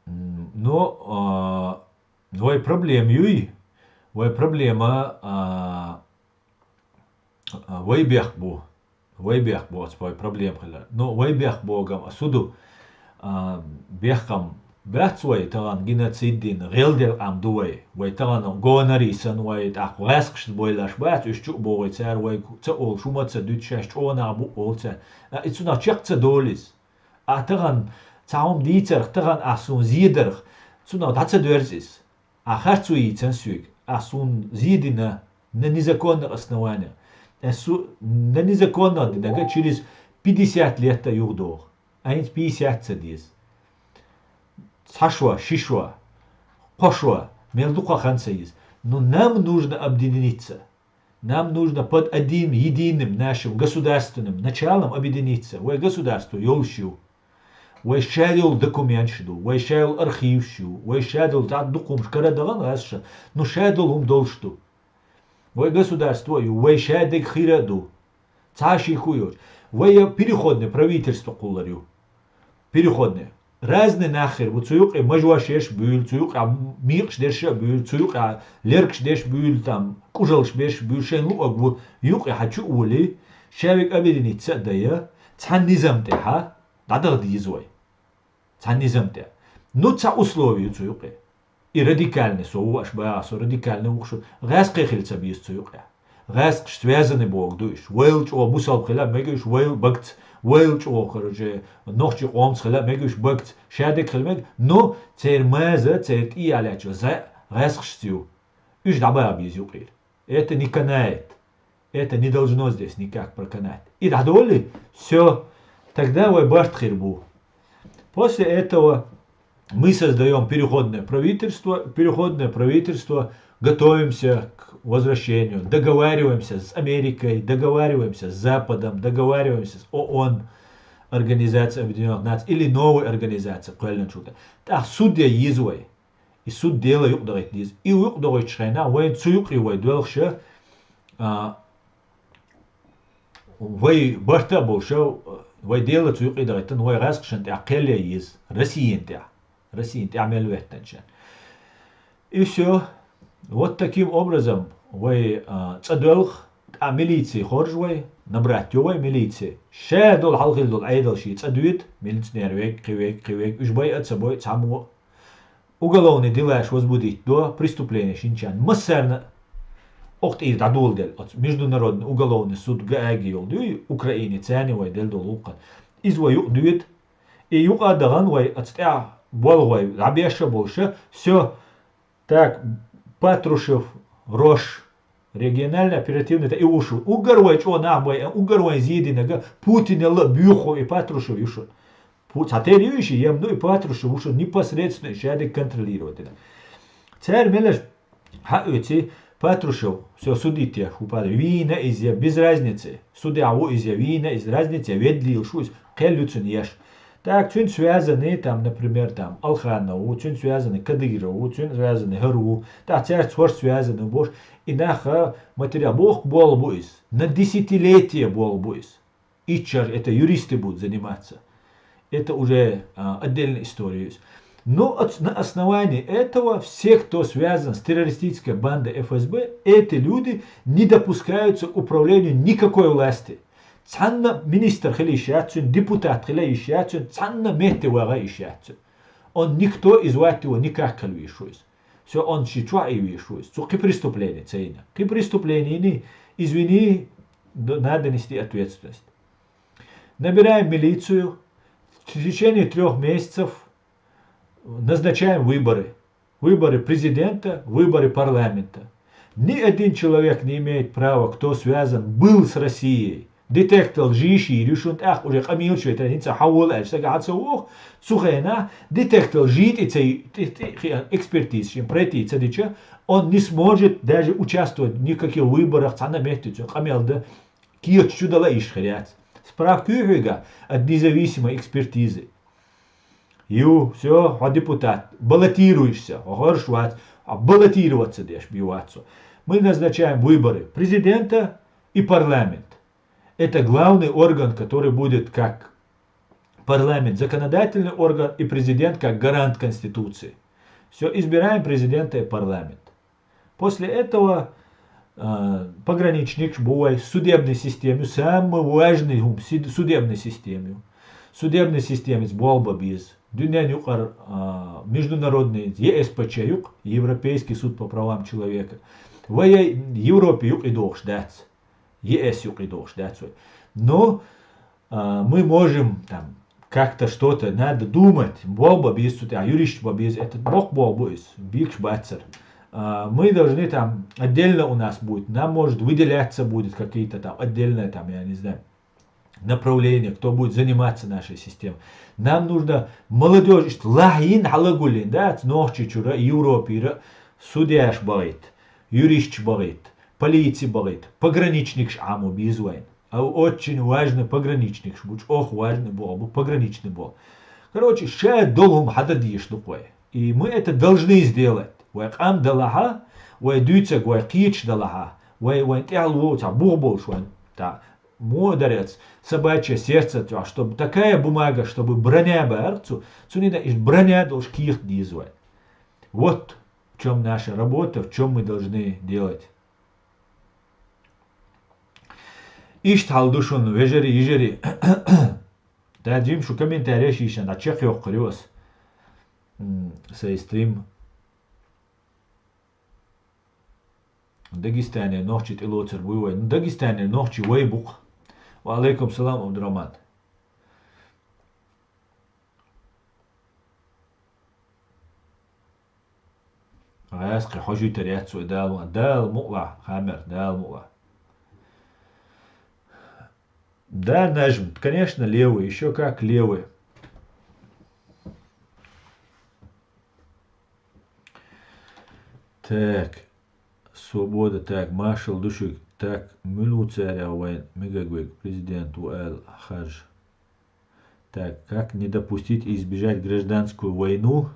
М, но, а, вай проблема юй, вай проблема, а, а, вай бехк бу. Вай бехк бу, оцу вай проблема хилар. Но вай бехк богам, а, суду, а, бехкам Бац вай тахана геноцид дина, гӀелдел къам ду вай. Вай тахана гонори санна вай, тӀаккха гӀаскхашца бойлаш бац, уьш чу а богӀий цара, вай ца олуш хӀума ца дуьту, шаьш чӀогӀа нах бу олу цара. А, и цунах чекх ца долу иза. А тахана цхьа хӀума дийцарх, тахана ахь суна зедарх, цунах дӀа ца доьрзу иза. Ахь харцо йийцан соьга, ахь суна зедина на незаконных основаниях. Ас су-, на незаконных динарг через пятьдесят лет а юхадоху. А хӀинца пятьдесят ца деза. Цхьа шо, ши шо, кхо шо, мел дукха хан ца йиза. Но нам нужно объединиться. Нам нужно под одним единым нашим государственным началом объединиться. Вай государство йолуш ю. Вай ша йолу документаш ду, вай ша йолу архиваш ю, вай ша долу дӀа дукха хӀумаш кара дахана аса ша, но ша долу хӀума долуш ду. Вай государство а ю, вай ша дерг хир а ду. Цхьа а шеко йоцуш. Вай я переходное правительство кхуллар ю. Переходное. Разный нах хир бу, цу юкъе мажош еш буьйлу, цу юкъе мекъаш дерш а буьйлу, цу юкъе лергаш деш буьйлу, там, кӀужалш беш буьйлу, шайн луъаг ву, юкъе хьан чу а волий, ша вега объединиться а дайа, цхьана низам тӀехьа дӀадаха деза вай. Цхьана низам тӀехь. Ну, цхьа условие ю цу юкъе. И радикальный со ву, аша баха, со радикальный ву шу. ГӀаьскхи хила ца беза цу юкъе. ГӀаьскхаш связаны боху ду иш. Вайл чӀогӀа бусалба хила мега иш, вайл багц, вайл чӀогӀа, короче, нохчи къомца хила мега иш багц, шадерг хила мега, но церан маза, церан тӀе ялечу за гӀаьскхашца ю. Уьш дӀабаха беза юкъера. Это не канает. Это не должно здесь никак проканать. И дӀадолли, всё, тогда вай барт хир бу. После этого мы создаём переходное правительство. Переходное правительство, готовимся к возвращению. Договариваемся с Америкой, договариваемся с Западом, договариваемся с ООН, Организацией Объединённых Наций, или новой организацией, кхоьллинчул тӀе. ТӀаккха суд ян йиза вай. И суд дела юкъадахийта деза. И юкъадохуьйтуш хенахь, вайн цу юкъе вай доьлхуша, а, вай барта а болуша, вай дела цу юкъе дахийтина, вай гӀаьскхашна тӀехь кхел ян йиза, Россияна тӀехь. Россияна тӀехь мел веттанча. И всё. Вот таким образом вай, а, цӀа доьлху, тӀаккха милици хоржу вай, набрать йо вай милици. Ша долу хьалхил долу Ӏедал шен цӀа дуьйта, милиционер вег, кхин вег, кхин вег, уьш бай а ца бой, цхьаммо уголовный делаш возбудить до, преступлени шинчан массарна окху тӀера дӀадоладелла оцу Международный уголовный суд Гааге йолу дуй, Украине царна вай делла долу гӀуллакхан. Иза вай юкъа дуьйта, и юкъа а дахана вай, оцу тӀехь болу вай, дӀабеша а болуша, всё, так, Патрушев, Рош, региональный оперативный, тӀе и ву шу. Уггар вай чӀогӀа нах бай, уггар вайн зединага Путинелла а буьйху и Патрушев ю шу. Пу-, цхьатерра ю и ши, ем ду и Патрушев ву шу непосредственно и шадерг контролировать дина. Цара мелаш хьаоьци Патрушев, всё, судить еш ву Патрушев. Вийна иза, без разницы. Судья ву иза, вийна иза, разница, ведлийла шу иза, кхел ю цуьнан еш. Так, цуьнца связаны, там, например, там, Алханов ву, цуьнца связаны Кадыров ву, цуьнца связаны хӀара ву, тӀаккха цаьрца хӀорш связаны болуш, и нах материал бохку болу бу иза, на десятилетие болу бу иза. Итт шар, это юристы будут заниматься. Это уже, а, отдельная история. Но от-, на основании этого все, кто связан с террористической бандой Ф С Б, эти люди не допускаются к управлению никакой власти. Цхьанна министр хила йиш яц цуьнан, депутат хила йиш яц цуьнан, цхьанна метте вагӀа йиш яц цуьнан. Он никто из ваттиво никак калвийш ву иза. Всё, он ши чохь и вийш ву иза. Цу кхин преступление ца йина. Кхин преступление йина, извини, д-, надо нести ответственность. Набираем милицию. В течение трёх месяцев назначаем выборы. Выборы президента, выборы парламента. Ни один человек не имеет права, кто связан был с Россией. Детектор лжи шийр ю шуна тӀаккха уже къамелаш вей тара, хӀинца хьан волу аьлча, сага хьан ца воху, цу хенахь детектор лжи тӀе ца, тӀе, тӀе, хи-, экспертиза шин пройти ца дича, он не сможет даже участвовать в никаких выборах, цхьанна метте цуьнан къамел дан кечаш чу дала йиш хир яц. Справка ю хьоьга от независимой экспертизы. Ю, всё, хьо депутат, баллотируешься, хьо хӀорш вац, а баллотироваться деш би вац со. Мы назначаем выборы президента и парламент. Это главный орган, который будет как парламент, законодательный орган, и президент как гарант Конституции. Всё, избираем президента и парламент. После этого, э, пограничникаш бу вай судебный система, самый важный хӀума сид-, судебный система. Судебный системица болх бан беза. Дуьнен юкъара, а, международный Е С П Ч юкъ, Европейский суд по правам человека. Вай Европе юкъе дохуш дац. Е С юкъе дохуш дац вай. Но, а, мы можем там как-то что-то, надо думать. Болх бан беза цу тӀехь, юристаш бан беза, это боккха болх бу иза, бекаш бацара. А, мы должны там, отдельно у нас будет, нам, может, выделяться будет какие-то там, отдельное там, я не знаю, направление, кто будет заниматься нашей системой. Нам нужно молодёжь, иштта лахьийна хьалагуллин, да, Нохчийчуьра, Европера судьяш бахийта, юристаш бахийта, полици бахийта, пограничникаш Ӏамо беза вайна. А очень важный пограничникаш бу, чӀогӀа важный болх бу, пограничный болх. Короче, ша долу хӀума хьадан дезаш ду-кх вай. И мы это должны сделать. Вай къам далахьа, вай дуьйцург вай кхеташ далахьа, вай, вайн тӀехь ло цхьа бух болуш вайн, та, мо дарец, собачье сердце цохь, чтобы такая бумага, чтобы броня бара цу, цунна иштта броня долуш кехат деза вай. Вот в чём наша работа, в чём мы должны делать. Иштта хьал ду шуна, вежарий, йижарий. Даьлла жима шу комментарий йийшина, дӀа чекхйоккхур ю ас. М, сай стрим. Дагестанера нохчий тӀелоцур буй вай? Ну, Дагестанера нохчий вай бу-кх. Ва алейкум салам, Абдурахман. ГӀаьскхи хьожуьйтур яц вай, Дала ма-, Дала мукъалахь, Хамер, Дала мукъалахь. Да, Нажм, конечно, левый, ещё как левый. Так, Свобода, так, маршал ду шуьга, так, муьлха ву царех вайн мегар верг, президент ву аьлла харжа. Так, как не допустить и избежать гражданскую войну?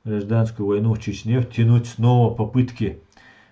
Гражданскую войну в Чечне втянуть снова попытки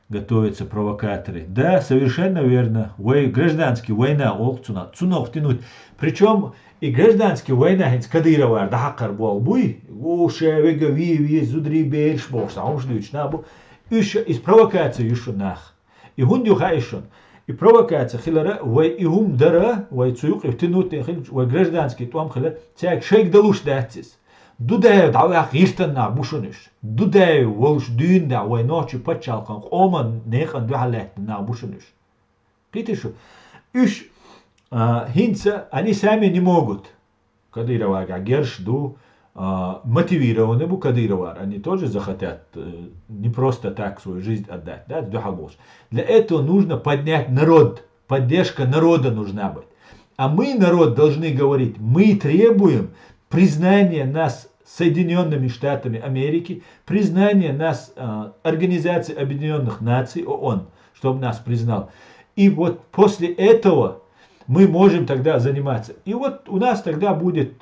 готовятся провокаторы. Да, совершенно верно. Вай гражданский война олу цунах, цунах втянуть. Причём и гражданский война хӀинца Кадыровара дӀахьакхар болу буй, ву ша вега вий, вий, зударий, бераш бохуш, хьуна дуьйцуш нах бу. Уьш иза провокация ю шун нах. И хӀунда ю хаьий шуна? И провокация хилара, вай и хӀума дара, вай цу юкъе втянуть хилча, вай гражданский тӀом хилар, цаьрга шайга далуш дац иза. Дудаев дӀаваьккха йистина нах бу шуна уьш. Дудаев волуш дуьйна дӀа вай нохчий пачхьалкхан къоман некъан дуьхьал лаьттина нах бу шуна уьш. Кхетий шу? Уьш, а, хӀинца, они сами не могут. Кадыровагахь герш ду, а, мотивированы бу Кадыровар. Они тоже захотят, э, не просто так свою жизнь отдать, да, дуьхьал болуш. Для этого нужно поднять народ. Поддержка народа нужна быть. А мы, народ, должны говорить, мы требуем признания нас Соединёнными Штатами Америки, признания нас, а, Организации Объединённых Наций, О О Н, чтобы нас признал. И вот после этого мы можем тогда заниматься. И вот у нас тогда будет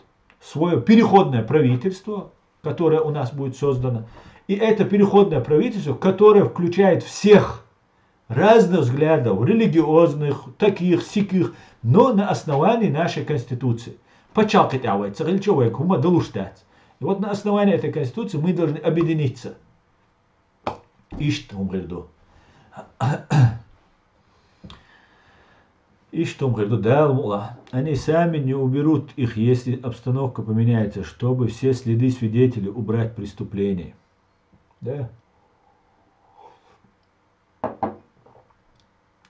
своё переходное правительство, которое у нас будет создано. И это переходное правительство, которое включает всех разных взглядов, религиозных, таких, сяких, но на основании нашей Конституции. Пачхьалкх тӀехь вай ца хилча, вайга хӀума далуш дац. И вот на основании этой Конституции мы должны объединиться. Иштта хӀума хир ду. Иштта хӀума хир ду, Дала мукъалахь. Они сами не уберут их, если обстановка поменяется, чтобы все следы свидетелей убрать преступление. Да.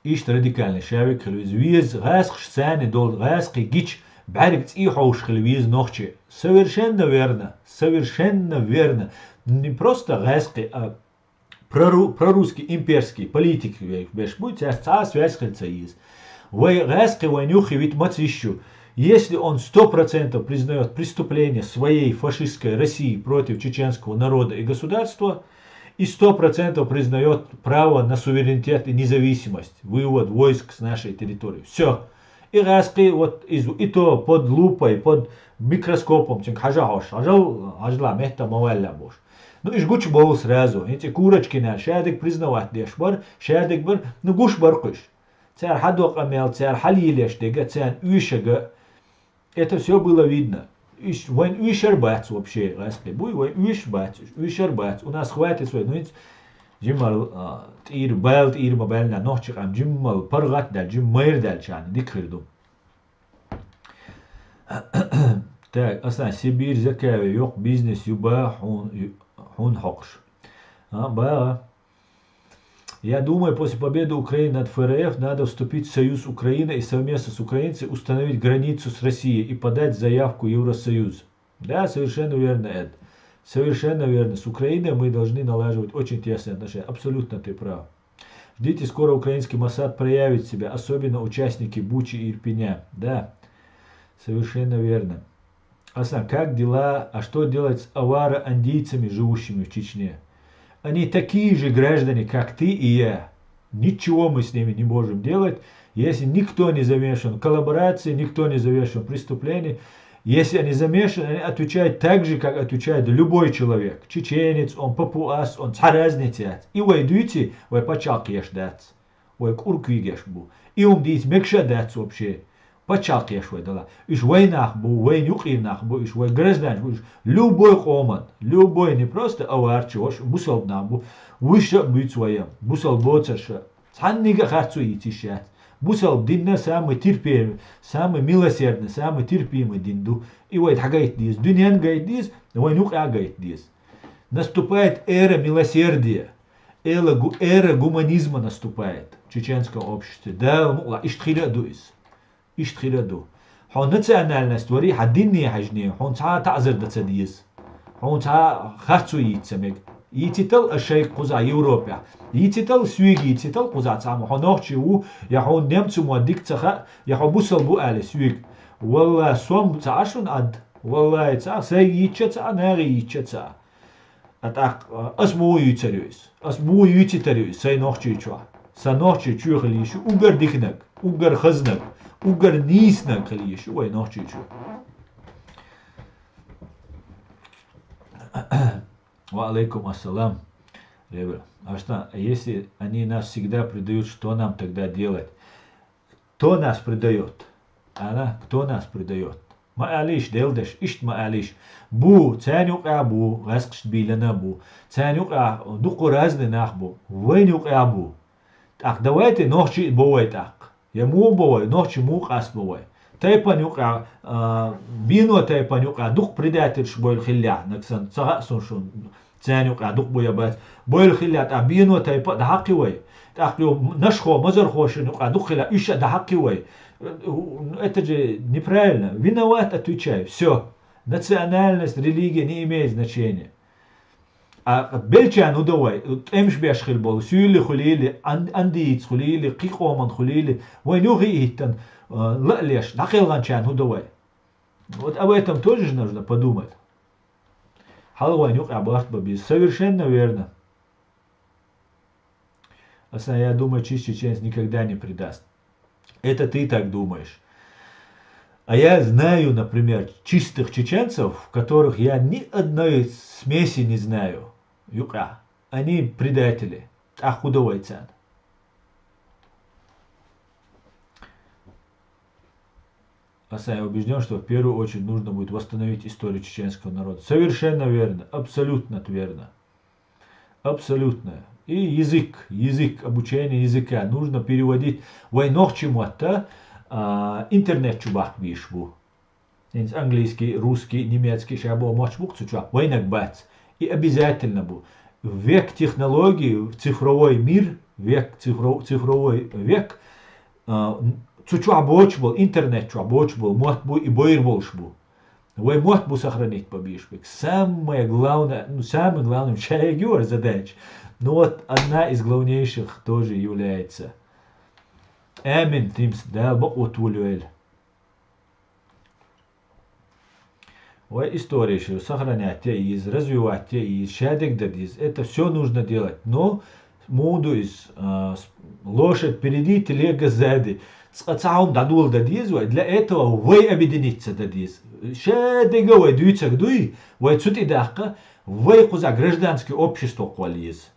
Иштта радикальный шавиг хила веза. Веза гӀаскхаш царна долу, гӀаскхий гича бӀаьрг цӀий хьовш хила веза нохчи. Совершенно верно. Совершенно верно. Не просто гӀаскхий, а прору-, прорусский имперский политик ве-, веш буй, цаьрца цхьа а связь хила ца еза. Вай гӀаскхий вайн юххе вита маца йиш ю. Если он сто процентов признаёт преступление своей фашистской России против чеченского народа и государства, и сто процентов признаёт право на суверенитет и независимость, вывод войск с нашей территории. Всё. И гӀаскхий, вот, из-, и то под лупой, под микроскопом, цуьнга хьажа хьош, хьажал, хьажала метта ма ваьлла бохуш. Ну, уьш гучу бовлу сразу. ХӀинца и Курочкина шадерг признавать деш бара, шадерг бара, ну, гуш бара кхуьш. Цара хьадокъа мел, цара хьалийлеш дега, царна уьйшага. Это всё было видно. Уьш, вайн уьйшар бац вообще, гӀаскхий буй, вайн уьйш бац, уьйшар бац. У нас хватит свой, ну, хӀинца жиммал, а, тӀийр, бала тӀийр ма баьлла, нохчи къам жиммал паргӀат даьлла, жимма майра даьллачарна дика хир ду. Так, Асан, Сибирь закави, йокъ бизнес юба хьун, ю- хьун хьокъуш. А, ба. Я думаю, после победы Украины над Ф Р Ф надо вступить в союз Украины и совместно с украинцами установить границу с Россией и подать заявку в Евросоюз. Да, совершенно верно, Эд. Совершенно верно. С Украиной мы должны налаживать очень тесные отношения. Абсолютно ты прав. Ждите, скоро украинский Моссад проявит себя, особенно участники Бучи и Ирпеня. Да, совершенно верно. Асан, как дела? А что делать с аваро-андийцами, живущими в Чечне? Они такие же граждане, как ты и я. Ничего мы с ними не можем делать, если никто не замешан в коллаборации, никто не замешан в преступлении. Если они замешаны, они отвечают так же, как отвечает любой человек. Чеченец он, папуас он, цхьа разница яц. И вай дуйци, вай пачхьалкхеш дац. Вай кӀур куьйгаш бу. И хӀума дийца мегаш а дац вообще. Пачхьалкхеш вай дала. Уьш вай нах бу, вайн юкъера нах бу, уьш вай гражданаш бу, уьш любой къоман, любой, не просто аварчи, уьш бусалба нах бу. Уьш а буьйцу вай, бусалба боцарша. Цхьаннега а харцо йийца йиш яц. Бусалба дин самый терпимый, самый милосердный, самый терпимый дин ду. И вай дӀагайта деза, дуьнен гайта деза, вайн юкъа а гайта деза. Наступает эра милосердия. Эла гу-, эра гуманизма наступает в чеченском обществе. Дала мукъла, иштта хила а ду иза. Иштта хила а ду. Хьо национальность вари, хьа динне хьажне, хьуна цхьа а таӀзар дан ца деза. Хьуна цхьа а харцо йийца ца мега. Йийцитал а шайга кхузахь Европехь. Йийцитал соьга, йийцитал кхузахь цхьамма. Хьо нохчи ву, я хьуна немцо мо дика ца хаьа, я хьо бусалба ву аьлла соьга. Валлахь, сом ца Ӏа шуна Ӏад. Валлахь, ца Ӏа, сайга йийцча ца Ӏа, нахе йийцча ца Ӏа. А тӀаккха, а, ас муха юьйцар ю иза? Ас муха юьйцуьйтар ю иза сайн Нохчийчохь? Сан Нохчийчоь хила йиш ю уггар диканаг, уггар хазнаг, уггар нийсанаг хила йиш ю вай Нохчийчоь. Ва алейкум ассалам. Ребята, а что, если они нас всегда предают, что нам тогда делать? Кто нас предаёт? Ана, кто нас предаёт? Ма алийша, делдаш, иштта ма алийша. Бу, царна юкъа бу, гӀаскхашта бийлана бу. Царна юкъа дукха разный нах бу. Вайна юкъа бу. ТӀаккха давайте нохчий бо вай тӀаккха. Я муха бо вай, нохчий муха къаста бо вай. Тайпан юкъа, а, бено тайпан юкъа дукха предательш бойла хиллехь, нагсан, ца хаьа суна шуна. Царна юкъа дукха бу я бац. Бойла хилла тӀаккха бено тайпа а дӀахьакхи вай. ТӀаккха ю нашхо, мазархошна юкъа дукха хилла, уьш а дӀахьакхи вай. Это же неправильно. Виноват, отвечаю. Всё. Национальность, религия не имеет значения. А беллачарна хӀун до вай? ТӀемаш беш хила болу, суьйли хуьлийли, ан-, андиец хуьлийли, кхин къоман хуьлийли, вайн юххе а хӀиттана, а, ла а леш, дӀакхелханчарна хӀун до вай? Вот об этом тоже же нужно подумать. Хьалха вайн юкъа барт бан беза. Совершенно верно. Асан, я думаю, чист чеченец никогда не предаст. Это ты так думаешь. А я знаю, например, чистых чеченцев, в которых я ни одной смеси не знаю. Юкъа. Они предатели. ТӀаккха хӀун до вай царна? Асан, я убеждён, что в первую очередь нужно будет восстановить историю чеченского народа. Совершенно верно, абсолютно верно. Абсолютно. И язык, язык, обучение языка нужно переводить. Вай нохчийн мотт, а, интернет чу баккха безаш бу. ХӀинца английский, русский, немецкий ша боху мотт бу-кх цу чохь, вайнаг бац. И обязательно бу. Век технологий, цифровой мир, век цифро-, цифровой век, а, цу чохь боцуш болу, интернет чохь боцуш болу мотт бу и бойр болуш бу. Вай мотт бу сохранить бан безаш берг. Самое главное, ну, самое главное, шайга ю хӀара задача. Ну вот, одна из главнейших тоже является. Амин, Тимс, Дала бакъо толайойла. Вай история шу сохранять ян еза, развивать ян еза, шадерг дан деза. Это всё нужно делать. Но муха ду иза, а, с-, лошадь впереди, телега сзади. Цкъа цхьа хӀума дӀадоладан деза вай. Для этого вай объединиться дан деза. Шадерг вай дуьйцург дуй, вай цу тӀе даккха, вай кхузахь гражданский общество кхолла еза.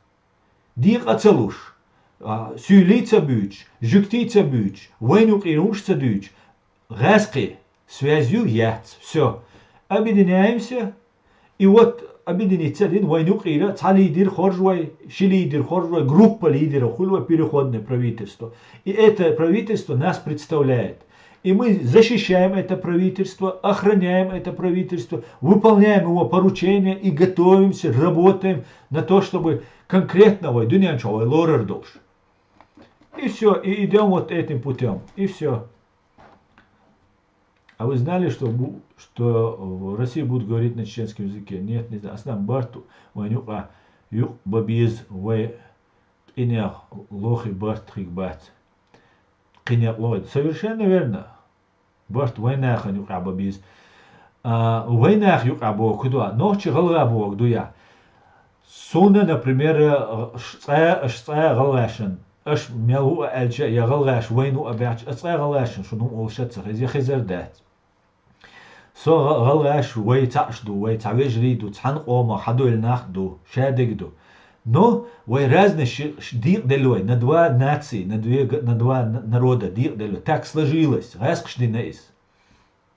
Декъа ца луш, а, суьйлий ца буьйцуш, жуьгтий ца буьйцуш, вайн юкъера хӀумаш ца дуьйцуш, гӀаьскхи, связь ю, яц. Всё. Объединяемся. И вот объединиться дина вайн юкъера цхьа лидер хоржу вай, ши лидер хоржу вай, группа лидеров хуьлу вай, переходное правительство. И это правительство нас представляет. И мы защищаем это правительство, охраняем это правительство, выполняем его поручения и готовимся, работаем на то, чтобы конкретно вай дуьнен чу вай лорар долуш. И все, и идем вот этим путем, и все. А вы знали, что, бу- что в России будут говорить на чеченском языке? Нет, не знаю. Аслан, барт вайн юкъа, юкъа бан беза, вай къинех лохий барт хиг бац. Къинех лохий. Совершенно верно. Барт вайн нахана юкъа бан беза. А, вайн наха юкъа боху ду, нохчи гӀалгӀа боху ду я. Суна, например, ш- цкъа, аш цкъа гӀалгӀашна, аш мел ву а аьлча, я гӀалгӀаш вайн ву а баьлча, аш цкъа гӀалгӀашна шуна хӀума олуш ца хеза, я хезар дац. Со гӀа- гӀалгӀаш вай цхьаъш ду, вай цхьа вежарий ду, цхьана къомах хьадойла нах ду, шадерг ду. Но вай разный ши- ш- декъаделла вай, на два нации, на две г- на два н- народа декъаделла вай. Так сложилось, гӀаскхаш дина иза.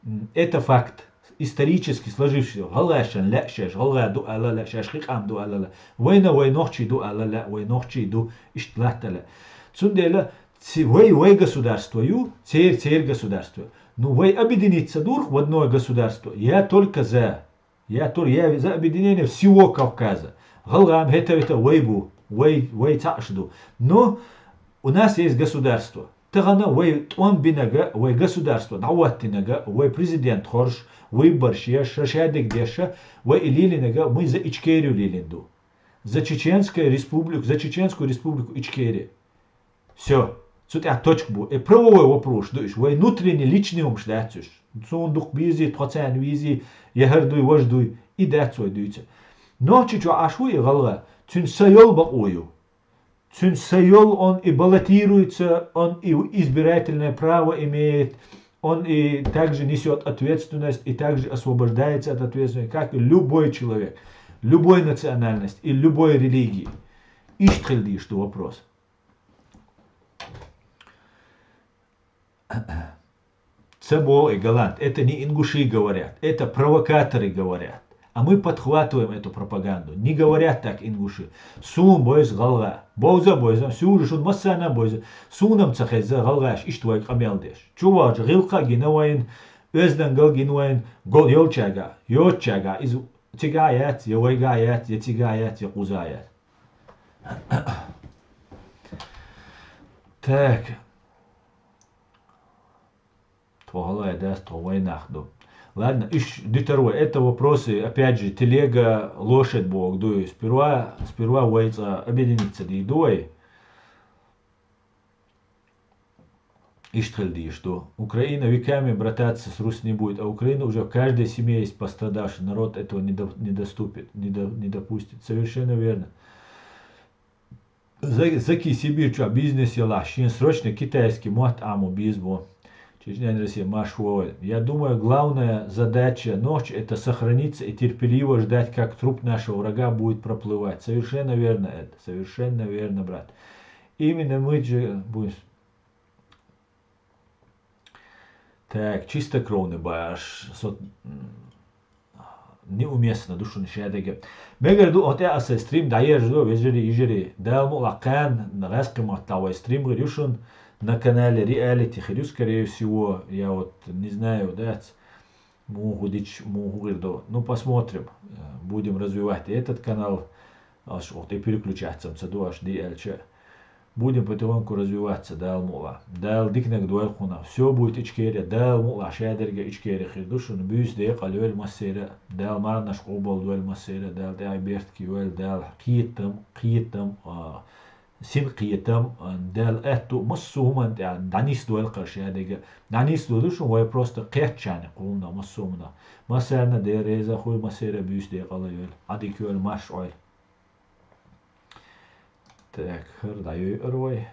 М, это факт. Исторически сложившийся. ГӀалгӀашна лаьа шаьш, гӀалгӀа ду ала лаьа шаьш, хи къам ду ала лаьа. Вайна вай нохчий ду ала лаьа, вай нохчий ду, иштта латта лаьа. Цундела ци- вай, вай государство ю, цер, цер государство. Ну, вай объединиться дурх в одно государство. Я только за. Я только, я за объединение всего Кавказа. ГӀалгӀа ма хӀета, хӀета вай бу, вай, вай цхьаъш ду. Но у нас есть государство. Тахана вай тӀом бинарг, вай государство дӀахӀоттийнарг, вай президент хоржуш, выбораш еш, ша шадерг деш, вай и лелийнарг, мы за Ичкерию лелийна ду. За Чеченскую республику, за Чеченскую республику Ичкерия. Все. Цу тӀехь точка бу. И правовой вопрос ду уьш. Вай внутренний личный хӀумаш дац уьш. Суна дукха безий, тхо царна везий, я хӀара дуй, важа дуй, и дац вай дуьйцур. Нохчийчохь Ӏаш ву и гӀалгӀа, цуьнан са йолу бакъо ю. Цуьнан са йолу, он и баллотируется, он и избирательное право имеет, он и также несёт ответственность, и также освобождается от ответственности, как и любой человек, любой национальности и любой религии. Иштта хила дезаш ду вопрос. Ца боху и Галант, это не ингуши говорят, это провокаторы говорят. А мы подхватываем эту пропаганду. Не говорят так ингуши. Суна бевза гӀалгӀа. Бовза а бевза, суьйра шуна массарна а бевза. Суна-м ца хеза гӀалгӀаш иштта вай къамел деш. Чу вахча гӀиллакх а гина вайна, оьздангалла гина вайна, гол йолчаьрга, йоцучаьрга, иза цигахь яц, я вайгахь яц, я цигахь яц, я кхузахь яц. Так. Тхо гӀалгӀай дац, тхо вайнах ду. Ладно, уьш дуьтур вай. Это вопросы, опять же, телега, лошадь боху ду. Сперва, сперва вай цкъа объединиться дийр ду вай. Иштта хила дийш ду. Украина веками брататься с Рус не будет, а Украина уже в каждой семье есть пострадавший. Народ этого не, до- не доступит, не, до- не допустит. Совершенно верно. За- Заки Сибирь чохь бизнес ялахь, шен срочно китайский мотт Ӏамо беза бу. Чечня Россия марш вовай. Я думаю, главная задача нохчи — это сохраниться и терпеливо ждать, как труп нашего врага будет проплывать. Совершенно верно это. Совершенно верно, брат. Именно мы же будем. Так, чистокровный баш, со, м, неуместно ду шуна шадерг. Мегар ду, хӀокху тӀе аса стрим дӀаерзадо, вежарий, йижарий. Дала мукъ лахь, кхана гӀаскхи маттахь вай стрим хир ю шуна на канале, реалити хир ю, скорее всего, я вот не знаю, дац. Муха дича, муха гӀир до. Ну, посмотрим. Э, будем развивать этот канал. Аш оха тӀе переключаться ца ду, аш ди аьлча. Будем потихоньку развиваться, Дала мукъ лахь. Дала диканиг дойла кхунах. Всё будет Ичкери, Дала мукъ лахь, шадерг а Ичкери хир ду шуна. Буьйса декъал йойла массеран а. Дала марханаш къобал дойла массеран а. Дала тӀаьхье беркате йойла. Дала кхетам, кхетам, а, синкхетам, а, Дала аьтту массо а хӀуманна тӀехь дӀанисдойла кхара шадерг а. ДӀанисдо ду шуна вай просто кхетчарна кхунна массо а хӀуманах. Массарна а Дела реза хуй, массеран а буьйса декъал а йойла. Ӏадика йойла, марш Ӏойла. Так, хӀара дӀайойур вай.